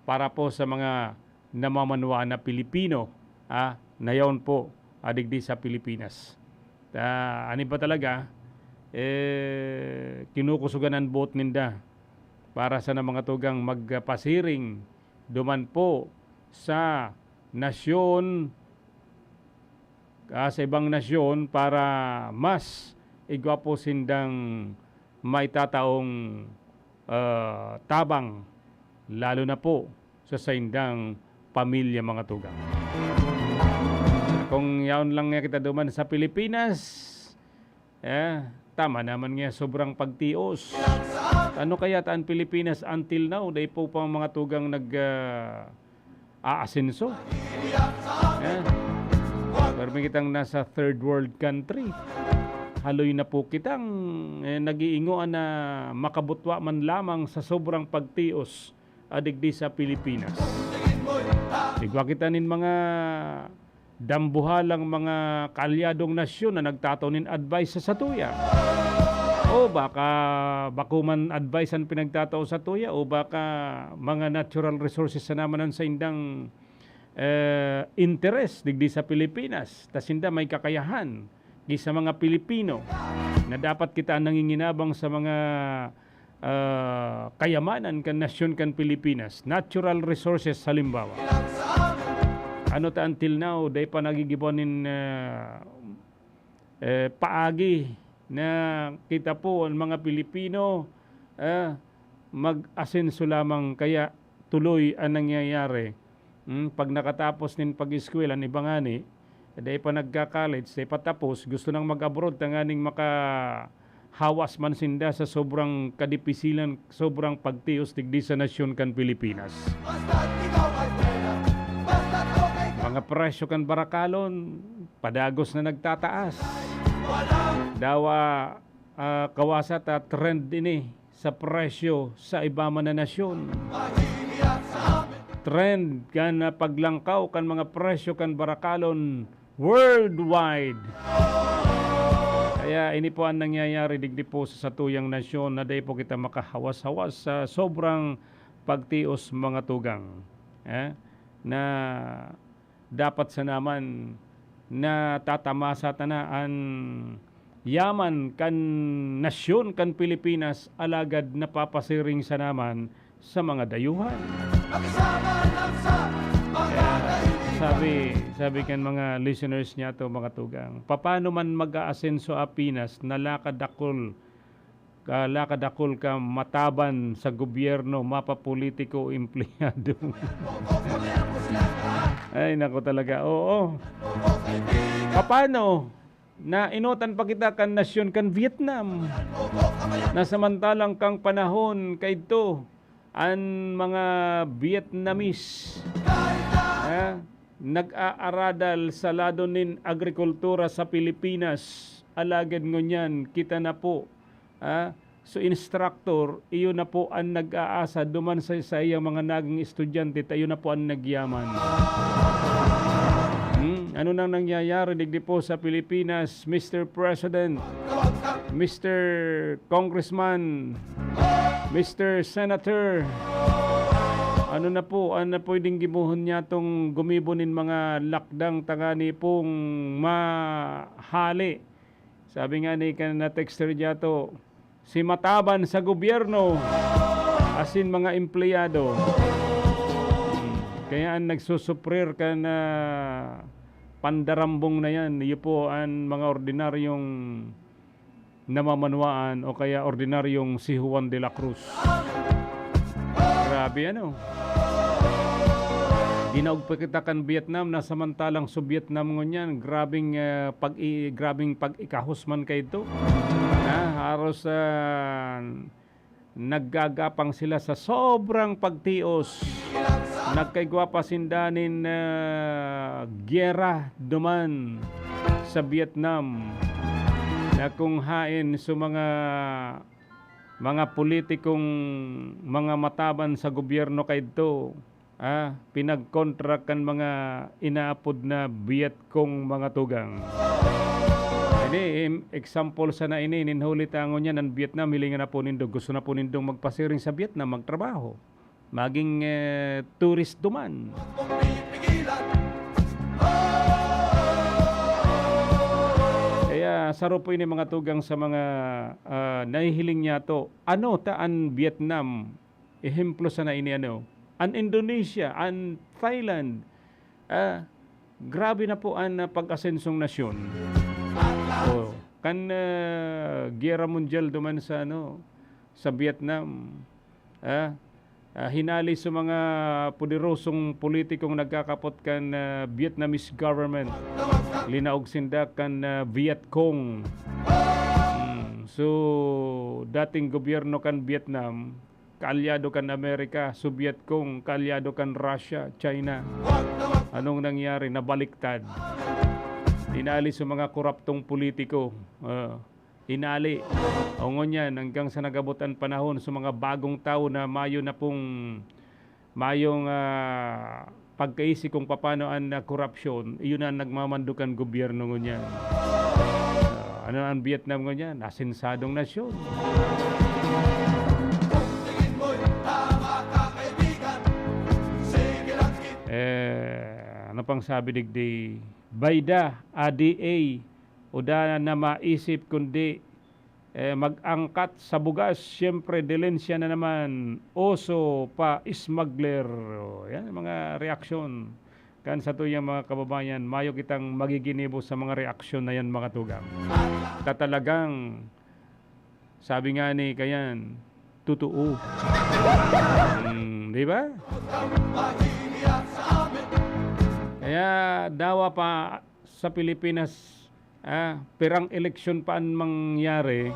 para po sa mga namamanwaan na Pilipino, ah, na yaon po, ah, digdi sa Pilipinas. Ta, ano ba talaga, eh, kinukusugan an boot ninda para sana, mga tugang, magpasiring duman po sa nasyon, ah, sa ibang nasyon para mas igwa po sindang maitataong, ah, tabang, lalo na po sa saindang pamilya, mga tugang. Kung yaon lang nga kita duman sa Pilipinas, eh, tama naman nga sobrang pagtios. Ano kaya ta an Pilipinas until now, dai po pa, mga tugang, nag, ah, aasenso? Eh, pero may kitang nasa third world country. Haloy na po kitang, eh, nag-iingoan na makabutwa man lamang sa sobrang pagtios, ah, digdi sa Pilipinas. Igwa kita nin mga dambuhalang mga kaalyadong nasyon na nagtatao nin advice sa satuya. O baka bako man advice an pinagtatao satuya, o baka mga natural resources na naman an saindang, eh, interes digdi sa Pilipinas. Ta sinda may kakayahan ki sa mga Pilipino na dapat kita an nanginginabang sa mga, ah, kayamanan kan nasyon kan Pilipinas, natural resources halimbawa. Ano ta until now, dai pa nagigibo nin, ah, eh, paagi na kita po, ang mga Pilipino, ah, mag-asenso lamang kaya tuloy an nangyayari. Hmm, pag nakatapos nin pag-eskwela, an iba ngani, dai pa nagka-college, dai pa tapos, gusto nang mag-abroad tanganing makahawas man sinda sa sobrang kadipisilan, sobrang pagtios digdi sa nasyon kan Pilipinas. Mga presyo kan barakalon, padagos na nagtataas. Dawa, ah, kawasa ta trend ini sa presyo sa iba man na nasyon. Trend kan, ah, paglangkaw kan mga presyo kan barakalon worldwide. Kaya ini po ang nangyayari digdi po sa satuyang nasyon na dai po kita makahawas-hawas sa sobrang pagtios, mga tugang. Eh, na dapat sana man natatamasa ta na an yaman kan nasyon kan Pilipinas, alagad napapasiring sana man sa mga dayuhan. Kaya sabi, sabi kan mga listeners niyato, mga tugang, "Papaano man mag-aasenso a Pinas na laka dakul ka, laka dakul ka mataban sa gobyerno, mapapolitiko o empleyado?" Ay, naku talaga, oo. Paano na enotan pa kita kan nasyon kan Vietnam, na samantalang kan panahon kaidto, an mga Vietnamese, ah, nag-aaradal sa lado nin agrikultura sa Pilipinas, alagad ngunyan kita na po, ah, so instructor, iyo na po an nag-aasa duman sa saiyang mga naging estudyante, ta iyo na po an nagyaman. Hmm, ano nang nangyayari digdi po sa Pilipinas, Mister President, Mister Congressman, Mister Senator? Ano na po, ano na pwedeng gibohon niya tong gumibo nin mga lakdang tangani pong mahali? Sabi nga ni kan na texter diyato, si mataban sa gobyerno, asin mga empleyado. Hmm. Kaya ang nagsusuprir kan, ah, pandarambong na yan, iyo po ang mga ordinaryong namamanwaan o kaya ordinaryong si Juan de la Cruz. Grabe, ano? Dinaog pa kita kan Vietnam, na samantalang sa Vietnam ngunyan, grabing, ah, pag-i-, grabing pag-ikahos man kaidto. Ah, haros, ah, naggagapang sila sa sobrang pagtios. Nagkaigwa pa sinda nin, ah, giyera duman sa Vietnam, na kung haen sa mga, mga politikong mga mataban sa gobyerno kaidto, ah, pinagkontra kan mga inaapod na Viet Cong, mga tugang. Ini, em, example sana ini, nin huli ta ngunyan an Vietnam, hilingan na po nindo, gusto na po nindong magpasiring sa Vietnam, magtrabaho, maging, eh, tourist duman. Kaya saro po ini, mga tugang, sa mga, ah, nahihiling niyato. Ano ta an Vietnam? Ehemplo sana ini, ano, an Indonesia, an Thailand, ah, grabe na po an, ah, pag-asensong nasyon. Oh, kan, ah, Giyera Mundial duman sa, ano, sa Vietnam, ah, ah, hinali sa mga poderosong politikong nagkakapot kan, ah, Vietnamese government. Linaog sinda kan, ah, Viet Cong. Hmm, so, dating gobyerno kan Vietnam, kaalyado kan Amerika, Soviet Cong, kaalyado kan Russia, China. Anong nangyari? Nabaliktad. Inali sa mga koraptong politiko. Ah, inali. O ngunyan, hanggang sa nagabot an panahon sa mga bagong tawo na mayo na pong, mayong, ah, pagkaisi kung papaano an, ah, korapsyon, iyon na ang nagmamando kan gobyerno ngunyan. Ah, ano ang Vietnam ngunyan? Asensadong nasyon. Eh, ano pang sabi digdi? Bayda, A D A, uda na maisip kundi, eh, mag-angkat sa bugas, siyempre, dilensya na naman, oso pa, smuggler. Oh, yan ang mga reaksyon kan satuyang mga kababayan. Mayo kitang magiginibo sa mga reaksyon na yan, mga tugang. Ta talagang, sabi nga ni Kayan, totoo. Hmm, di ba? Kaya dawa pa sa Pilipinas, ah, pirang eleksyon pa an mangyari,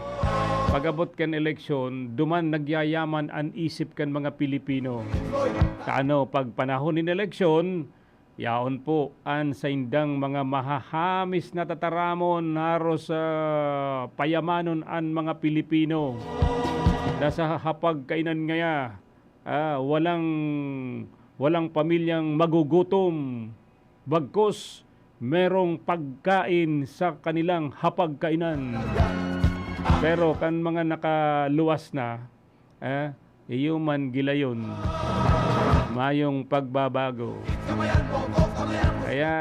pag-abot kan eleksyon, duman nagyayaman an isip kan mga Pilipino. Ta ano, pag panahon nin eleksyon, yaon po an saindang mga mahahamis na tataramon, haros, ah, payamanon an mga Pilipino. Nasa hapag kainan ngaya, ah, walang, walang pamilyang magugutom, bagkus merong pagkain sa kanilang hapagkainan. Pero kan mga nakaluwas na, ah, iyo man gilayon, mayong pagbabago. Kaya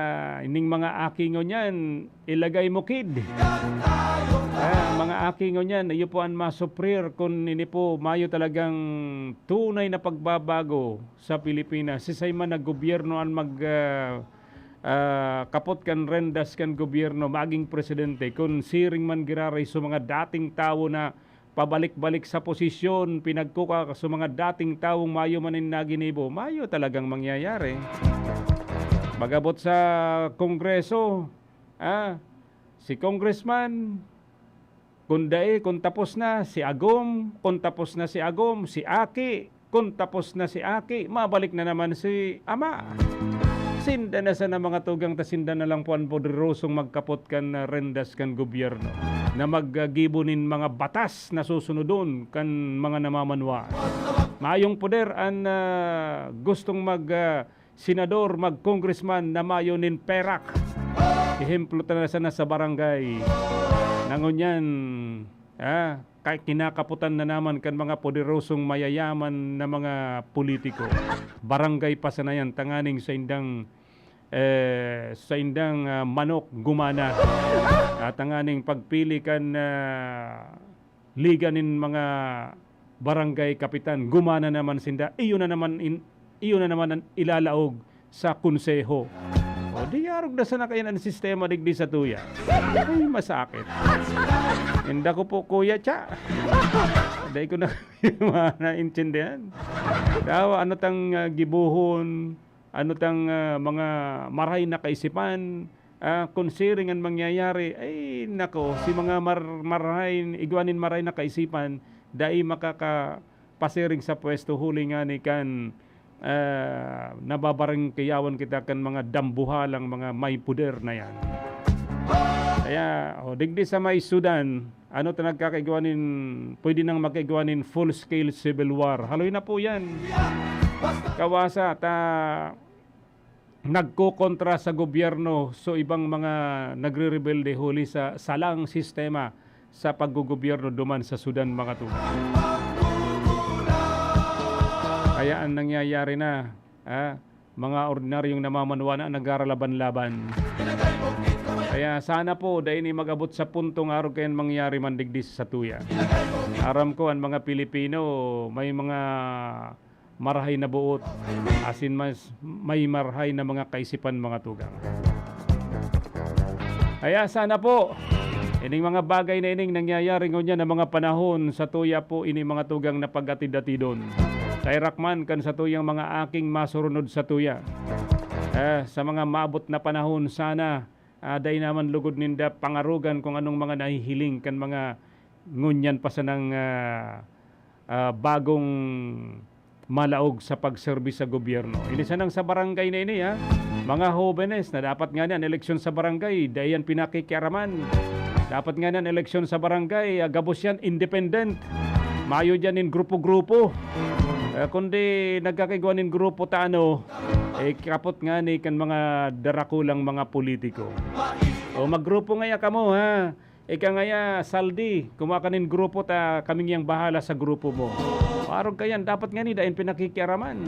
ining mga aki ngunyan, ilagay mo kid. Ah, mga aki ngunyan, iyo po an masuprir kun ini po mayo talagang tunay na pagbabago sa Pilipinas. Sisay man na gobyerno an mag, ah, ah, kapot kan rendas kan gobyerno, maging presidente, kun siring man giraray sa mga dating tawo na pabalik-balik sa posisyon, pinagkuka sa mga dating tawong mayo man nin naginibo, mayo talagang mangyayari. Pag-abot sa Kongreso, ah, si congressman, kun dai, kun tapos na si agom, kun tapos na si agom, si aki, kun tapos na si aki, mabalik na naman si ama. Sinda na sana, mga tugang, ta sinda na lang po an poderosong magkapot kan, ah, rendas kan gobyerno na maggibo nin mga batas na susunodon kan mga namamanwaan. Mayong poder an, ah, gustong mag, ah, senador, mag-congressman na mayo nin perak. Ehemplo ta na sana sa barangay. Na ngunyan, Ah, kay kinakaputan na naman kan mga poderosong mayayaman na mga politiko. Barangay pa sana yan, tanganing saindang, eh, saindang, ah, manok gumana. At tanganing pagpili kan, ah, liga nin mga barangay kapitan, gumana naman sinda. Iyo na naman in-, iyo na naman an ilalaog sa konseho. O, di arog na sana kayan an sistema digdi sa tuya. Ay, masakit. Inda ko po, Kuya Cha. Dai ko na naintindihan. Daw, ano tang, ah, gibohon, ano tang, ah, mga marahay na kaisipan, ah, kun siring an mangyayari, ay, nako, si mga mar-, marahay, igwa nin marahay na kaisipan, dai makakapasiring sa pwesto huli ngani kan, ah, nababarangkayawan kita kan mga dambuhalang mga may poder na yan. Kaya, o, digdi sa may Sudan, ano ta nagkakaigwa nin, pwede nang magkaigwa nin full-scale civil war. Haloy na po yan. Kawasa ta nagkokontra sa gobyerno, so ibang mga nagrerebelde huli sa salang sistema sa paggogobyerno duman sa Sudan, mga tugang. Kaya ang nangyayari na, ah, mga ordinaryong namamanwa na nagraraban-laban. Kaya sana po, dai ni mag-abot sa puntong arog kayan mangyari man digdi sa satuya. Aram ko, ang mga Pilipino, may mga marahay na boot, asin mas may marahay na mga kaisipan, mga tugang. Kaya sana po, ining mga bagay na ining nangyayari ngunyan na mga panahon, satuya po ini, mga tugang, na pag-atid-atidon. Kay rakman kan satuyang mga aking masurunod satuya. Eh, sa mga maabot na panahon, sana, ah, dai naman lugod ninda pangarogan kung anong mga nahihiling kan mga ngunyan pa sanang, ah, ah, bagong malaog sa pagserbi sa gobyerno. Ini sanang sa barangay na ini, ha? Mga hobenes na dapat nga ni an eleksyon sa barangay, dai yan pinakikiaraman. Dapat nga ni an eleksyon sa barangay, ah, gabos yan, independent. Mayo dyan nin grupo-grupo. Eh, kundi nagkakaigwa nin grupo ta ano, eh, kapot nga ni kan mga darakulang mga politiko. O, maggrupo ngaya kamo, ha? Ika ngaya, Saldi, kumuha ka nin grupo ta kaming yang bahala sa grupo mo. Arog kayan, dapat nga ni dai pinakikiaraman.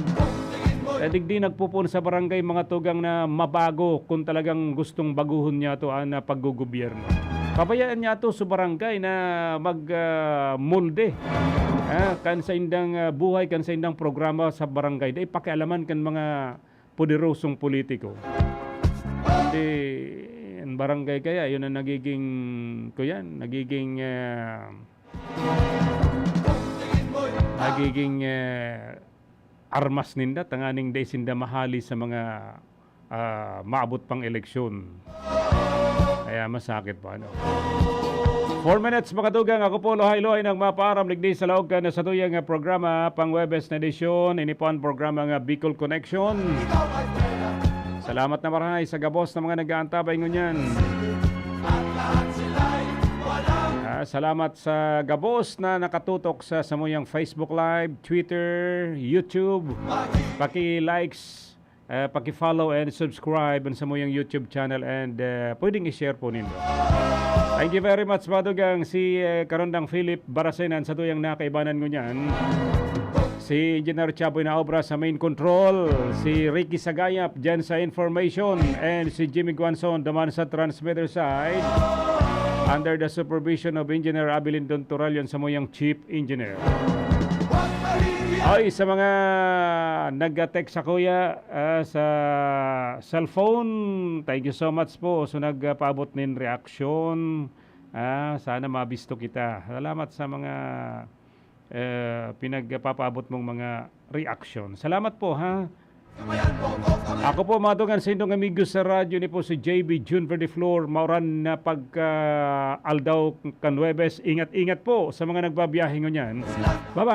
Eh, digdi nagpupuon sa barangay mga tugang na mabago kung talagang gustong baguhon niya to, ah, na paggogobyerno. Pabayaan niya to sa barangay na mag, ah, molde, ah, kan saindang, ah, buhay, kan saindang programa sa barangay. Dai pakialaman kan mga poderosong politiko. Kundi, ang barangay kaya, yun ang nagiging, kuyan, nagiging, ah, nagiging, ah, armas ninda, tanganing dai sinda mahali sa mga, ah, maabot pang eleksyon. Kaya masakit po, ano. Four minutes, mga tugang. Ako po, Lohay-Lohay ng Mapaaram, digdi sa laog kan satuyang, ah, programa, pang Huwebes na edisyon. Ini po ang programa nga Bicol Connection. Salamat na marahay sa gabos na mga nag-aantabay ngunyan. Ah, salamat sa gabos na nakatutok sa samuyang Facebook Live, Twitter, YouTube. Paki-likes, eh, paki-follow and subscribe an samuyang YouTube channel and, eh, pwedeng i-share po nindo. Thank you very much, mga tugang. Si, eh, Karondang Philip Barasenan sa tuyang nakaibanan ngunyan. Si Engineer Chaboy na obra sa main control, si Ricky Sagayap dyan sa information, and si Jimmy Guanzon duman sa transmitter side, under the supervision of Engineer Abilindon Tural, yan samuyang Chief Engineer. Ay, sa mga nag-text sa kuya, ah, sa cellphone, thank you so much po. So, nagpaabot nin reaksyon. Ah, sana mabisto kita. Salamat sa mga, eh, pinagpapaabot mong mga reaksyon. Salamat po, ha? Ako po, mga tugang, sa indong amigo sa radyo ni po si J B Jun Verdeflor. Mauran na pagka aldaw kan Huwebes. Ingat-ingat po sa mga nagbabiyahe ngunyan. Bye-bye.